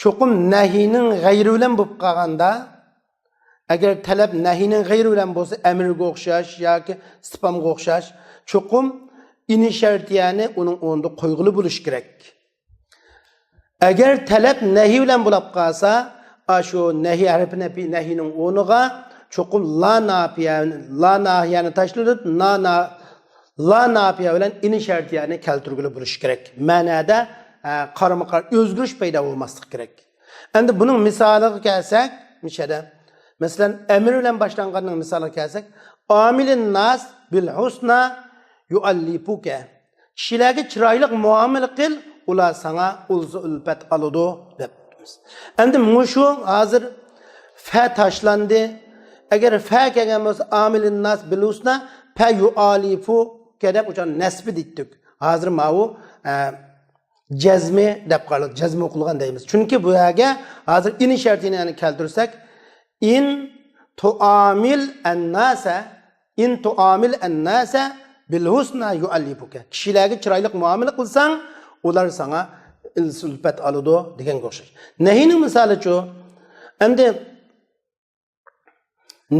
چوقۇم نەھىنىڭ غەيرى بىلەن بولۇپ قالغاندا، ئەگەر تەلەپ نەھىنىڭ غەيرى بىلەن بولسا، ئەمرگە ئوخشاش ياكى ئىستىپھامغا ئوخشاش، چوقۇم ئىنى شەرتىيەنى ئۇنىڭ ئورنىدا قويغىلى بولۇشى كېرەك. ئەگەر تەلەپ نەھى بىلەن بولاپ قالسا، ئاشۇ نەھى ھەرپى نەپى نەھىنىڭ ئورنىغا چوقۇم لا ناپىيە، لا ناھىيەنى تاشلىۋېتىپ، نا، نا، لا ناپىيە بىلەن ئىنى شەرتىيەنى كەلتۈرگىلى بولۇشى كېرەك. مەنەدە، ئە، قارىمۇقارا ئۆزگىرىش پەيدا بولماسلىقى كېرەك. ئەمدى بۇنىڭ مىسالىغا كەلسەك، مۇشەدە، مەسىلەن، ئەمىر بىلەن باشلانغاننىڭ مىسالىغا كەلسەك، ئامىلىن ناس بىل ھۇسنا يۇئەللىپۇكە. كىشىلەرگە چىرايلىق مۇئامىلە قىل، ئۇلار ساڭا ئۇلزا ئۈلپەت ئالىدۇ، دەپتىمىز. ئەمدى مۇشۇ ھازىر فە تاشلاندى. ئەگەر فە كەلگەن بولسا، ئامىلىن ناس بىل ھۇسنا، پە يۇئالىپۇكە دەپ ئۇچان نەسبى دېيتتۇق. ھازىر ماۋۇ، ئە، جەزمى دەپ قارىلىدۇ. جەزم ئوقۇلغان دەيمىز. چۈنكى بۇ يەرگە ھازىر ئىن شەرتىنى يەنە كەلتۈرسەك، ئىن تۇئامىل ئەنناسە، ئىن تۇئامىل ئەنناسە بىل ھۇسنا يۇئەللىپۇكە. كىشىلەرگە چىرايلىق مۇئامىلە قىلساڭ، ئۇلار ساڭا ئىلسۇلپەت ئالىدۇ دېگەنگە ئوخشاش. نەھىنىڭ مىسالىچۇ؟ ئەمدى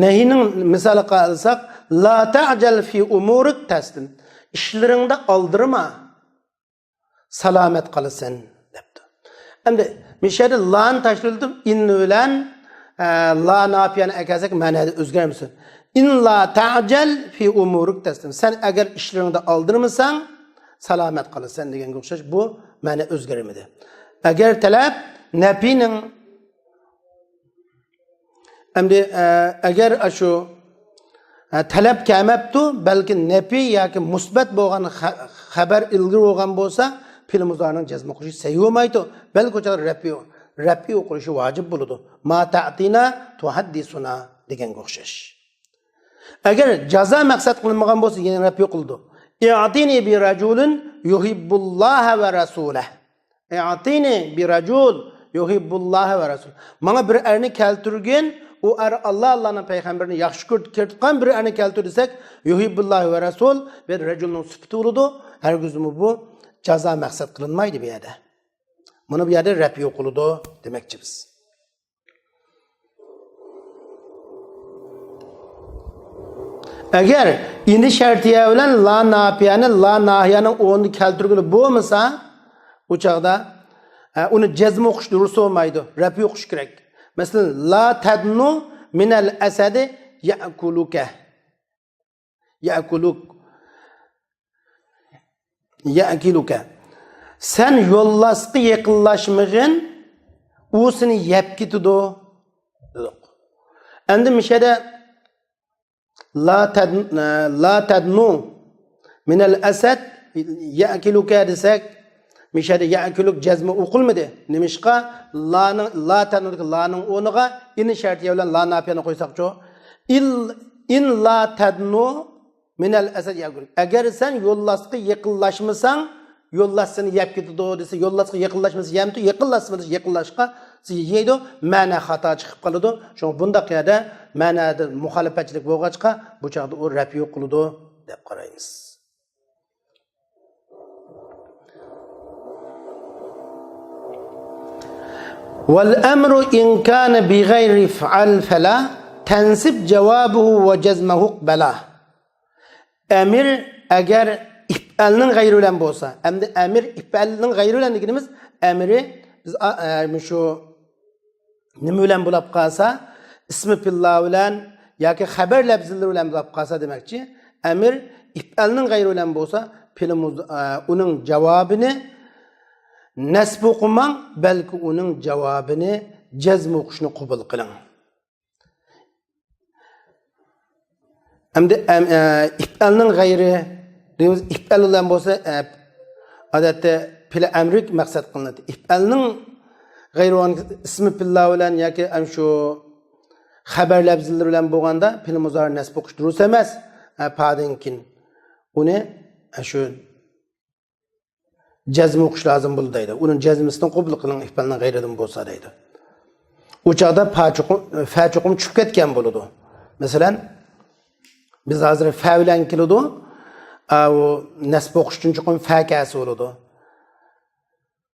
نەھىنىڭ مىسالىغا ئالساق، لا تەجەل فى ئۇمۇرىك تەسلىم. ئىشلىرىڭدا ئالدىرىما. سالامەت قالىسەن، دەپتۇ. ئەمدى مۇشۇ يەردە لانى تاشلىۋېتىپ، ئىن بىلەن، ئە، لا ناپىيەنى ئەكەلسەك، مەنەدە ئۆزگەرمىسۇن. «إلا تعجل في أمورك تسلم». سەن ئەگەر ئىشلىرىڭدا ئالدىرىمىساڭ، سالامەت قالىسەن دېگەنگە ئوخشاش بۇ مەنە ئۆزگەرمىدى. ئەگەر تەلەپ نەپىنىڭ، ئەمدى، ئە، ئەگەر ئاشۇ، ئە، تەلەپ كەلمەپتۇ، بەلكى نەپى ياكى مۇسبەت بولغان خە-، خەۋەر ئىلگىرى بولغان بولسا، پېئىل مۇزارىنىڭ جەزم ئوقۇلۇشى سەھىھ بولمايدۇ، بەلكى ئۇ چاغدا رەپئى، رەپئى ئوقۇلۇشى ۋاجىپ بولىدۇ. «ما تەئتىنا تۇھەددىسۇنا» دېگەنگە ئوخشاش. ئەگەر جازا مەقسەت قىلىنمىغان بولسا، يەنە رەپئى ئوقۇلىدۇ. «ئەئتىنى بىرەجۇلىن يۇھىببۇللاھە ۋە رەسۇلەھ». «ئەئتىنى بىرەجۇل يۇھىببۇللاھە ۋە رەسۇلەھ». ماڭا بىر ئەرنى كەلتۈرگىن، ئۇ ئەر ئاللا، ئاللانىڭ پەيغەمبىرىنى ياخشى كۆرىدىغان بىر ئەرنى كەلتۈر دېسەك، «يۇھىببۇللاھە ۋە رەسۇلەھ» بىر رەجۇلنىڭ سۈپىتى بولىدۇ. ھەرگىزمۇ بۇ جازا مەقسەت قىلىنمايدۇ بۇ يەردە. مانا بۇ يەردە رەپئى ئوقۇلىدۇ دېمەكچى بىز. ئەگەر «ئىن» شەرتىيە بىلەن «لا نافىيەنى» «لا ناھىيەنىڭ» ئورنىدا كەلتۈرگىلى بولمىسا، ئۇ چاغدا، ئە، ئۇنى جەزم ئوقۇش دۇرۇس بولمايدۇ. رەپئى ئوقۇش كېرەك. مەسىلەن، «لا تەدنۇ مىنەل ئەسەدى يەئكۇلۇكە». يەئكۇلۇك. يەئكۇلۇكە. سەن يولۋاسقا يېقىنلاشمىغىن، ئۇ سېنى يەپ كېتىدۇ، دېدۇق. ئەمدى مىشەدە «لا تەد-، لا تەدنۇ مىنەل ئەسەد يەئكۇلۇكە» دېسەك، مىشەدە «يەئكۇلۇك» جەزمى ئوقۇلمىدى. نېمىشقا؟ «لانىڭ»، «لا تەدنۇدىكى» لانىڭ ئورنىغا «ئىن» شەرتىيە بىلەن «لا نافىيەنى» قويساقچۇ؟ «ئىن، ئىن لا تەدنۇ مىنەل ئەسەد يەئكۇلۇك». ئەگەر سەن يولۋاسقا يېقىنلاشمىساڭ، يولۋاس سېنى يەپ كېتىدۇ دېسە، يولۋاسقا يېقىنلاشمىسا يەمتۇ، يېقىنلاشمىسا يېقىنلاشقا يەيدۇ، مەنە خاتا چىقىپ قالىدۇ. شۇڭا بۇنداق يەردە مەنەدە مۇخالىپەتچىلىك بولغاچقا، بۇ چاغدا ئۇ رەپئى قىلىدۇ دەپ قارايمىز. «ۋەل ئەمرۇ ئىن كانە بىغەيرى ئىفئەل فەلا تەنسىب جاۋابىھۇ ۋە جەزمەھۇ ئىقبەلا». ئەمىر ئەگەر ئىپئەلنىڭ غەيرى بىلەن بولسا، ئەمدى ئەمىر ئىپئەلنىڭ غەيرى بىلەن دېگىنىمىز، ئەمىرى بىز، ئا، ئە، مۇشۇ نېمە بىلەن بولاپ قالسا، ئىسمى پىللا بىلەن ياكى خەبەر لەپزىلىرى بىلەن بولاپ قالسا دېمەكچى. ئەمىر ئىپئەلنىڭ غەيرى بىلەن بولسا، پېئىل مۇز-، ئە، ئۇنىڭ جاۋابىنى نەسب ئوقۇماڭ، بەلكى ئۇنىڭ جاۋابىنى جەزم ئوقۇشنى قوبۇل قىلىڭ. ئەمدى ئەم-، ئە، ئىپئەلنىڭ غەيرى دېيىمىز، ئىپئەل بىلەن بولسا، ئە، ئادەتتە پېئىل ئەمرى مەقسەت قىلىنىدۇ. ئىپئەلنىڭ غەيرى بولغان ئىسمى پىللا بىلەن ياكى ئەم شۇ خەبەر لەپزىلىرى بىلەن بولغاندا پېئىل مۇزارى نەسب ئوقۇش دۇرۇس ئەمەس. ئە، پادىن كېيىن ئۇنى، ئە، شۇ جەزم ئوقۇش لازىم بولىدۇ دەيدۇ. ئۇنىڭ جەزمىسىنى قوبۇل قىلىڭ، ئىپئەلنىڭ غەيرىدىن بولسا دەيدۇ. ئۇ چاغدا پا چوقۇم، فە چوقۇم چۈشۈپ كەتكەن بولىدۇ. مەسىلەن، بىز ھازىر فە بىلەن كېلىدۇ. ئا، ئۇ نەسب ئوقۇشتىن چوقۇم فە كەلسە بولىدۇ.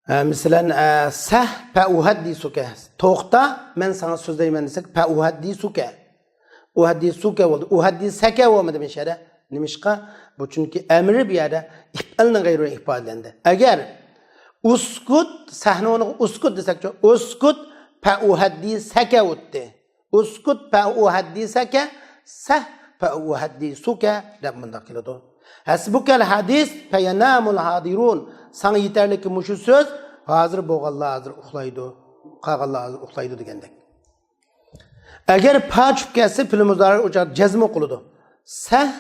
ئە، مەسىلەن، ئە، سەھ پە ئۇھەددىسۇكە. توختا، مەن ساڭا سۆزلەيمەن دېسەك، پە ئۇھەددىسۇكە. ئۇھەددىسۇكە بولدى. ئۇھەددىسەكە بولمىدى مۇشۇ يەردە. نېمىشقا؟ بۇ چۈنكى ئەمرى بۇ يەردە ئىپئەلنىڭ غەيرى بىلەن ئىپادىلەندى. ئەگەر ئۇسكۇت، سەھنى ئورنىغا ئۇسكۇت دېسەكچۇ؟ ئۇسكۇت پە ئۇھەددىسەكە بولدى. ئۇسكۇت پە ئۇھەددىسەكە، سەھ پە ئۇھەددىسۇكە دەپ مۇنداق كېلىدۇ. ھەسبۇكەل ھەدىس پەيەنامۇل ھادىرۇن. ساڭا يېتەرلىككى مۇشۇ سۆز، ھازىر بولغانلار ھازىر ئۇخلايدۇ، قالغانلار ھازىر ئۇخلايدۇ دېگەندەك. ئەگەر پا چۈشۈپ كەتسە، پېئىل مۇزارى ئۇ چاغدا جەزم قىلىدۇ. سەھ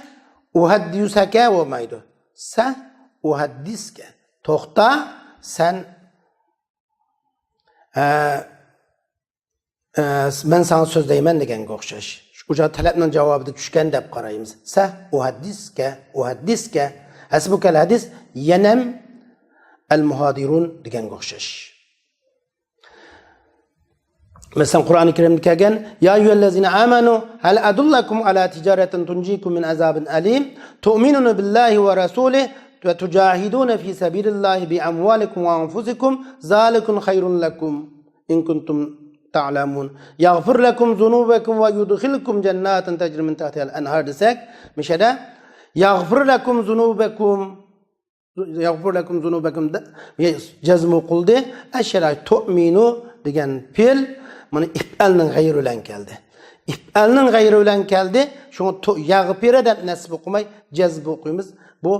ئۇھەددىسەكە بولمايدۇ. سەھ ئۇھەددىسكە. توختا، سەن، ئە، ئە، مەن ساڭا سۆزلەيمەن دېگەنگە ئوخشاش. ئۇ چاغدا تەلەپنىڭ جاۋابىدا چۈشكەن دەپ قارايمىز. سەھ ئۇھەددىسكە، ئۇھەددىسكە. ھەسبۇكەل ھەدىس يەنەم ئەل مۇھادىرۇن دېگەنگە ئوخشاش. مەسىلەن، قۇرئانى كەرىمدە كەلگەن، يا أيها الذين آمنوا هل أدلكم على تجارة تنجيكم من عذاب أليم تؤمنون بالله ورسوله وتجاهدون في سبيل الله بأموالكم وأنفسكم ذلكم خير لكم إن كنتم تعلمون يغفر لكم ذنوبكم ويدخلكم جنات تجري من تحتها الأنهار دېسەك، مۇشۇ يەردە يغفر لكم ذنوبكم يغفر لكم ذنوبكم دە-، جەزم قىلدى. ئەشەرە تؤمنوا دېگەن پېئىل مانا ئىپئەلنىڭ غەيرى بىلەن كەلدى. ئىپئالنىڭ غەيرى بىلەن كەلدى. شۇڭا تو-، يەغپىرە دەپ نەسب ئوقۇماي، جەزم ئوقۇيمىز. بۇ،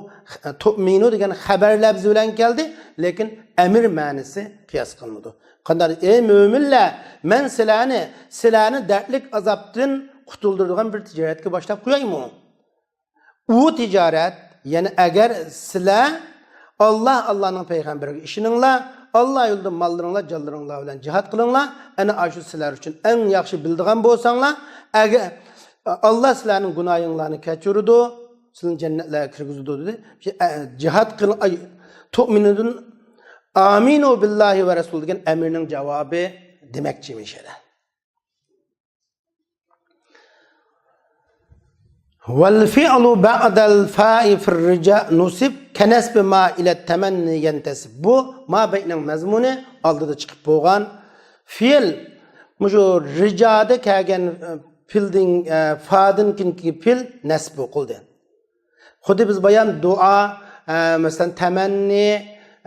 ئە، تۇئمىنۇ دېگەن خەبەر لەپزى بىلەن كەلدى، لېكىن ئەمر مەنىسى قىياس قىلىنىدۇ. قانداق؟ ئەي مۆمىنلەر، مەن سىلەرنى، سىلەرنى دەردلىك ئازابتىن قۇتۇلدۇرىدىغان بىر تىجارەتكە باشلاپ قويايمۇ؟ ئۇ تىجارەت، يەنى ئەگەر سىلەر ئاللا، ئاللانىڭ پەيغەمبىرىگە ئىشىنىڭلار، ئاللا يولىدا ماللىرىڭلار، جانلىرىڭلار بىلەن جىھاد قىلىڭلار، ئەنە ئاشۇ سىلەر ئۈچۈن ئەڭ ياخشى بىلىدىغان بولساڭلار، ئەگەر ئاللا سىلەرنىڭ گۇناھىڭلارنى كەچۈرىدۇ، سىلەرنى جەننەتلەرگە كىرگۈزىدۇ دېدى. ئە، جىھاد قىلىڭ، ئاي، تۇئمىنۇدىن، ئامىنۇ بىللاھى ۋە رەسۇل دېگەن ئەمرنىڭ جاۋابى دېمەكچى مىشەدە. والفعل بعد الفاء في الرجا نصب كنصب ما إلى التمني ينتسب. بۇ ما بەيتنىڭ مەزمۇنى ئالدىدا چىقىپ بولغان. فېئىل مۇشۇ رىجادا كەلگەن، ئە، پېئىلدىن، ئە، فادىن كېيىنكى پېئىل نەسب ئوقۇلدى. خۇددى بىز بايان دۇئا، ئە، مەسىلەن، تەمەننى،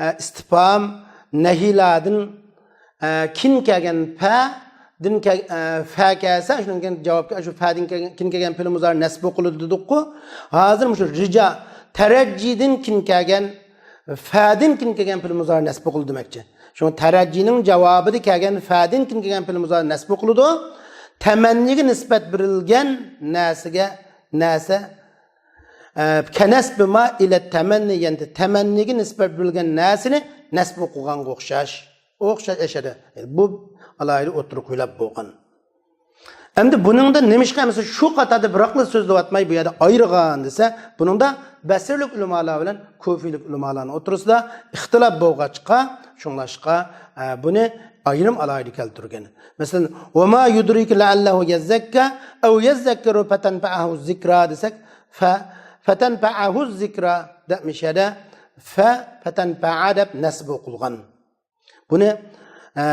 ئە، ئىستىپھام، نەھىلاردىن، ئە، كېيىن كەلگەن پەدىن كەل-، ئە، فە كەلسە، شۇنىڭ كېيىن جاۋابكە شۇ فەدىن كەلگەن، كېيىن كەلگەن پېئىل مۇزارى نەسب ئوقۇلىدۇ دېدۇققۇ. ھازىر مۇشۇ رىجا، تەرەججىدىن كېيىن كەلگەن، فەدىن كېيىن كەلگەن پېئىل مۇزارى نەسب ئوقۇلىدۇ دېمەكچى. شۇڭا تەرەججىنىڭ جاۋابىدا كەلگەن فەدىن كېيىن كەلگەن پېئىل مۇزارى نەسب ئوقۇلىدۇ. تەمەننىگە نىسبەت بېرىلگەن نەرسىگە، نەرسە، ئە، كەنەسبىما ئىلە تەمەننى، يەنى تەمەننىگە نىسبەت بېرىلگەن نەرسىنى نەسب ئوقۇغانغا ئوخشاش. ئوخشاش ئەشەدە. بۇ ئالاھىدە ئوتتۇرىغا قويۇلۇپ بولغان. ئەمدى بۇنىڭدا نېمىشقا ئەمىسە شۇ قاتاردا بىراقلا سۆزلەۋاتماي، بۇ يەردە ئايرىغان دېسە، بۇنىڭدا بەسرىلىك ئۆلىمالار بىلەن كۇفىلىك ئۆلىمالارنىڭ ئوتتۇرىسىدا ئىختىلاپ بولغاچقا، شۇڭلاشقا، ئە، بۇنى ئايرىم ئالاھىدە كەلتۈرگەن. مەسىلەن، ۋەما يۇدرىكە لەئەللەھۇ يەززەككە ئەۋ يەززەككەرۇ فەتەنفەئەھۇ زىكرا دېسەك، فە، فەتەنفەئەھۇ زىكرا دەپ مىشەدە، فە، فەتەنفەئە دەپ نەسب ئوقۇلغان. بۇنى، ئە،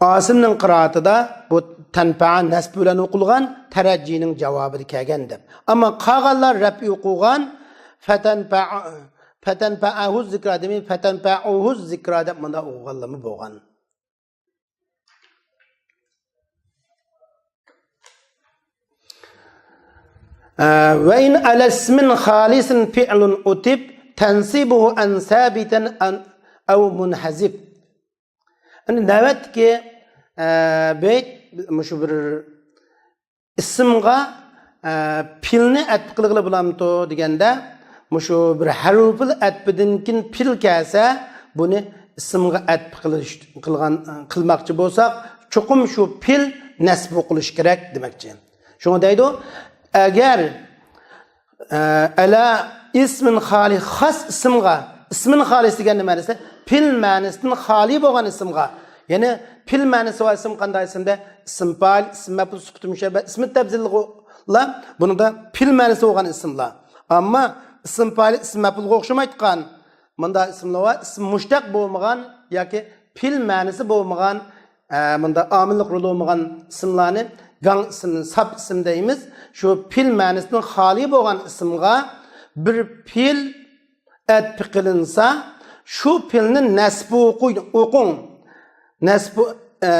ئاسىمنىڭ قىرائىتىدا بۇ تەنپەئە نەسب بىلەن ئوقۇلغان، تەرەججىنىڭ جاۋابىدا كەلگەن دەپ. ئەمما قالغانلار رەپئى ئوقۇغان، فەتەنپەئە، فەتەنپەئەھۇ زىكرا دېمەي، فەتەنپەئۇھۇ زىكرا دەپ مۇنداق ئوقۇغانلارمۇ بولغان. ئە، ۋە ئىن ئەلەسمىن خالىسىن فىئلۇن ئۇتىب تەنسىبۇھۇ ئەن سابىتەن ئەن ئەۋ مۇنھەزىب. ئەمدى نۆۋەتتىكى، ئە، بەيت مۇشۇ بىر ئىسىمغا، ئە، پېئىلنى ئەتپ قىلغىلى بولامتۇ دېگەندە، مۇشۇ بىر ھەرپىل ئەتپىدىن كېيىن پېئىل كەلسە، بۇنى ئىسىمغا ئەتپ قىلىش، قىلغان، قىلماقچى بولساق، چوقۇم شۇ پېئىل نەسب ئوقۇلۇشى كېرەك دېمەكچى. شۇڭا دەيدۇ، ئەگەر ئە، ئەلە ئىسمىن خالى، خاس ئىسىمغا، ئىسمىن خالىس دېگەن نېمە دېسە، پېئىل مەنىسىدىن خالىي بولغان ئىسىمغا، يەنى پېئىل مەنىسى بار ئىسىم قانداق ئىسىمدە؟ ئىسىم پائىل، ئىسىم مەپئۇل، سۈپىتى مۇشەببە، ئىسمى تەپزىلغۇلار. بۇنىڭدا پېئىل مەنىسى بولغان ئىسىملار. ئەمما ئىسىم پائىل، ئىسىم مەپئۇلغا ئوخشىمايدىغان مۇنداق ئىسىملار بار، ئىسىم مۇشتەق بولمىغان ياكى پېئىل مەنىسى بولمىغان، ئە، مۇنداق ئامىللىق رول بولمىغان ئىسىملارنى گاڭ ئىسىم، ساپ ئىسىم دەيمىز. شۇ پېئىل مەنىسىدىن خالىي بولغان ئىسىمغا بىر پېئىل ئەتپى قىلىنسا، شۇ پېئىلنى نەسبى ئوقۇي-، ئوقۇڭ. نەسبى، ئە،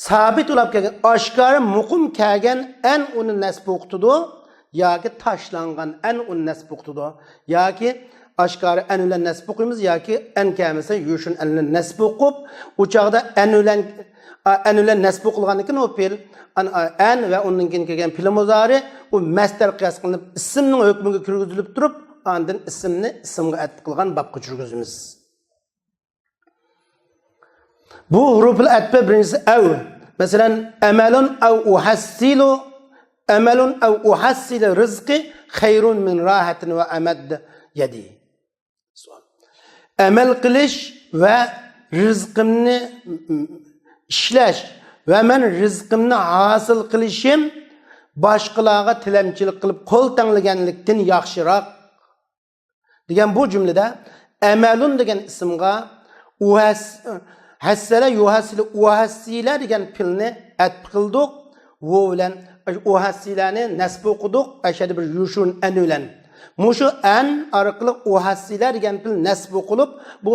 سابىت بولۇپ كەلگەن، ئاشكارا مۇقىم كەلگەن ئەن ئۇنى نەسبى ئوقۇتىدۇ. ياكى تاشلانغان ئەن ئۇنى نەسب ئوقۇتىدۇ. ياكى ئاشكارا ئەن بىلەن نەسب ئوقۇيمىز، ياكى ئەن كەلمىسە يوشۇرۇن ئەن بىلەن نەسب ئوقۇپ، ئۇ چاغدا ئەن بىلەن، ئەن بىلەن نەسب ئوقۇلغاندىن كېيىن ئۇ پېئىل، ئەن، ئەن ۋە ئۇنىڭ كېيىن كەلگەن پېئىل مۇزارى، ئۇ مەسدەر قىياس قىلىنىپ ئىسىمنىڭ ھۆكمىگە كىرگۈزۈلۈپ تۇرۇپ، ئاندىن ئىسىمنى ئىسىمغا ئەتپ قىلغان بابقا كىرگۈزىمىز. بۇ ھۇرۇپۇل ئەتپى بىرىنچىسى ئەۋ. مەسىلەن، ئەمەلۇن ئەۋ ئۇھەسسىلۇ، ئەمەلۇن ئەۋ ئۇھەسسىلە رىزقى خەيرۇن مىن راھەتىن ۋە ئەمەد يەدى. ئەمەل قىلىش ۋە رىزقىمنى ئىشلەش ۋە مەن رىزقىمنى ھاسىل قىلىشىم باشقىلارغا تىلەمچىلىك قىلىپ قول تەڭلىگەنلىكتىن ياخشىراق. دېگەن بۇ جۈملىدە ئەمەلۇن دېگەن ئىسىمغا ئۇھەس-، ھەسسەلە يۇھەسسىلە ئۇھەسسىلە دېگەن پېئىلنى ئەتپ قىلدۇق. ۋو بىلەن ئۇھەسسىلەنى نەسب ئوقۇدۇق. ئەشەدە بىر يوشۇرۇن ئەن بىلەن. مۇشۇ ئەن ئارقىلىق ئۇھەسسىلە دېگەن پېئىل نەسب ئوقۇلۇپ، بۇ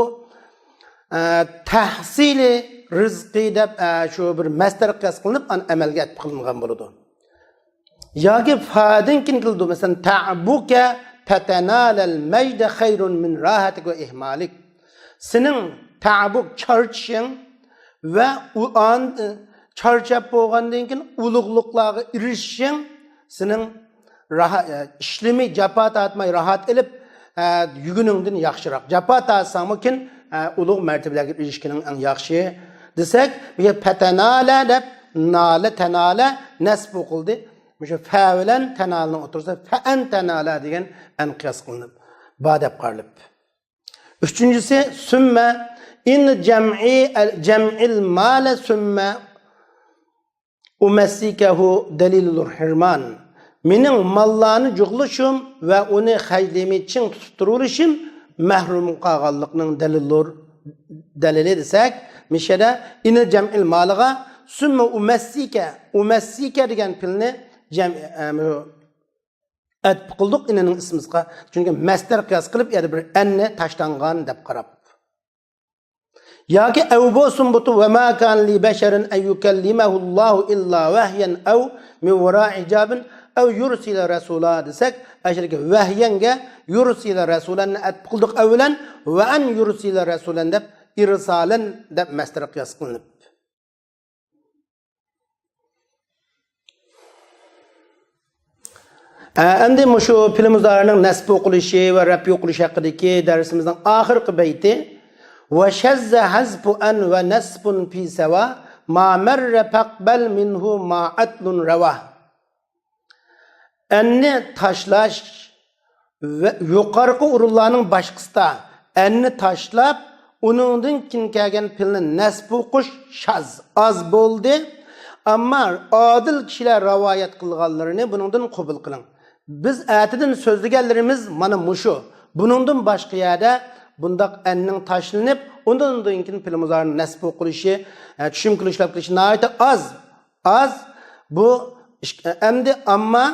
ئە، تەھسىلى رىزقى دەپ، ئە، شۇ بىر مەسدەر قىياس قىلىنىپ، ئەمەلگە ئەتىپ قىلىنغان بولىدۇ. ياكى فادىن كېيىن كېلىدۇ. مەسىلەن، تەبۇكە پەتەنالەل مەجدە خەيرۇن مىن راھەتىك ۋە ئىھمالىك. سېنىڭ تەبۇك، چارچىشىڭ ۋە ئۇ ئان-، چارچاپ بولغاندىن كېيىن ئۇلۇغلۇقلارغا ئېرىشىشىڭ سېنىڭ راھا-، ئە، ئىشلىمەي، جاپا تارتماي، راھەت ئېلىپ، ئە، يۈرگىنىڭدىن ياخشىراق. جاپا تارتساڭمۇ كېيىن، ئە، ئۇلۇغ مەرتىبىلەرگە ئېرىشكىنىڭ ئەڭ ياخشى دېسەك، بۇ يەر پەتەنالە دەپ، نالە، تەنالە نەسب ئوقۇلدى. مۇشۇ فە بىلەن تەنالىنىڭ ئوتتۇرىسىدا فەئەن تەنالە دېگەن ئەن قىياس قىلىنىپ، با دەپ قارىلىپ. ئۈچىنچىسى، سۈممە، ئىن جەمئى، جەمئىل مالە سۈممە ئۇمەسسىكەھۇ دەلىلۇر ھىرمان. مېنىڭ ماللارنى جۇغلىشىم ۋە ئۇنى خەجلىمەي چىڭ تۇتۇپ تۇرۇۋېلىشىم مەھرۇم قالغانلىقنىڭ دەلىلىدۇر، دەلىلى دېسەك، مىشەدە ئىنى جەمئىل مالىغا سۈممە ئۇمەسسىكە، ئۇمەسسىكە دېگەن پېئىلنى جەم-، ئەتپ قىلدۇق ئىنىنىڭ ئىسمىسىغا. چۈنكى مەسدەر قىياس قىلىپ، يەنە بىر ئەننى تاشلانغان دەپ قاراپ. ياكى ئەۋ بولسۇن بۇتۇ، ۋە ما كان لى بەشەرىن ئەن يۇكەللىمەھۇللاھۇ ئىللا ۋەھيەن ئەۋ مىن ۋەرائى ھىجابىن ئەۋ يۇرسىلە رەسۇلا دېسەك، ئەشىركى ۋەھيەنگە يۇرسىلە رەسۇلەننى ئەتپ قىلدۇق ئەۋلەن ۋە ئەن يۇرسىلە رەسۇلەن دەپ، ئىرسالەن دەپ مەسدەر قىياس قىلىنىپ. ئە، ئەمدى مۇشۇ پېئىل مۇزارىنىڭ نەسب ئوقۇلۇشى ۋە رەپئى ئوقۇلۇشى ھەققىدىكى دەرسىمىزنىڭ ئاخىرقى بەيتى، ۋە شەززە ھەزفۇ ئەن ۋە نەسبۇن فى سەۋا، ما مەررە فەقبەل مىنھۇ ما ئەدلۇن رەۋا. ئەننى تاشلاش ۋە يۇقارقى ئورۇنلارنىڭ باشقىسىدا ئەننى تاشلاپ، ئۇنىڭدىن كېيىن كەلگەن پېئىلنى نەسب ئوقۇش شاز، ئاز بولدى. ئەمما ئادىل كىشىلەر رىۋايەت قىلغانلىرىنى بۇنىڭدىن قوبۇل قىلىڭ. بىز ئەتىدىن سۆزلىگەنلىرىمىز مانا مۇشۇ. بۇنىڭدىن باشقا يەردە بۇنداق ئەننىڭ تاشلىنىپ، ئۇنىڭدىن كېيىن پېئىل مۇزارىنىڭ نەسب ئوقۇلۇشى، ئە، چۈشۈم قىلىشلاپ قىلىشى ناھايىتى ئاز. ئاز. بۇ ئىش-، ئەمدى ئەمما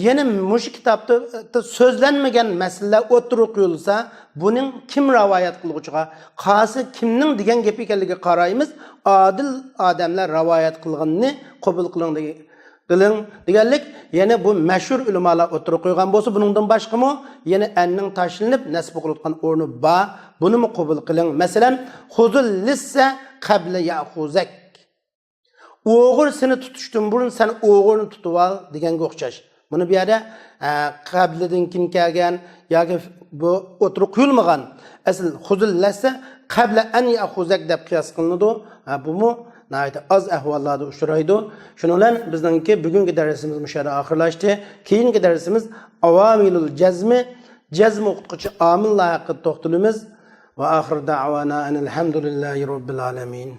يەنە مۇشۇ كىتابتا سۆزلەنمىگەن مەسىلىلەر ئوتتۇرىغا قويۇلسا، بۇنىڭ كىم رىۋايەت قىلغۇچىغا، قالسا كىمنىڭ دېگەن گېپى ئىكەنلىكىگە قارايمىز. ئادىل ئادەملەر رىۋايەت قىلغىنىنى قوبۇل قىلىڭ دېگەن، قىلىڭ دېگەنلىك. يەنە بۇ مەشھۇر ئۆلىمالار ئوتتۇرىغا قويغان بولسا، بۇنىڭدىن باشقىمۇ يەنە ئەننىڭ تاشلىنىپ نەسب قىلىۋاتقان ئورنى بار. بۇنىمۇ قوبۇل قىلىڭ. مەسىلەن، خۇزۇل لىسسە قەبلە يەخۇزەك. ئوغرى سېنى تۇتۇشتىن بۇرۇن سەن ئوغرىنى تۇتۇۋال دېگەنگە ئوخشاش. بۇنى بۇ يەردە، ئە، قەبلىدىن كېيىن كەلگەن ياكى بۇ ئوتتۇرىغا قويۇلمىغان ئەسلى خۇزۇل لەسسە قەبلە ئەن يەخۇزەك دەپ قىياس قىلىنىدۇ. ھە، بۇمۇ ناھايىتى ئاز ئەھۋاللاردا ئۇچرايدۇ. شۇنىڭ بىلەن بىزنىڭكى بۈگۈنكى دەرسىمىز مۇشۇ يەردە ئاخىرلاشتى. كېيىنكى دەرسىمىز ئاۋامىلۇل جەزمى، جەزم ئوقۇتقۇچى ئامىللار ھەققىدە توختىلىمىز. ۋە ئاخىر دەئۋانا ئەنىل ھەمدۇلىللاھى رەببىل ئالەمىن.